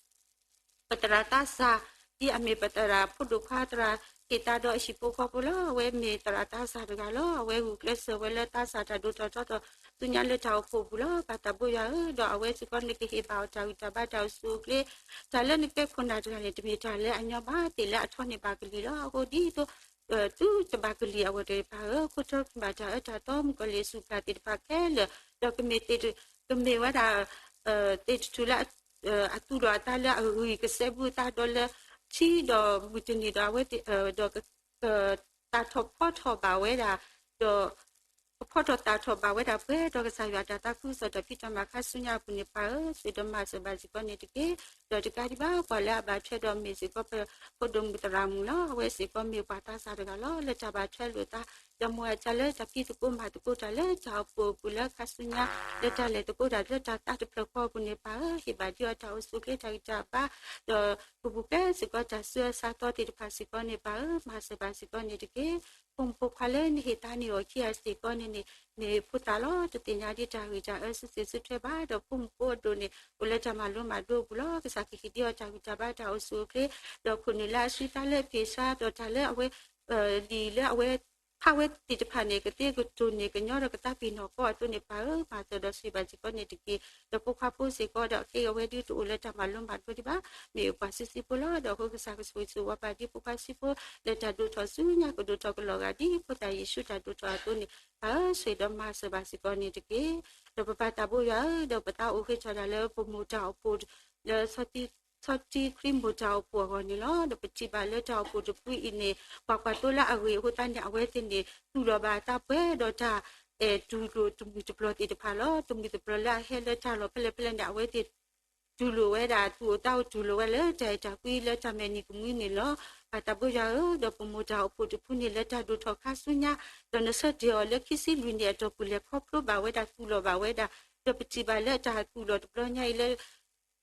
ပသရၣ်သးစၢ် ဒ်အမ့ၢ်ပသရၣ်ဖိဒိၣ်ခွါ သရၣ်ဟ့ၣ်သါဒီးအဟံၣ်ဖိဃီဖိလီၤ. အဝဲမ့ၢ်သရၣ်သးစၢ်တဂၤလီၤ. အဝဲဂုာ်ကျဲးစၢးဝဲလၢသးစၢ်တၢ်ဒိၣ်ထီၣ်ထီထီၣ်ဆူညါလၢတၢ်အိၣ်ဖှိၣ်ပူၤလီၤ. ပၢ်သးဘိယွၤဧၢ, ဒီးအဝဲစ့ၢ်ကီးန့ၣ်ကဟ့ၣ်ဘၣ်အီၤတၢ်ဂံၢ်တၢ်ဘါတၢ်အိၣ်ဆူၣ်အိၣ်ချ့, တၢ်လၢနကဲခိၣ်နၢ်တဂၤန့ၣ် တမ့ၢ်တၢ်လၢအညီဘၣ်, သ့ၣ်လၢအထီန့ၢ်ဘၣ်ကလံၤလီၤ. အဃိဒ်သိး သုတဘၣ်ကလံၤအဂီၢ်တဖၣ်ဧၢ, ခိၣ်တီဘၣ်တၢ်အၢတၢ်သီ မုၣ်ကီၤလံၢ်အစုၣ်ပျၢ်သ့ၣ်တဖၣ်ခဲလၢာ်, ဒီးကမ့ၢ်သ့ၣ်တ ကမ့ၢ်ဝဲဒၣ် သ့ၣ်တထူၣ်လၢ အသူၣ်လီၤအသးလၢအဂံၢ်ကစဲးဘူးအသးဒီးလၢ ထံဒီးမုၢ်တနံၤဒီးအဝဲသ့ၣ် ဒီး သၣ်ထီၣ်ဖီထီၣ်ဘၣ်ဝဲဒၣ် ဒီး ကဖီထီၣ်သၣ်ထီၣ်ဘၣ်ဝဲဒၣ်ပှဲၤဒီးကစၢ်ယွၤတၢ်သးခုကစီၣ်တၢ်ဖံးတၢ်မၤခါဆူညါအပူၤန့ၣ် ပၢ်ဧၢ, ဆိၣ်ဂ့ၤဒီးမၤစၢၤဘၣ်စ့ၢ်ကီးန့ၣ်တက့ၢ်. ဒီးတကးဒံးဘၣ် ပှၤလၢအဘၣ်ထွဲဒီးမ့ၢ်စ့ၢ်ကီး ပဖိဒိၣ်မုၣ်သရၣ်မုၣ်လီၤ. အဝဲစ့ၢ်ကီးမ့ၢ်ပှၤသးစၢ်တဂၤလီၤ. လၢတၢ်ဘၣ်ထွဲလိာ်သး ဒီးမိၢ်အတၢ်လၢတၢ်ဖံးသကိးမၤသကိးတၢ်လၢတၢ်အိၣ်ဖှိၣ်အပူၤလၢခါဆူညါ လၢတၢ်လဲၤသကိးတၢ်လၢတၢ်သးတဖျၢၣ်ဃီအပူၤန့ၣ် ပၢ်ဧၢ, ဟ့ၣ်ဘၣ်ဒံးအီၤတၢ်အိၣ်ဆူၣ်အိၣ်ချ့တၢ်ဂံၢ်တၢ်ဘါ ဒီးပူၤဖျဲးစ့ၢ်ကီးတၢ်ဆူးအါဆါသီသ့ၣ်တဖၣ်စ့ၢ်ကီးန့ၣ် ပၢ်ဧၢ, မၤစၢၤဘၣ်စ့ၢ်ကီးန့ၣ်တက့ၢ်. ဖိမုၣ်ဖိခွါလၢနဟ့ၣ်သါန့ၢ်အီၤခံဂၤစ့ၢ်ကီးန့ၣ်န့ၣ် မ့ၢ်ဖိသၣ်လီၤ. တသ့ၣ်ညါဒ်တၢ်ဂ့ၢ်တၢ်အၢစုသ့ၣ်စုထွဲဘၣ် ဒီးဖိမုၣ်ဖိအဒိၣ်န့ၣ် အိၣ်လၢတၢ်မၤလိမၤဒိးအပူၤလီၤ. ကစၢ်ကဟ့ၣ်ဒံးအီၤတၢ်ဂံၢ်တၢ်ဘါတၢ်အိၣ်ဆူၣ်အိၣ်ချ့ ဒီးခိၣ်နူာ်လၢအစုသါလၢအဖံးအဆါ ဒီးတၢ်လၢအဝဲ လံာ်လၢအဝဲ ဖးဝဲသ့ၣ်တဖၣ်န့ၣ် ကသ့ကတိၤန့ၢ်ကညီဒီးကသးပ့ၤနီၣ်ကီအသိးန့ၣ် ပၢ်ဧၢ, မၤစၢၤဒီးဆိၣ်ဂ့ၤဘၣ်စ့ၢ်ကီးန့ၣ်တက့ၢ်. ဒီးဖိခွါဖိစ့ၢ်ကီးဒီး အဃ့အဝဲဒုးတအိၣ်လၢတၢ်မၤလိမၤဒိးဒံးဘၣ်, မ့ၢ်ပှၤစုစ့ဖိလီၤ. ဒီးအဃိကစၢ်ကဆိၣ်ဂ့ၤဆိၣ်ဝါဘၣ်ဒံးဖိခွါစုဖိ လၢတၢ်ဒိၣ်ထီၣ်ဆူညါကဒိၣ်ထီၣ်ကလီၤဂာ်ဒ်ဖိသၣ်ယ့ၣ်ၡူးတၢ်ဒိၣ်ထီၣ်အသိးန့ၣ် ပၢ်ဧၢ, ဆိၣ်ဂ့ၤဒီးမၤစၢၤဘၣ်စ့ၢ်ကီးန့ၣ်တက့ၢ်. ဒီးပပၢ်သးဘိယွၤဧၢ, ဒီးပသးအိၣ်ဃ့ထီၣ်ဒၣ်လၢပမိၢ်တၢ်အိၣ်ဖှိၣ် လၢ ဆီထံခရံာ်မိၢ်တၢ်အိၣ်ဖှိၣ်အဂီၢ်န့ၣ်လီၤ. ဒီးပထံၣ်ဘၣ်လၢတၢ်အိၣ်ဖှိၣ်တဖုအံၤန့ၣ် ပှၤကွၢ်သိလၢအဂ့ၤအဃိသတးန့ၣ် အဝဲသ့ၣ်န့ၣ် သူၣ်လီၤဘၣ်အသးပှဲၤဒီးတၢ်အဲၣ်တူၢ်လိာ်တမှံၤတပျီၤသ့ၣ်တဖၣ်လီၤ. တမှံၤတပျီၤလၢအဟဲလၢတၢ်လီၢ်ဖဲလဲၣ်ဖဲလဲၣ်န့ၣ် အဝဲသ့ၣ်တူၢ်လိာ်ဝဲဒၣ် သူၣ်အိၣ်သးအိၣ်တူၢ်လိာ်ဝဲလၢတၢ်အဲၣ်တၢ်ကွံလၢတၢ်မဲာ်နံၤကမှံန့ၣ်လီၤ. ပၢ်သးဘိယွၤဧၢ, ဒီးပမိၢ်တၢ်အိၣ်ဖှိၣ်တဖုန့ၣ် လၢတၢ်ဒိၣ်ထီၣ်ခါဆူညါ ဒီးနဆၢတဲာ်အီၤလၢခံဆံလွံၢ်နံၣ်အတီၢ်ပူၤလဲၤခီဖျိဘၣ်ဝဲဒၣ်သူၣ်လီၤဘၣ်ဝဲဒၣ်, ဒီးပထံၣ်ဘၣ်လၢတၢ်သူၣ်လီၤတဘျီညါအံၤလၢ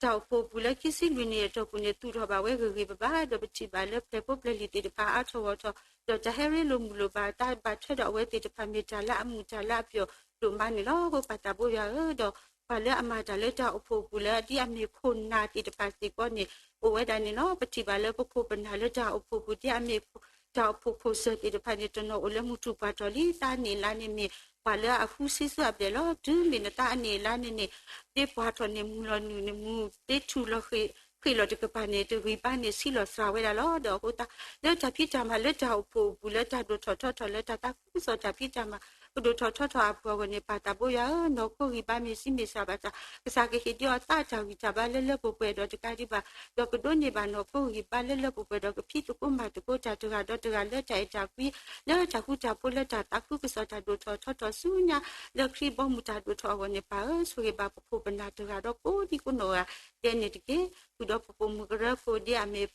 တၢ်အိၣ်ဖှိၣ်အပူၤလၢခံဆံလွံၢ်နံၣ်အတီၢ်ပူၤန့ၣ် သူၣ်ထီၣ်ဘၣ်ဝဲဂ့ၤဂ့ၤဘၣ်ဘၣ်, ဒီးပထံၣ်ဘၣ်လၢပျဲၢ်ဖိပျဲၢ်လံၤသ့ၣ်တဖၣ်အါထီၣ်ဂီၢ်ထီၣ်, ဒီးတၢ်ဟဲရ့လိာ်မုာ်လိာ်ဘၣ်တၢ်ဘၣ်ထွဲဒီးအဝဲသ့ၣ်တဖၣ်မ့ၢ်တၢ်လၢအမုာ်တၢ်လၢအပျီၤဒိၣ်မးန့ၣ်လီၤ. အဃိပၢ်သးဘိယွၤဧၢ, ဒီးပှၤလၢအမၤတၢ်လၢတၢ်အိၣ်ဖှိၣ်အပူၤလၢဒ်အမ့ၢ်ခိၣ်နၢ်သ့ၣ်တဖၣ်စ့ၢ်ကီးန့ၣ် အိၣ်ဝဲဒၣ်န့ၣ်လီၤ. ပထံၣ်ဘၣ်လၢပခိၣ်ပနၢ်လၢတၢ်အိၣ်ဖှိၣ်အပူၤဒ်အမ့ၢ် တၢ်အိၣ်ဖှိၣ်ခိၣ်စၢၢ်သ့ၣ်တဖၣ်န့ၣ် တနီၤအိၣ်လၢမူထူၣ်ပှၢ်ထီၣ်လံ, သးန့ၢ်လါန့ၣ်မ့ၢ် ပှၤလၢအဃုဆံဆူအဘျဲၣ်လီၤ. တုၤမ့ၢ်နသးအန့ၢ်အလါန့ၣ်န့ၣ် ဒ့ပှၢ်ထီၣ်န့ၣ်မုၢ်လီၤနုာ်န့ၣ်မုၢ် ဒ့ထူၣ်လီၤဃ့ၢ်လီၤတကပၤန့ၣ် တဂံၢ်ဘါန့ၣ်ဆံးလီၤစှၤဝဲဒၣ်လီၤ. ဒီးအဃိသတး လၢတၢ်ဖံးတၢ်မၤလၢတၢ်အိၣ်ဖှိၣ်အပူၤ လၢတၢ်ဒိၣ်ထီၣ်ထီထီၣ်လၢတၢ်သးခုကစီၣ်တၢ်ဖံးတၢ်မၤ ကဒိၣ်ထီၣ်ထီထီၣ်အပူၤအဂီၢ်န့ၣ် ပၢ်သးဘိယွၤဧၢ, နီၢ်ခိဂံၢ်ဘါမ့ၢ်ဆံးမ့ၢ်စှၤဘၣ်ဆၣ် ကစၢ်ကဟ့ၣ်ဒံးအီၤသးတၢ်ဂံၢ်တၢ်ဘါလၢလၢပှဲၤပှဲၤဒီးတကးဒံးဘၣ် ဒီးကဒိးန့ၢ်ဘၣ်နီၢ်ခိဂံၢ်ဘါလၢလၢပှဲၤပှဲၤဒီးကဖံးသကိးမၤသကိးတၢ်တဂၤဒီးတဂၤလၢတၢ်အဲၣ်တၢ်ကွံ လၢတၢ်ဃူတၢ်ဖိးလၢတၢ်သးခုကစီၣ်တၢ်ဒိၣ်ထီၣ်ထီထီၣ်ဆူညါ လၢခရံာ်ဘီမုၢ်တၢ်ဒိၣ်ထီၣ်အဂီၢ်န့ၣ် ပၢ်ဧၢ, ဆိၣ်ဂ့ၤဘၣ်ပခိၣ်ပနၢ်တဂၤဒီးကိးဒံကိးနီၢ်ဂၤဒဲးန့ၣ်တက့ၢ်. ဃုာ်ဒီးပပိာ်မုၣ်ကရၢခိၣ်ဒ်အမ့ၢ်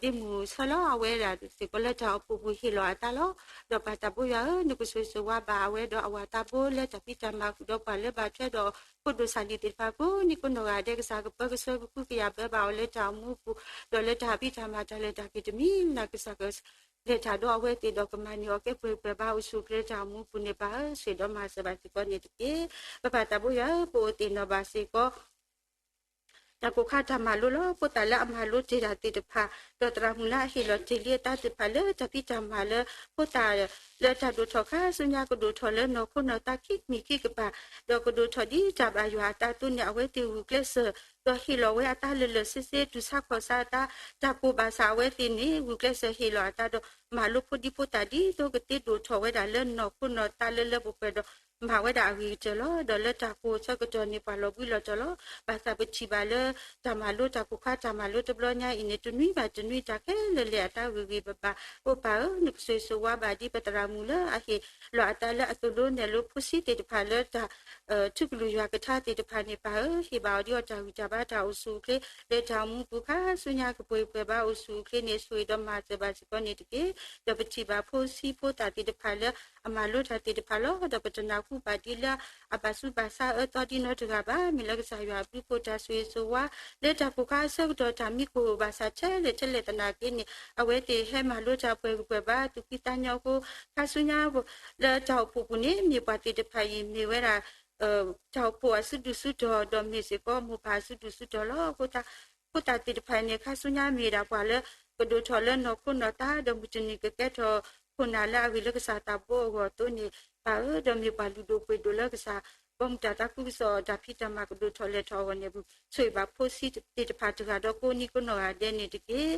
ဒ့မုၢ်ဆၢလီၤ အဝဲဒၣ်စ့ၢ်ကီးလၢတၢ်အိၣ်ဖှိၣ်ပူၤဟ့ၣ်လီၤအသးလီၤ. ဒီးပၢ်သးဘိယွၤဧၢ, နကဆိၣ်ဂ့ၤဆိၣ်ဝါဘၣ်အဝဲဒီးအဝၤသးဘိလၢတၢ်ဖံးတၢ်မၤ ဃုာ်ဒီးပှၤလၢဘၣ်ထွဲဒီးဖိဒိၣ်ဆၣ်လံၤသ့ၣ်တဖၣ်ကိးဒံကိးနီၢ်ဂၤဒဲး ကစၢ်ကပၢကဆှၢကဟုကယာ်ဘၢဘၣ်အီၤလၢတၢ်အိၣ်မူအပူၤ ဒီးလၢတၢ်ဖံးတၢ်မၤတၢ်လဲၤတၢ်က့ၤတမံၤမံၤ ကစၢ်ကလဲၤတၢ်ဒီးအဝဲသ့ၣ်ဒီးကမၤန့ၢ်အီၤကဲပှဲၤပှဲၤဘၣ်အိၣ်ဆူၣ်အိၣ်ချ့လၢတၢ်အိၣ်မူအပူၤန့ၣ် ပၢ်ဧၢ, ဆိၣ်ဂ့ၤဒီးမၤစၢၤဘၣ်စ့ၢ်ကီးန့ၣ်တက့ၢ်. ပပၢ်သးဘိယွၤဧၢ, ပအိၣ်သ့ၣ်နီၣ်ဘၣ်စ့ၢ်ကီး တၢ်ကိးခါတၢ်မၤလိလီၤ. ဖိသၣ်လၢအမၤလိတ့ၢ်တၢ်သ့ၣ်တဖၣ် ဒီးသရၣ်မုၣ်လၢအဟ့ၣ်လီၤတ့ၢ်လံအသးသ့ၣ်တဖၣ်လၢတၢ်ဖံးတၢ်မၤလၢ ဖိသၣ်လၢတၢ်ဒိၣ်ထီၣ်ခါဆူညါကဒိၣ်ထီၣ်လၢနီၢ်ခိနီၢ်သးခံမံၤခံကပၤ ဒီးကဒိၣ်ထီၣ်ဒ်တၢ်ဘၣ်ယွၤအသးအသိးန့ၣ် အဝဲသ့ၣ်ဂုာ်ကျဲးစၢး ဒီးဟ့ၣ်လီၤဝဲအသးလၢာ်လၢာ်ဆ့ဆ့ တူၢ်ဆါခီၣ်ဆါအသး တၢ်ကိၢ်ဘၣ်ဆၣ်အဝဲသ့ၣ်န့ၣ် ဂုာ်ကျဲးစၢးဟ့ၣ်လီၤအသးဒီး မၤလိဖိဒံဖိသၣ်ဒ်သိးကသ့ဒိၣ်ထီၣ်ဝဲဒၣ်လၢနီၢ်ခိနီၢ်သးလၢလၢပှဲၤပှဲၤဒီး မၤဝဲဒၣ်အဂ့ၤကတၢၢ်လီၤ. ဒီးလၢတၢ်ကိၢ်ဆၢကတီၢ်န့ၣ် ပှၤလီၤဘှံးလီၤတီၤလီၤ. ဘၣ်ဆၣ်ပထံၣ်ဘၣ်လၢ တၢ်မၤလိတၢ်ကိးခါတၢ်မၤလိတဘျီညါအံၤန့ၣ် တနွံဘၣ်တနွံတၢ်ခဲလၢာ်လဲၤအသးဂ့ၤဂ့ၤဘၣ်ဘၣ်. အိၣ်ပၢ်ဧၢ, နကဆိၣ်ဂ့ၤဆိၣ်ဝါဘၣ်ဒ်ပသရၣ်မုၣ်လၢအဟ့ၣ်လီၤအသးလၢအသိၣ်လိနဲၣ်လိဖိဆံးသ့ၣ်တဖၣ်လၢတၢ် ထူကလုၢ်ယွၤကထါသ့ၣ်တဖၣ်န့ၣ် ပၢ်ဧၢ, ဟ့ၣ်ဘၣ်အီၤဒ်အီၤတၢ်ဂံၢ်တၢ်ဘါတၢ်အိၣ်ဆူၣ်အိၣ်ချ့ လၢတၢ်အိၣ်မူပူၤခါဆူညါကပှဲၤပှဲၤဘၣ်အိၣ်ဆူၣ်အိၣ်ချ့န့ၣ် ဆိၣ်ဂ့ၤဒီးမၤစၢၤဘၣ်စ့ၢ်ကီးန့ၣ်တက့ၢ်. ဒီးပထံၣ်ဘၣ်ဖိဆံးဖိသၣ်သ့ၣ်တဖၣ်လၢအမၤလိတၢ်သ့ၣ်တဖၣ်လီၤ. ဒီးပတနၢ်ဟူဘၣ်ဒ်လၢအဘၣ်ဆူးဘၣ်ဆါအၢသီဒ်နီတဂၤဘၣ်. မ့ၢ်လၢကစၢ်ယွၤအဘျုးအဖှိၣ်တၢ်ဆိၣ်ဂ့ၤဆိၣ်ဝါ လၢတၢ်ကိၢ်ခါအဆၢကတီၢ်တၢ်မံခိၣ်ဘၣ်ဆၣ်ထဲလဲၣ်ထဲလဲၣ်သနာ်က့န့ၣ် အဝဲသ့ၣ်ဟဲမၤလိတၢ်ပှဲၤဂံၢ်ပှဲၤဘါသူၣ်ဖှံသးညီအဃိ ခါဆူညါ လၢတၢ်အိၣ်ဖှိၣ်ပူၤန့ၣ် မ့ၢ်ပှၤသ့ၣ်တဖၣ်အံၤမ့ၢ်ဝဲဒၣ် တၢ်အိၣ်ဖှိၣ်အစုဒုၣ်စုတီၤ ဒီးမ့ၢ်စ့ၢ်ကီးမိၢ်ပၢ်အစုဒုၣ်စုတီၤလီၤ. အဃိသတး ဖိသၣ်သ့ၣ်တဖၣ်န့ၣ် ခါဆူညါမ့ၢ်ဒၣ်ပှၤလၢကဒိၣ်ထီၣ်လၢနီၢ်ခိနီၢ်သး ဒီးမုၢ်တနံၤကကဲထီၣ်ခိၣ်နၢ်လၢအဂ့ၤလၢကစၢ်သးဘိအဂီၢ်အသိးန့ၣ် ပၢ်ဧၢ, ဒီးမ့ၢ်ပှၤလုၢ်ဒိၣ်ပှ့ၤဒိၣ်လၢကစၢ် ဘီမုၢ်တၢ်သးခုကစီၣ် တၢ်ဖံးတၢ်မၤကဒိၣ်ထီၣ်လဲၤထီၣ်အဂီၢ်န့ၣ် ဆိၣ်ဂ့ၤဘၣ်ဖိဆံးသ့ၣ်တဖၣ်တဂၤဒီးကိးနံၤကိးနီၢ်ဂၤဒဲးန့ၣ်တက့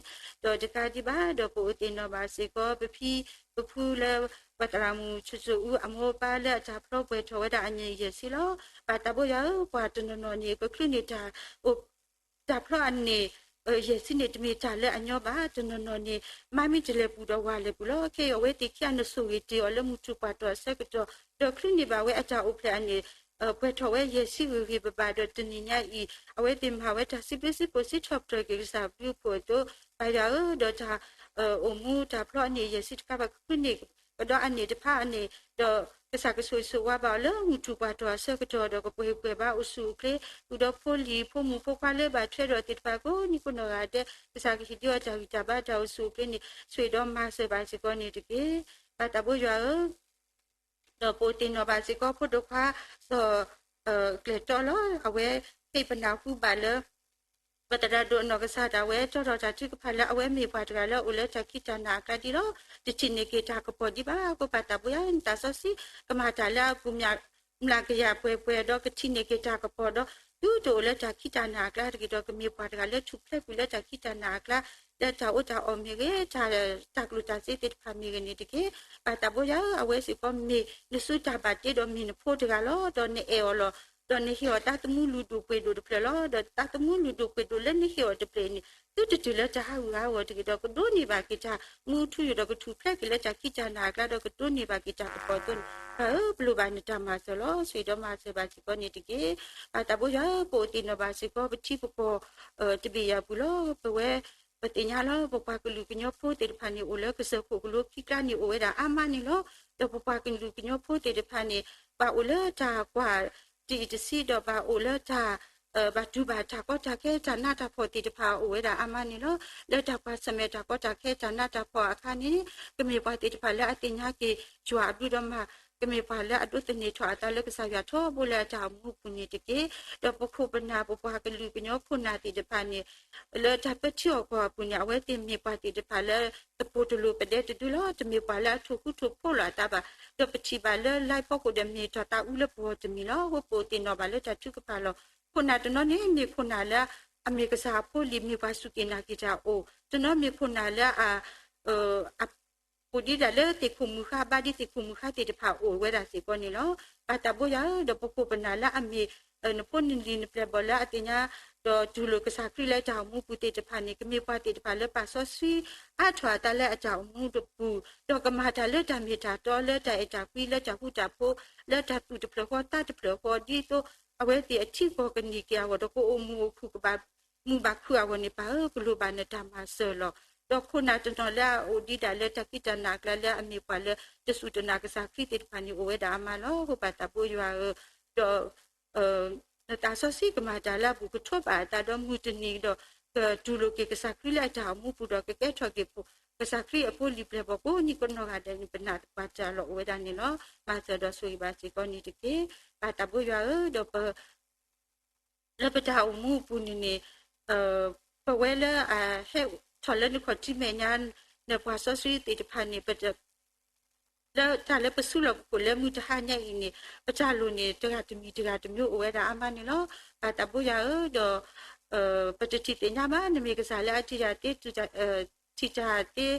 ၢ်. ဒီးတကးဒံးဘၣ်ဒီး ပအိၣ်သ့ၣ်နီၣ်ဘၣ်စ့ၢ်ကီး ပဖံပဖုလၢ ပှၤသရၣ်မုၣ်ဆိၣ်ဆိၣ်အူအမိၢ်အပၢ်လၢအတၢ်ဖျီပှဲၤထီၣ်ဝဲဒၣ်အနံၣ်ယဲၢ်ဆံလီၤ. ဘၣ်သးဘိယွၤဧၢ, ပှၤတနီၤနီၤန့ၣ် ကချုးန့ၢ်တၢ်အိၣ် တၢ်ဖျီအနံၣ် ယဲၢ်ဆံန့ၣ် တမ့ၢ်တၢ်လၢအညီဘၣ်. တနီၤနီၤန့ၣ် မါမ့ၢ်တလဲၤပူၤဒီးဝၤလဲၤပူၤလီၤ. ခဲအံၤအဝဲသ့ၣ်ခံဂၤန့ၣ် ဆိၣ်ဂ့ၤတ့ၢ်အီၤလၢမုၢ်ထူၣ်ပှၢ်တီၢ်အဆၢကတီၢ် ဒီးချုးန့ၢ်ဘၣ်ဝဲအတၢ်အိၣ်ဖျဲၣ်အနံၣ် ပှဲၤထီၣ်ဝဲယဲၢ်ဆံဂ့ၤဂ့ၤဘၣ်ဘၣ်ဒီး တနံၤညါအံၤ အဝဲသ့ၣ်မၤဝဲတၢ်စံးဘျုးစံးဖှိၣ် စံးထီၣ်ပတြၢၤက့ၤကစၢ်ဘျုးဖှိၣ်အသိး, ပၢ်ယွၤဧၢ, ဒီးတၢ်အိၣ်မူတၢ်ဖျီအနံၣ်ယဲၢ်ဆံတခါဘၣ် ကချုးန့ၢ်ကဒီးအနံၣ်တဖၣ်အနံၣ် ဒီးကစၢ်ကဆိၣ်ဂ့ၤဆိၣ်ဝါဘၣ်အီၤလၢမုၢ်ထူၣ်ပှၢ်တီၢ်အဆၢကတီၢ်ဒီး ကပှဲၤပှဲၤဘၣ်အိၣ်ဆူၣ်အိၣ်ချ့ ဃုာ်ဒီးဖိလံၤဖိမုၣ်ဖိခွါလၢဘၣ်ထွဲဒီးသ့ၣ်တဖၣ်ကိးနံၤကိးနီၢ်ဂၤဒဲး ကစၢ်ကဟ့ၣ်ဒံးအီၤတၢ်ဂံၢ်တၢ်ဘါတၢ်အိၣ်ဆူၣ်အိၣ်ချ့န့ၣ် ဆိၣ်ဂ့ၤဒီးမၤစၢၤဘၣ်စ့ၢ်ကီးန့ၣ်တက့ၢ်. ဘၣ်သးဘိယွၤဧၢ, ဒီးပအိၣ်သ့ၣ်နီၣ်ဘၣ်စ့ၢ်ကီး ဖိဒိၣ်ခွါ စီၤ ကျဲၤတီလီၤ. အဝဲဟ့ၣ်ပနၢ်ဟူဘၣ်လၢ ပသရၣ်ဒိၣ်အနီၢ်ကစၢ်ဒၣ်ဝဲ တီထီၣ်တၢ်ထုကဖၣ်လၢအဝဲမ့ၢ်ပှၤတဂၤလၢအအိၣ်လၢတၢ်ခံးတၢ်နၤအကျါဒ်လီၤ. တထံၣ်န့ၢ်က့ၤတၢ်ကပီၤဒံးဘၣ်အဃိ ဘၣ်သးဘိယွၤ နတၢ်စီဆှံ ကမၤတၢ်လၢအပူၤ မျးကယၤပှဲၤပှဲၤဒီး ကထံၣ်န့ၢ်က့ၤတၢ်ကပီၤဒီး သုတအိၣ်လၢတၢ်ခံးတၢ်နၤအကျါတဂ့ၤဒီး ကမ့ၢ်ပှၤတဂၤလၢထူၣ်ဖျဲးကွံာ်လၢတၢ်ခံးတၢ်နၤအကျါ လၢတၢ်အိၣ်တၢ်အီၣ်မ့ၢ်ဂ့ၤ တၢ် တၢ်ကျိၣ်တၢ်စ့သ့ၣ်တဖၣ်မ့ၢ်ဂ့ၤန့ၣ်တက့ၢ်. ဘၣ်သးဘိယွၤဧၢ, အဝဲစ့ၢ်ကီးမ့ၢ်နစုတၢ်ဘၣ်တ့ဒီးမ့ၢ်နဖိတဂၤလီၤ. ဒီးနအဲၣ်အီၤလီၤ. ဒီးနဟ့ၣ်အီၤသးသမူလုၢ်ဒိၣ်ပှ့ၤဒိၣ်တဖျၢၣ်လီၤ. ဒီးသးသမူလုၢ်ဒိၣ်ပှ့ၤဒိၣ်လၢနဟ့ၣ်အီၤတဖျၢၣ်အံၤန့ၣ် သုတတုၤလၢတၢ်ဟးဂူာ်ဟးဂီၤတဂ့ၤဒီး ကဒိးန့ၢ်ဘၣ်က့ၤတၢ်မူထူယိာ်ဒီး ကထူၣ်ဖျဲးက့ၤလၢတၢ်ခံးတၢ်နၤအကျါဒီး ကဒိးန့ၢ်ဘၣ်က့ၤတၢ်ကပီၤအသိးန့ၣ် ပၢ်ဧၢ ပလိၣ်ဘၣ်နတၢ်မၤစၢၤလီၤ. ဆိၣ်ဂ့ၤဒီးမၤစၢၤဘၣ်စ့ၢ်ကီးန့ၣ်တက့ၢ်. ဘၣ်သးဘိယွၤဧၢ, ပအိၣ်သ့ၣ်နီၣ်ဘၣ်စ့ၢ်ကီး ပထံပကီၢ် တဘ့ၣ်ယၤပူၤလီၤ. ပဝဲ ပသ့ၣ်ညါလီၤ. ပပှၤကလုာ်ကညီဖိသ့ၣ်တဖၣ်န့ၣ် အိၣ်လၢကစၢၢ်ခိၣ်ကလိခံကျါန့ၣ် အိၣ်ဝဲဒၣ်အါမးန့ၣ်လီၤ. ဒီးပပှၤကလုာ်ကညီဖိသ့ၣ်တဖၣ်န့ၣ် ဘၣ်အိၣ်လၢတၢ်ကွၢ်တံၢ်တဆံးဒီး ဘၣ်အိၣ်လၢတၢ် ဘၣ်တူၢ်ဘၣ်တၢ်ကီတၢ်ခဲ တၢ်နးတၢ်ဖှီၣ်သ့ၣ်တဖၣ် အိၣ်ဝဲဒၣ်အါမးန့ၣ်လီၤ. လၢတၢ်ကွၢ်ဆၢၣ်မဲာ်တၢ်ကီတၢ်ခဲ တၢ်နးတၢ်ဖှီၣ်အခါန့ၣ် ကမ့ၢ်ပှၤသ့ၣ်တဖၣ်လၢအသ့ၣ်ညါက့ၤယွၤအဘျုးဒီးမၤ ကမ့ၢ်ပှၤလၢအဒိးသန့ၤထီၣ်အသးလၢကစၢ်ယွၤထီဘိလၢအတၢ်အိၣ်မူအပူၤန့ၣ်တက့ၢ်. ဒီးပခိၣ်ပနၢ် ပပှၤကလုာ်ကညီခိၣ်နၢ်သ့ၣ်တဖၣ်န့ၣ် လၢတၢ်ပၢထံအီၣ်ကီၢ်အပူၤန့ၣ် အဝဲသ့ၣ်မ့ၢ်ပှၤသ့ၣ်တဖၣ်လၢ သပိးတလိၤပဒဲတဒုလီၤ. တမ့ၢ်ပှၤလၢအထိၣ်ဃူထိၣ်ဖိးလိာ်အသးဘၣ်. ဒီးပထံၣ်ဘၣ်လၢ live ဖီခိၣ်ဒီး မ့ၢ်ထီၣ်သးအူလၢပဂီၢ်တမံၤလီၤ. အဃိပအိၣ်သ့ၣ်နီၣ်ဘၣ်လၢတၢ်ထုကဖၣ်လီၤ. ခိၣ်နၢ်တနီၤန့ၣ် မ့ၢ်ခိၣ်နၢ်လၢ အမ့ၢ်ကစၢ်အဖိလံၤ မ့ၢ်ပှၤစူၢ်က့ၤနာ်က့ၤတၢ်အိၣ်, တနီၤမ့ၢ်ခိၣ်နၢ်လၢအ အ အိၣ်ဒံးဒၣ်လၢသ့ၣ်ခိၣ်မုၢ်ဃါ ဘါဒံးသ့ၣ်ခိၣ်မုၢ်ဃါသ့ၣ်တဖၣ်အိၣ်ဝဲဒၣ်စ့ၢ်ကီးန့ၣ်လီၤ. ဘၣ်သးဘိယွၤဧၢ, ဒီးပခိၣ်ပနၢ်လၢအမ့ၢ် နဖိနလံၤနပျဲၢ်ဘီၣ်လၢအသ့ၣ်ညါ ဒီးတူၢ်လိာ်ကစၢ်ခရံာ်လၢတၢ်အိၣ်မူပူၤသ့ၣ်တဖၣ်န့ၣ် ကမ့ၢ်ပှၤသ့ၣ်တဖၣ်လၢပာ်စီဆှံအါထီၣ်အသးလၢအတၢ်အိၣ်မူတပူၤ, ဒီးကမၤတၢ်လၢတၢ်မ့ၢ်တၢ်တီ လၢတၢ်အဲၣ်တၢ်ကွံ လၢတၢ်ဃူတၢ်ဖိး လၢတၢ်သူၣ်တဖျၢၣ်ဃီသးတဖျၢၣ်ဃီ ဒ်သိးအဝဲသ့ၣ်အထံကီၢ်ကန့ၢ်က့ၤအဂီၢ် ဒီးကအိၣ်မုာ်အိၣ်ခုၣ်ကဘၣ် မုာ်ဘၣ်ခုၣ်အဂီၢ်န့ၣ် ပၢ်ဧၢ ပလိၣ်ဘၣ်နတၢ်မၤစၢၤလီၤ. ဒီးခိၣ်နၢ်တနီၤလၢအအိၣ်ဒံးဒၣ်လၢတၢ်ခံးတၢ်နၤအကျါလၢအမ့ၢ်ပှၤလၢတစူၢ်တနာ်ကစၢ်ခရံာ်သ့ၣ်တဖၣ်န့ၣ် အိၣ်ဝဲဒၣ်အါမးလီၤ. အဃိဘၣ်သးဘိယွၤဧၢ, ဒီး နသးစီဆှံကမၤတၢ်လၢအပူၤ ကထိးဘၣ်အသးဒီးမုၢ်တနံၤဒီး ကတူၢ်လိာ်က့ၤကစၢ်ခရံာ်လၢအတၢ်အိၣ်မူပူၤဒီး ကကဲထီၣ်က့ၤ ကစၢ်ခရံာ်အဖိလံၤပျဲၢ်ဘီၣ်ကိးနံၤကိးနီၢ်ဂၤဒဲးန့ၣ် ပနာ်သပှၢ်တၢ်လီၢ်အိၣ်ဝဲဒၣ်န့ၣ်လီၤ. မၤစၢၤဒီးဆိၣ်ဂ့ၤဘၣ်စ့ၢ်ကီးန့ၣ်တက့ၢ်. ဘၣ်သးဘိယွၤဧၢ, ဒီးပ လၢပတၢ်အိၣ်မူအပူၤန့ၣ်န့ၣ် ပဝဲလၢအဟဲထီၣ်လၢနခီၣ်ထံးမဲာ်ညါ နပှၤစီဆှံသ့ၣ်တဖၣ်န့ၣ် လၢတၢ်လၢပဆူလီၢ်ပခိၣ်လၢမုၢ်တဟါညါအံၤန့ၣ် ပတၢ်လိၣ်န့ၣ် တဂၤတမံၤတဂၤတမံၤအိၣ်ဝဲဒၣ်အါမးန့ၣ်လီၤ. ဘၣ်သးဘိယွၤဧၢ, ဒီး ပတထံၣ်သ့ၣ်ညါဘၣ် နမ့ၢ်ကစၢ်လၢအထံၣ်တၢ်သ့ ထံၣ်တၢ်သ့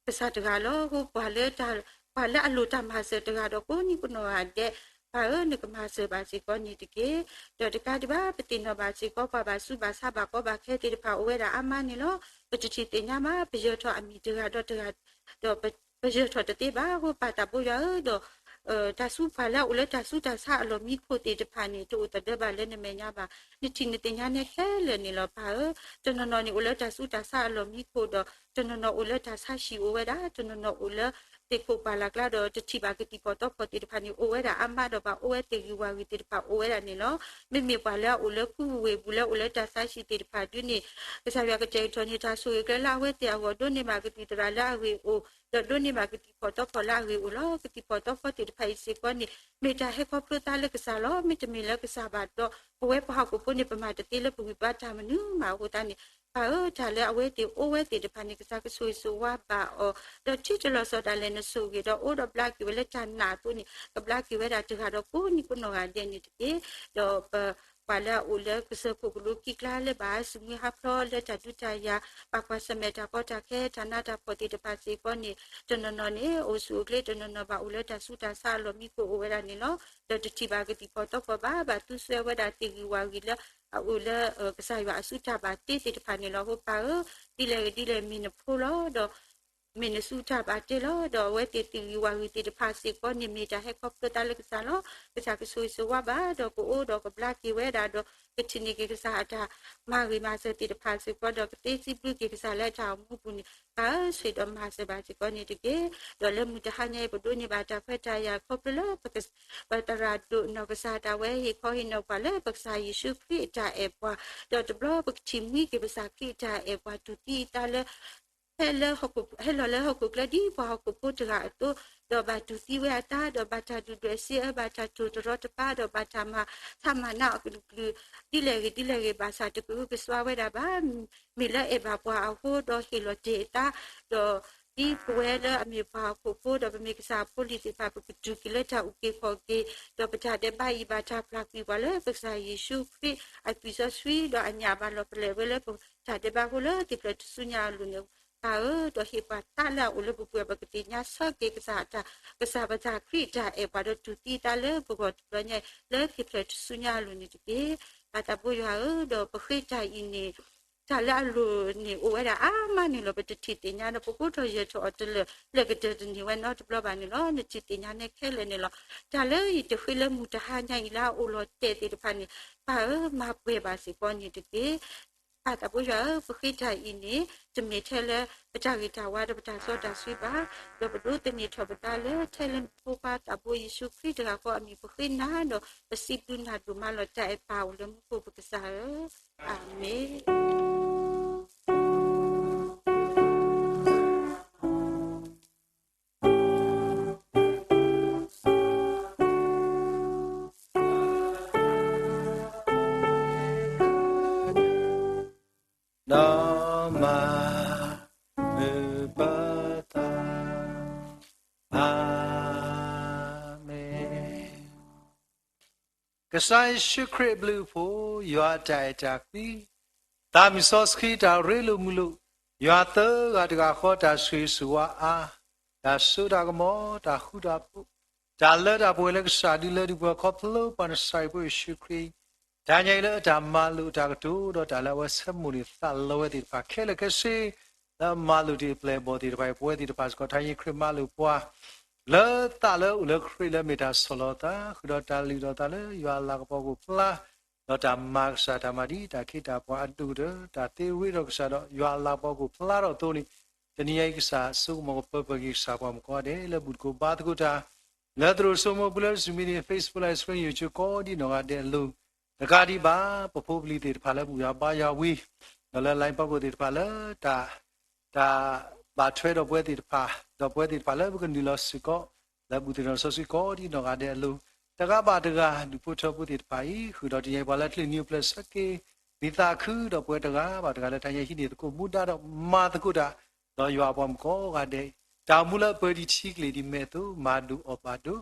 ကစၢ်တဂၤလီၤ. အဃိပှၤလၢ ပှၤလၢအလိၣ်တၢ်မၤစၢၤတဂၤဒီးကိးနံၤကိးနီၢ်ဂၤဒဲး, ပၢ်ဧၢ နကမၤစၢၤဘၣ်စ့ၢ်ကီးန့ၣ်တက့ၢ်. ဒီးတကးဒံးဘၣ် ပသ့ၣ်နီၣ်ဘၣ်စ့ၢ်ကီး ပှၤဘၣ်ဆူးဘၣ်ဆါဘၣ်ကီဘၣ်ခဲသ့ၣ်တဖၣ်အိၣ်ဝဲဒၣ်အါမးန့ၣ်လီၤ. ပတထံၣ်သ့ၣ်ညါဘၣ် ပယၢၤထီၣ်အမံၤတဂၤဒီးတဂၤ ဒီးပယၢၤထီၣ်တသ့ဘၣ်. အဃိပၢ်သးဘိယွၤဧၢ, ဒီး တၢ်ဆူးပှၤလၢအအိၣ်လၢတၢ်ဆူးတၢ်ဆါအလီၢ်မံခိၣ်သ့ၣ်တဖၣ်န့ၣ် တအိၣ်သဒၢဘၣ်လၢနမဲာ်ညါဘၣ်. နထံၣ်နသ့ၣ်ညါနဲခဲလၢာ်န့ၣ်လီၤ. ပၢ်ဧၢ, တနီၤနီၤန့ၣ်အိၣ်လၢတၢ်ဆူးတၢ်ဆါအလီၢ်မံခိၣ်ဒီး တနီၤနီၤအိၣ်လၢတၢ်ဆါဟံၣ်အိၣ်ဝဲဒၣ်, တနီၤနီၤအိၣ်လၢသ့ၣ်ခိၣ်ပှၢ်လၢ်ကျါဒီး တထံၣ်ဘၣ်ကသံၣ်ဖီၣ်သီဖီၣ်သ့ၣ်တဖၣ်န့ၣ် အိၣ်ဝဲဒၣ်အါမးဒီး ဘၣ်အိၣ်ဝဲသ့ၣ်ဂ့ၤဝၢ်ဂ့ၤသ့ၣ်တဖၣ်အိၣ်ဝဲဒၣ်န့ၣ်လီၤ. မ့မ့ၢ်ပှၤလၢအအိၣ်လၢခူပူၤဝ့ၢ်ပူၤလၢအိၣ်လၢတၢ်ဆါဟံၣ်သ့ၣ်တဖၣ်ဒုန့ၣ် ကစၢ်ယွၤကတဲာ်ကတီၤန့ၢ်တၢ်ဆိၣ်ဂ့ၤကျဲလၢအဝဲသ့ၣ်အဂီၢ် ဒိးန့ၢ်ဘၣ်ကသံၣ်သရၣ်လၢအဂ့ၢ်အိၣ် ဒီးဒိးန့ၢ်ဘၣ်ကသံၣ်ဖီၣ်သီဖီၣ်လၢအဂ့ၢ်အိၣ်လီၤ. ကသံၣ်ဖီၣ်သီဖီၣ်သ့ၣ်တဖၣ်အံၤစ့ၢ်ကီးန့ၣ် မ့ၢ်တၢ်ဟဲခီဖျိသးလၢကစၢ်လီၤ. မ့တမ့ၢ်လၢကစၢ်ဘၣ်ဒီး ပဝဲပှၤဟီၣ်ခိၣ်ဖိန့ၣ် ပမၤတသ့လၢပဂံၢ်ပဘါတၢ်မနုၤမး. အဃိသတးန့ၣ် ပၢ်ဧၢ, တၢ်လၢအဝဲသ့ၣ်အိၣ်ဝဲသ့ၣ်တဖၣ်န့ၣ် ကစၢ်ကဆိၣ်ဂ့ၤဆိၣ်ဝါဘၣ်အီၤ, ဒီးထံတလီၤဆီဒၣ်လဲာ်နဆိၣ်ဂ့ၤဒီးအိၣ်ဒီးဘျါက့ၤဝဲလၢတၢ်နာ်အသိးန့ၣ် ကဘျါက့ၤဝဲဒၣ်တဂၤဒီးကိးနံၤကိးနီၢ်ဂၤဒဲးန့ၣ်တက့ၢ်. ဒီးပ ပှၤလၢအအိၣ်လၢကစၢၢ်ခိၣ်ကလိခံကျါလၢဘၣ်စူးမုၢ်ဟးဖျိးလၢတၢ်ဒုးတၢ်ယၤ ဘၣ်ကွၢ်ဆၢၣ်မဲာ်တၢ်ကီတၢ်ခဲ တၢ်နးတၢ်ဖှီၣ်သ့ၣ်တဖၣ်စ့ၢ်ကီးန့ၣ် တနီၤနီၤန့ၣ် အိၣ်ဆူၣ်အိၣ်ချ့ တနီၤနီၤဘၣ်အိၣ်လၢတၢ်ဆူးတၢ်ဆါအလီၢ်မံခိၣ်အိၣ်ဝဲဒၣ်န့ၣ်လီၤ. ဒီးတထံၣ်ဘၣ်ကသံၣ်ဖီၣ်သီဖီၣ်ဘၣ် ဘၣ်သူစၢၤဝဲဒၣ်သ့ၣ်ဂံၢ်ဝၣ်ဂံၢ်လၢ အအိၣ်လၢ ကစၢ်ယွၤအစုတၢ်ဘၣ်တ့သ့ၣ်တဖၣ်န့ၣ်လီၤ. အဃိပၢ်ဧၢ, ဒ်လဲၣ်ဂ့ၤဒ်လဲၣ်မ့ၢ်နဖိလီၤ. ဒီး မ့ၢ်နစုတၢ်ဘၣ်တ့လီၤ. ဒီးအဝဲသ့ၣ်သ့ၣ်ဂံၢ်ဝၣ်ဂံၢ်သ့ၣ်တဖၣ်စ့ၢ်ကီးန့ၣ် မ့ၢ်တၢ်ဟဲခီဖျိသးလၢကစၢ်လီၤ. ကစၢ်ကဆိၣ်ဂ့ၤဆိၣ်ဝါဘၣ် ဒီးကအိၣ်ဒီးကဘျါက့ၤဝဲဒၣ်ဒီး ကထံၣ်န့ၢ်က့ၤကစၢ်အတၢ်မၤဂ့ၤမၤစၢၤသ့ၣ်တဖၣ်စ့ၢ်ကီး ဒီးကသ့စံးဘျုးက့ၤကစၢ်လၢအတၢ်အိၣ်မူပူၤန့ၣ် ပၢ်ဧၢ ဆိၣ်ဒီးမၤစၢၤဘၣ်စ့ၢ်ကီးန့ၣ်တက့ၢ်. ဒီးလၢမုၢ်တဟါညါအံၤ ပဒိးန့ၢ်ဘၣ်တၢ်ခွဲးတၢ်ယာ်ခီဖျိလၢ ပသရၣ်ဒိၣ်နီၢ်ကစၢ်ဒၣ်ဝဲဟ့ၣ်ခီဟ့ၣ်နီၤပှၤလၢပကစၢ်ယ့ၣ်ၡူးခရံာ်အတၢ်အဲၣ်ပှၤ, ဒီးတဘျီပကထံၣ်မှံက့ၤပကစၢ်ခရံာ်အတၢ်အဲၣ်ပှၤ တူၢ်သံအသးလၢ ဟဲလၢဟီၣ်ခိၣ် ဟဲလီၤလၢဟီၣ်ခိၣ်ချၢဒ်ပှၤဟီၣ်ခိၣ်ဖိတဂၤအသိး, ဒီးဘၣ်တူၢ်သံဝဲအသး ဒီးဘၣ်တၢ်ဒုၣ်ဒွဲၣ်စ့အၢ ဘၣ်တၢ်တိၢ်တရီတပါ ဒီးဘၣ်တၢ်မၤဆါမၤနးအီၤကလုာ်ကလုာ် ဒ်လဲၣ်ဂ့ၤဒ်လဲၣ်ဂ့ၤ ဘၣ်ဆၣ်တကအုကစွါဝဲဒၣ်ဘၣ်. မ့ၢ်လၢအဲၣ်ဘၣ်ပှၤအဃိ ဒီးဟ့ၣ်လီၤတ့ၢ်အသး, ဒီးဒ်ပဝဲလၢအမ့ၢ်ပှၤဟီၣ်ခိၣ်ဖိ ဒီးပမ့ၢ်ကစၢ်ဖိလံၤသ့ၣ်တဖၣ် ပကတုၤက့ၤလၢတၢ်အုၣ်က့ၤခီၣ်က့ၤ, ဒီးပတၢ်ဒဲးဘးအံၤ ဘၣ်တၢ်ပျၢ်ကွံာ်ပှၤလၢပကစၢ်ယ့ၣ်ၡူးခရံာ်အသွံၣ်စီဆှံ ဒီးအညၣ်ဘၣ်လီၤပလဲာ်ဝဲလၢပတၢ်ဒဲးဘးအဃိ လၢသ့ၣ်ဖျၢၣ်ထူၣ်စုညါအလိၤန့ၣ် ပၢ်ဧၢ, ဒီးဟ့ၣ်ပှၤသးလၢအအိၣ်လၢပပှဲၤ ပကသ့ၣ်ညါဆၢက့ၤကစၢ်အတၢ် ကစၢ်ပတၢ်ခရံာ်အတၢ်အဲၣ်ပှၤ ဒီးတူၢ်သံသးလၢပဂီၢ်တဘျီညါအံၤ လၢသ့ၣ်ဖျၢၣ်ထူၣ်စုညါအလိၤန့ၣ်တက့ၢ်. ပၢ်သးဘိယွၤဧၢ, ဒီးပဃ့တၢ်အံၤန့ၣ် တၢ်လၢအလိၤန့ၣ်အိၣ်ဝဲဒၣ်အါမးန့ၣ်လီၤ. ပတထံၣ်သ့ၣ်ညါဒီး ပကိးထီၣ်ယၢၤထီၣ်အီၤတလၢာ် လၢာ်ကတၢၢ်တန့ၢ်ဝဲနီတဘျီဘၣ်န့ၣ်လီၤ. နထံၣ်သ့ၣ်ညါနဲခဲလၢာ်န့ၣ်လီၤ. တၢ်လၢယတဃ့လၢမုၢ်တဟါညါအံၤလၢအအိၣ်လီၤတဲာ်သ့ၣ်တဖၣ်န့ၣ် ပၢ်ဧၢ မၤပှဲၤဘၣ်စ့ၢ်ကီးန့ၣ်တက့ၢ်. ပၢ်သးဘိယွၤဧၢ, ပဃ့တၢ်အံၤန့ၣ် တမ့ၢ်ထဲလၢပတၢ်ဂ့ၤတၢ်ဝါဒီးပတၢ်စီတၢ်ဆှံဘၣ်, ဒီးပဒိးသန့ၤထီၣ်ပသးလၢထဲလၢနဖိခွါသးဘိယ့ၣ်ၡူးခရံာ်တဂၤဃီအမံၤ ပဃ့နၤဒီး ပစံးဘျုးနၤဒိၣ်မးလီၤ. တၢ်အဲၣ်ပၢ်အိၣ်လၢမူခိၣ်ပကစၢ်ဧၢ, အၤမ့ၣ်. ဒီးမၤမုာ်ပသး, အၤမ့ၣ်. ကစၢ်ယ့ၣ်ၡူးခရံာ်အဘျုးအဖှိၣ်, ယွၤအတၢ်အဲၣ်တၢ်ကွံ, သးမုၢ်စီဆှံတၢ်ရ့လိာ်မုာ်လိာ်, ယွၤသၢဂၤတဂၤဃီတၢ်ဆိၣ်ဂ့ၤဆိၣ်ဝါအါ, တၢ်စိတၢ်ကမီၤ, တၢ်ဃူတၢ်ဖိး, တၢ်လၢတၢ်ပှဲၤလၢကစၢ်ဒုလၢဒုးပှၤခီဖျိပှၤနစၤရ့းဖိယ့ၣ်ၡူးခရံာ် တၢ်ညါအံၤလၢအတၢ်မၤလိာ်တၢ်ကတိၤ ဒီးတၢ်လၢအဝဲဆၢမိၣ်န့ၢ်သးလီဝဲသ့ၣ်တဖၣ်ခဲလၢာ်ခဲဆ့ လၢအမၤလိာ်တ့ၢ်အပျဲၢ်အဘီၣ်သ့ၣ်တဖၣ်အံၤ ပဝဲသ့ၣ်တဖၣ်စ့ၢ်ကီး တၢ်ဟ့ၣ်ခရံာ်မၤလိာ်ပှၤ လၢသးလၢအအိၣ်လၢခရံာ်လၢအမ့ၢ်တၢ်ဆီၣ်လီၤသး ဃုာ်ဒီးတၢ်လုၢ်ဒီးသးလၢယွၤအလၤကပီၤကအိၣ်ဖျါ ဒီးတၢ်မၤကစၢ်တၢ်မၤဒ်တၢ်ခ့တၢ်ပှၤအဒိၣ်ကတၢၢ် တၢ်သ့ဝ့ဒီးကစၢ်ဒီးယွၤအလၤကပီၤကအိၣ်ဖျါထီၣ်အသိးန့ၣ် တနံၤအံၤကစၢ် ဆိကမိၣ်ကပၢပှဲၤက့ၤကစၢ်ပှၤမုၣ်ကိးဂၤဒဲး လၢဘူၣ်တကိးဘါသကိးတၢ် လၢသရိာ်စိမိၤပူၤလၢ Zoom meeting, Facebook Live Stream, YouTube ကိးဒံနီၢ်ဂၤဒဲးအလိၤ တကးဒံးဘၣ် ပဖိပလံၤသ့ၣ်တဖၣ်လၢဘူၣ်ယွၤဘါယွၤဝံၤ ဒီးလၢ line ဖီခိၣ်သ့ၣ်တဖၣ်လၢ တၢ် တၢ်ဘၣ်ထွဲဒီးပဝဲသ့ၣ်တဖၣ် ဒီးပဝဲသ့ၣ်တဖၣ်လၢပကနုာ်လီၤစ့ၢ်ကီး လၢဘူၣ်သရိာ်စီဆှံကိးဒံနီၢ်ဂၤဒဲးအလိၤ တဂၤဘၣ်တဂၤ ဒူၣ်ဖိထၢဖိသ့ၣ်တဖၣ်အံၤ ဃုာ်ဒီးတနံၤအံၤပှၤလၢအချ့နံၤအိၣ်ဖျဲၣ်ဆၢက့ၤ ဒ်သးခု ဒီးပဝဲတဂၤဘၣ်တဂၤလၢတၢ်ညါဟံးန့ၢ်သကိးမူဒါဒီးမၤသကိးတၢ် ဒီးယွၤအပှၤမုၣ်ကိးဂၤဒဲး တၢ်အိၣ်မူလၢအပၢၤဒံးထံကျိၤဒံးမဲာ်အသိး မၤဒိၣ်အီၣ်ဘၣ်ဒိး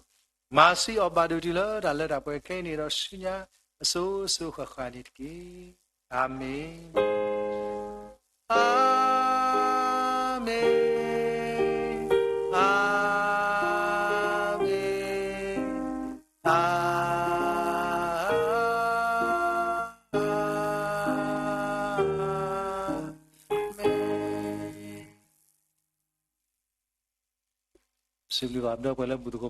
မၤဆံးအီၣ်ဘၣ်ဒိးတုၤလၢတၢ်လၢတၢ်ပှဲၤခဲအံၤန့ၣ်ဒီးဆူညါအစိၤစိၤဃၣ်ဃၣ်န့ၣ်တက့ၢ်. အၤမ့ၣ်. အၤမ့ၣ်, အၤမ့ၣ်, အၤမ့ၣ်. စံးဘျုးဘၣ်ပှၤလၢဘူၣ်သကိး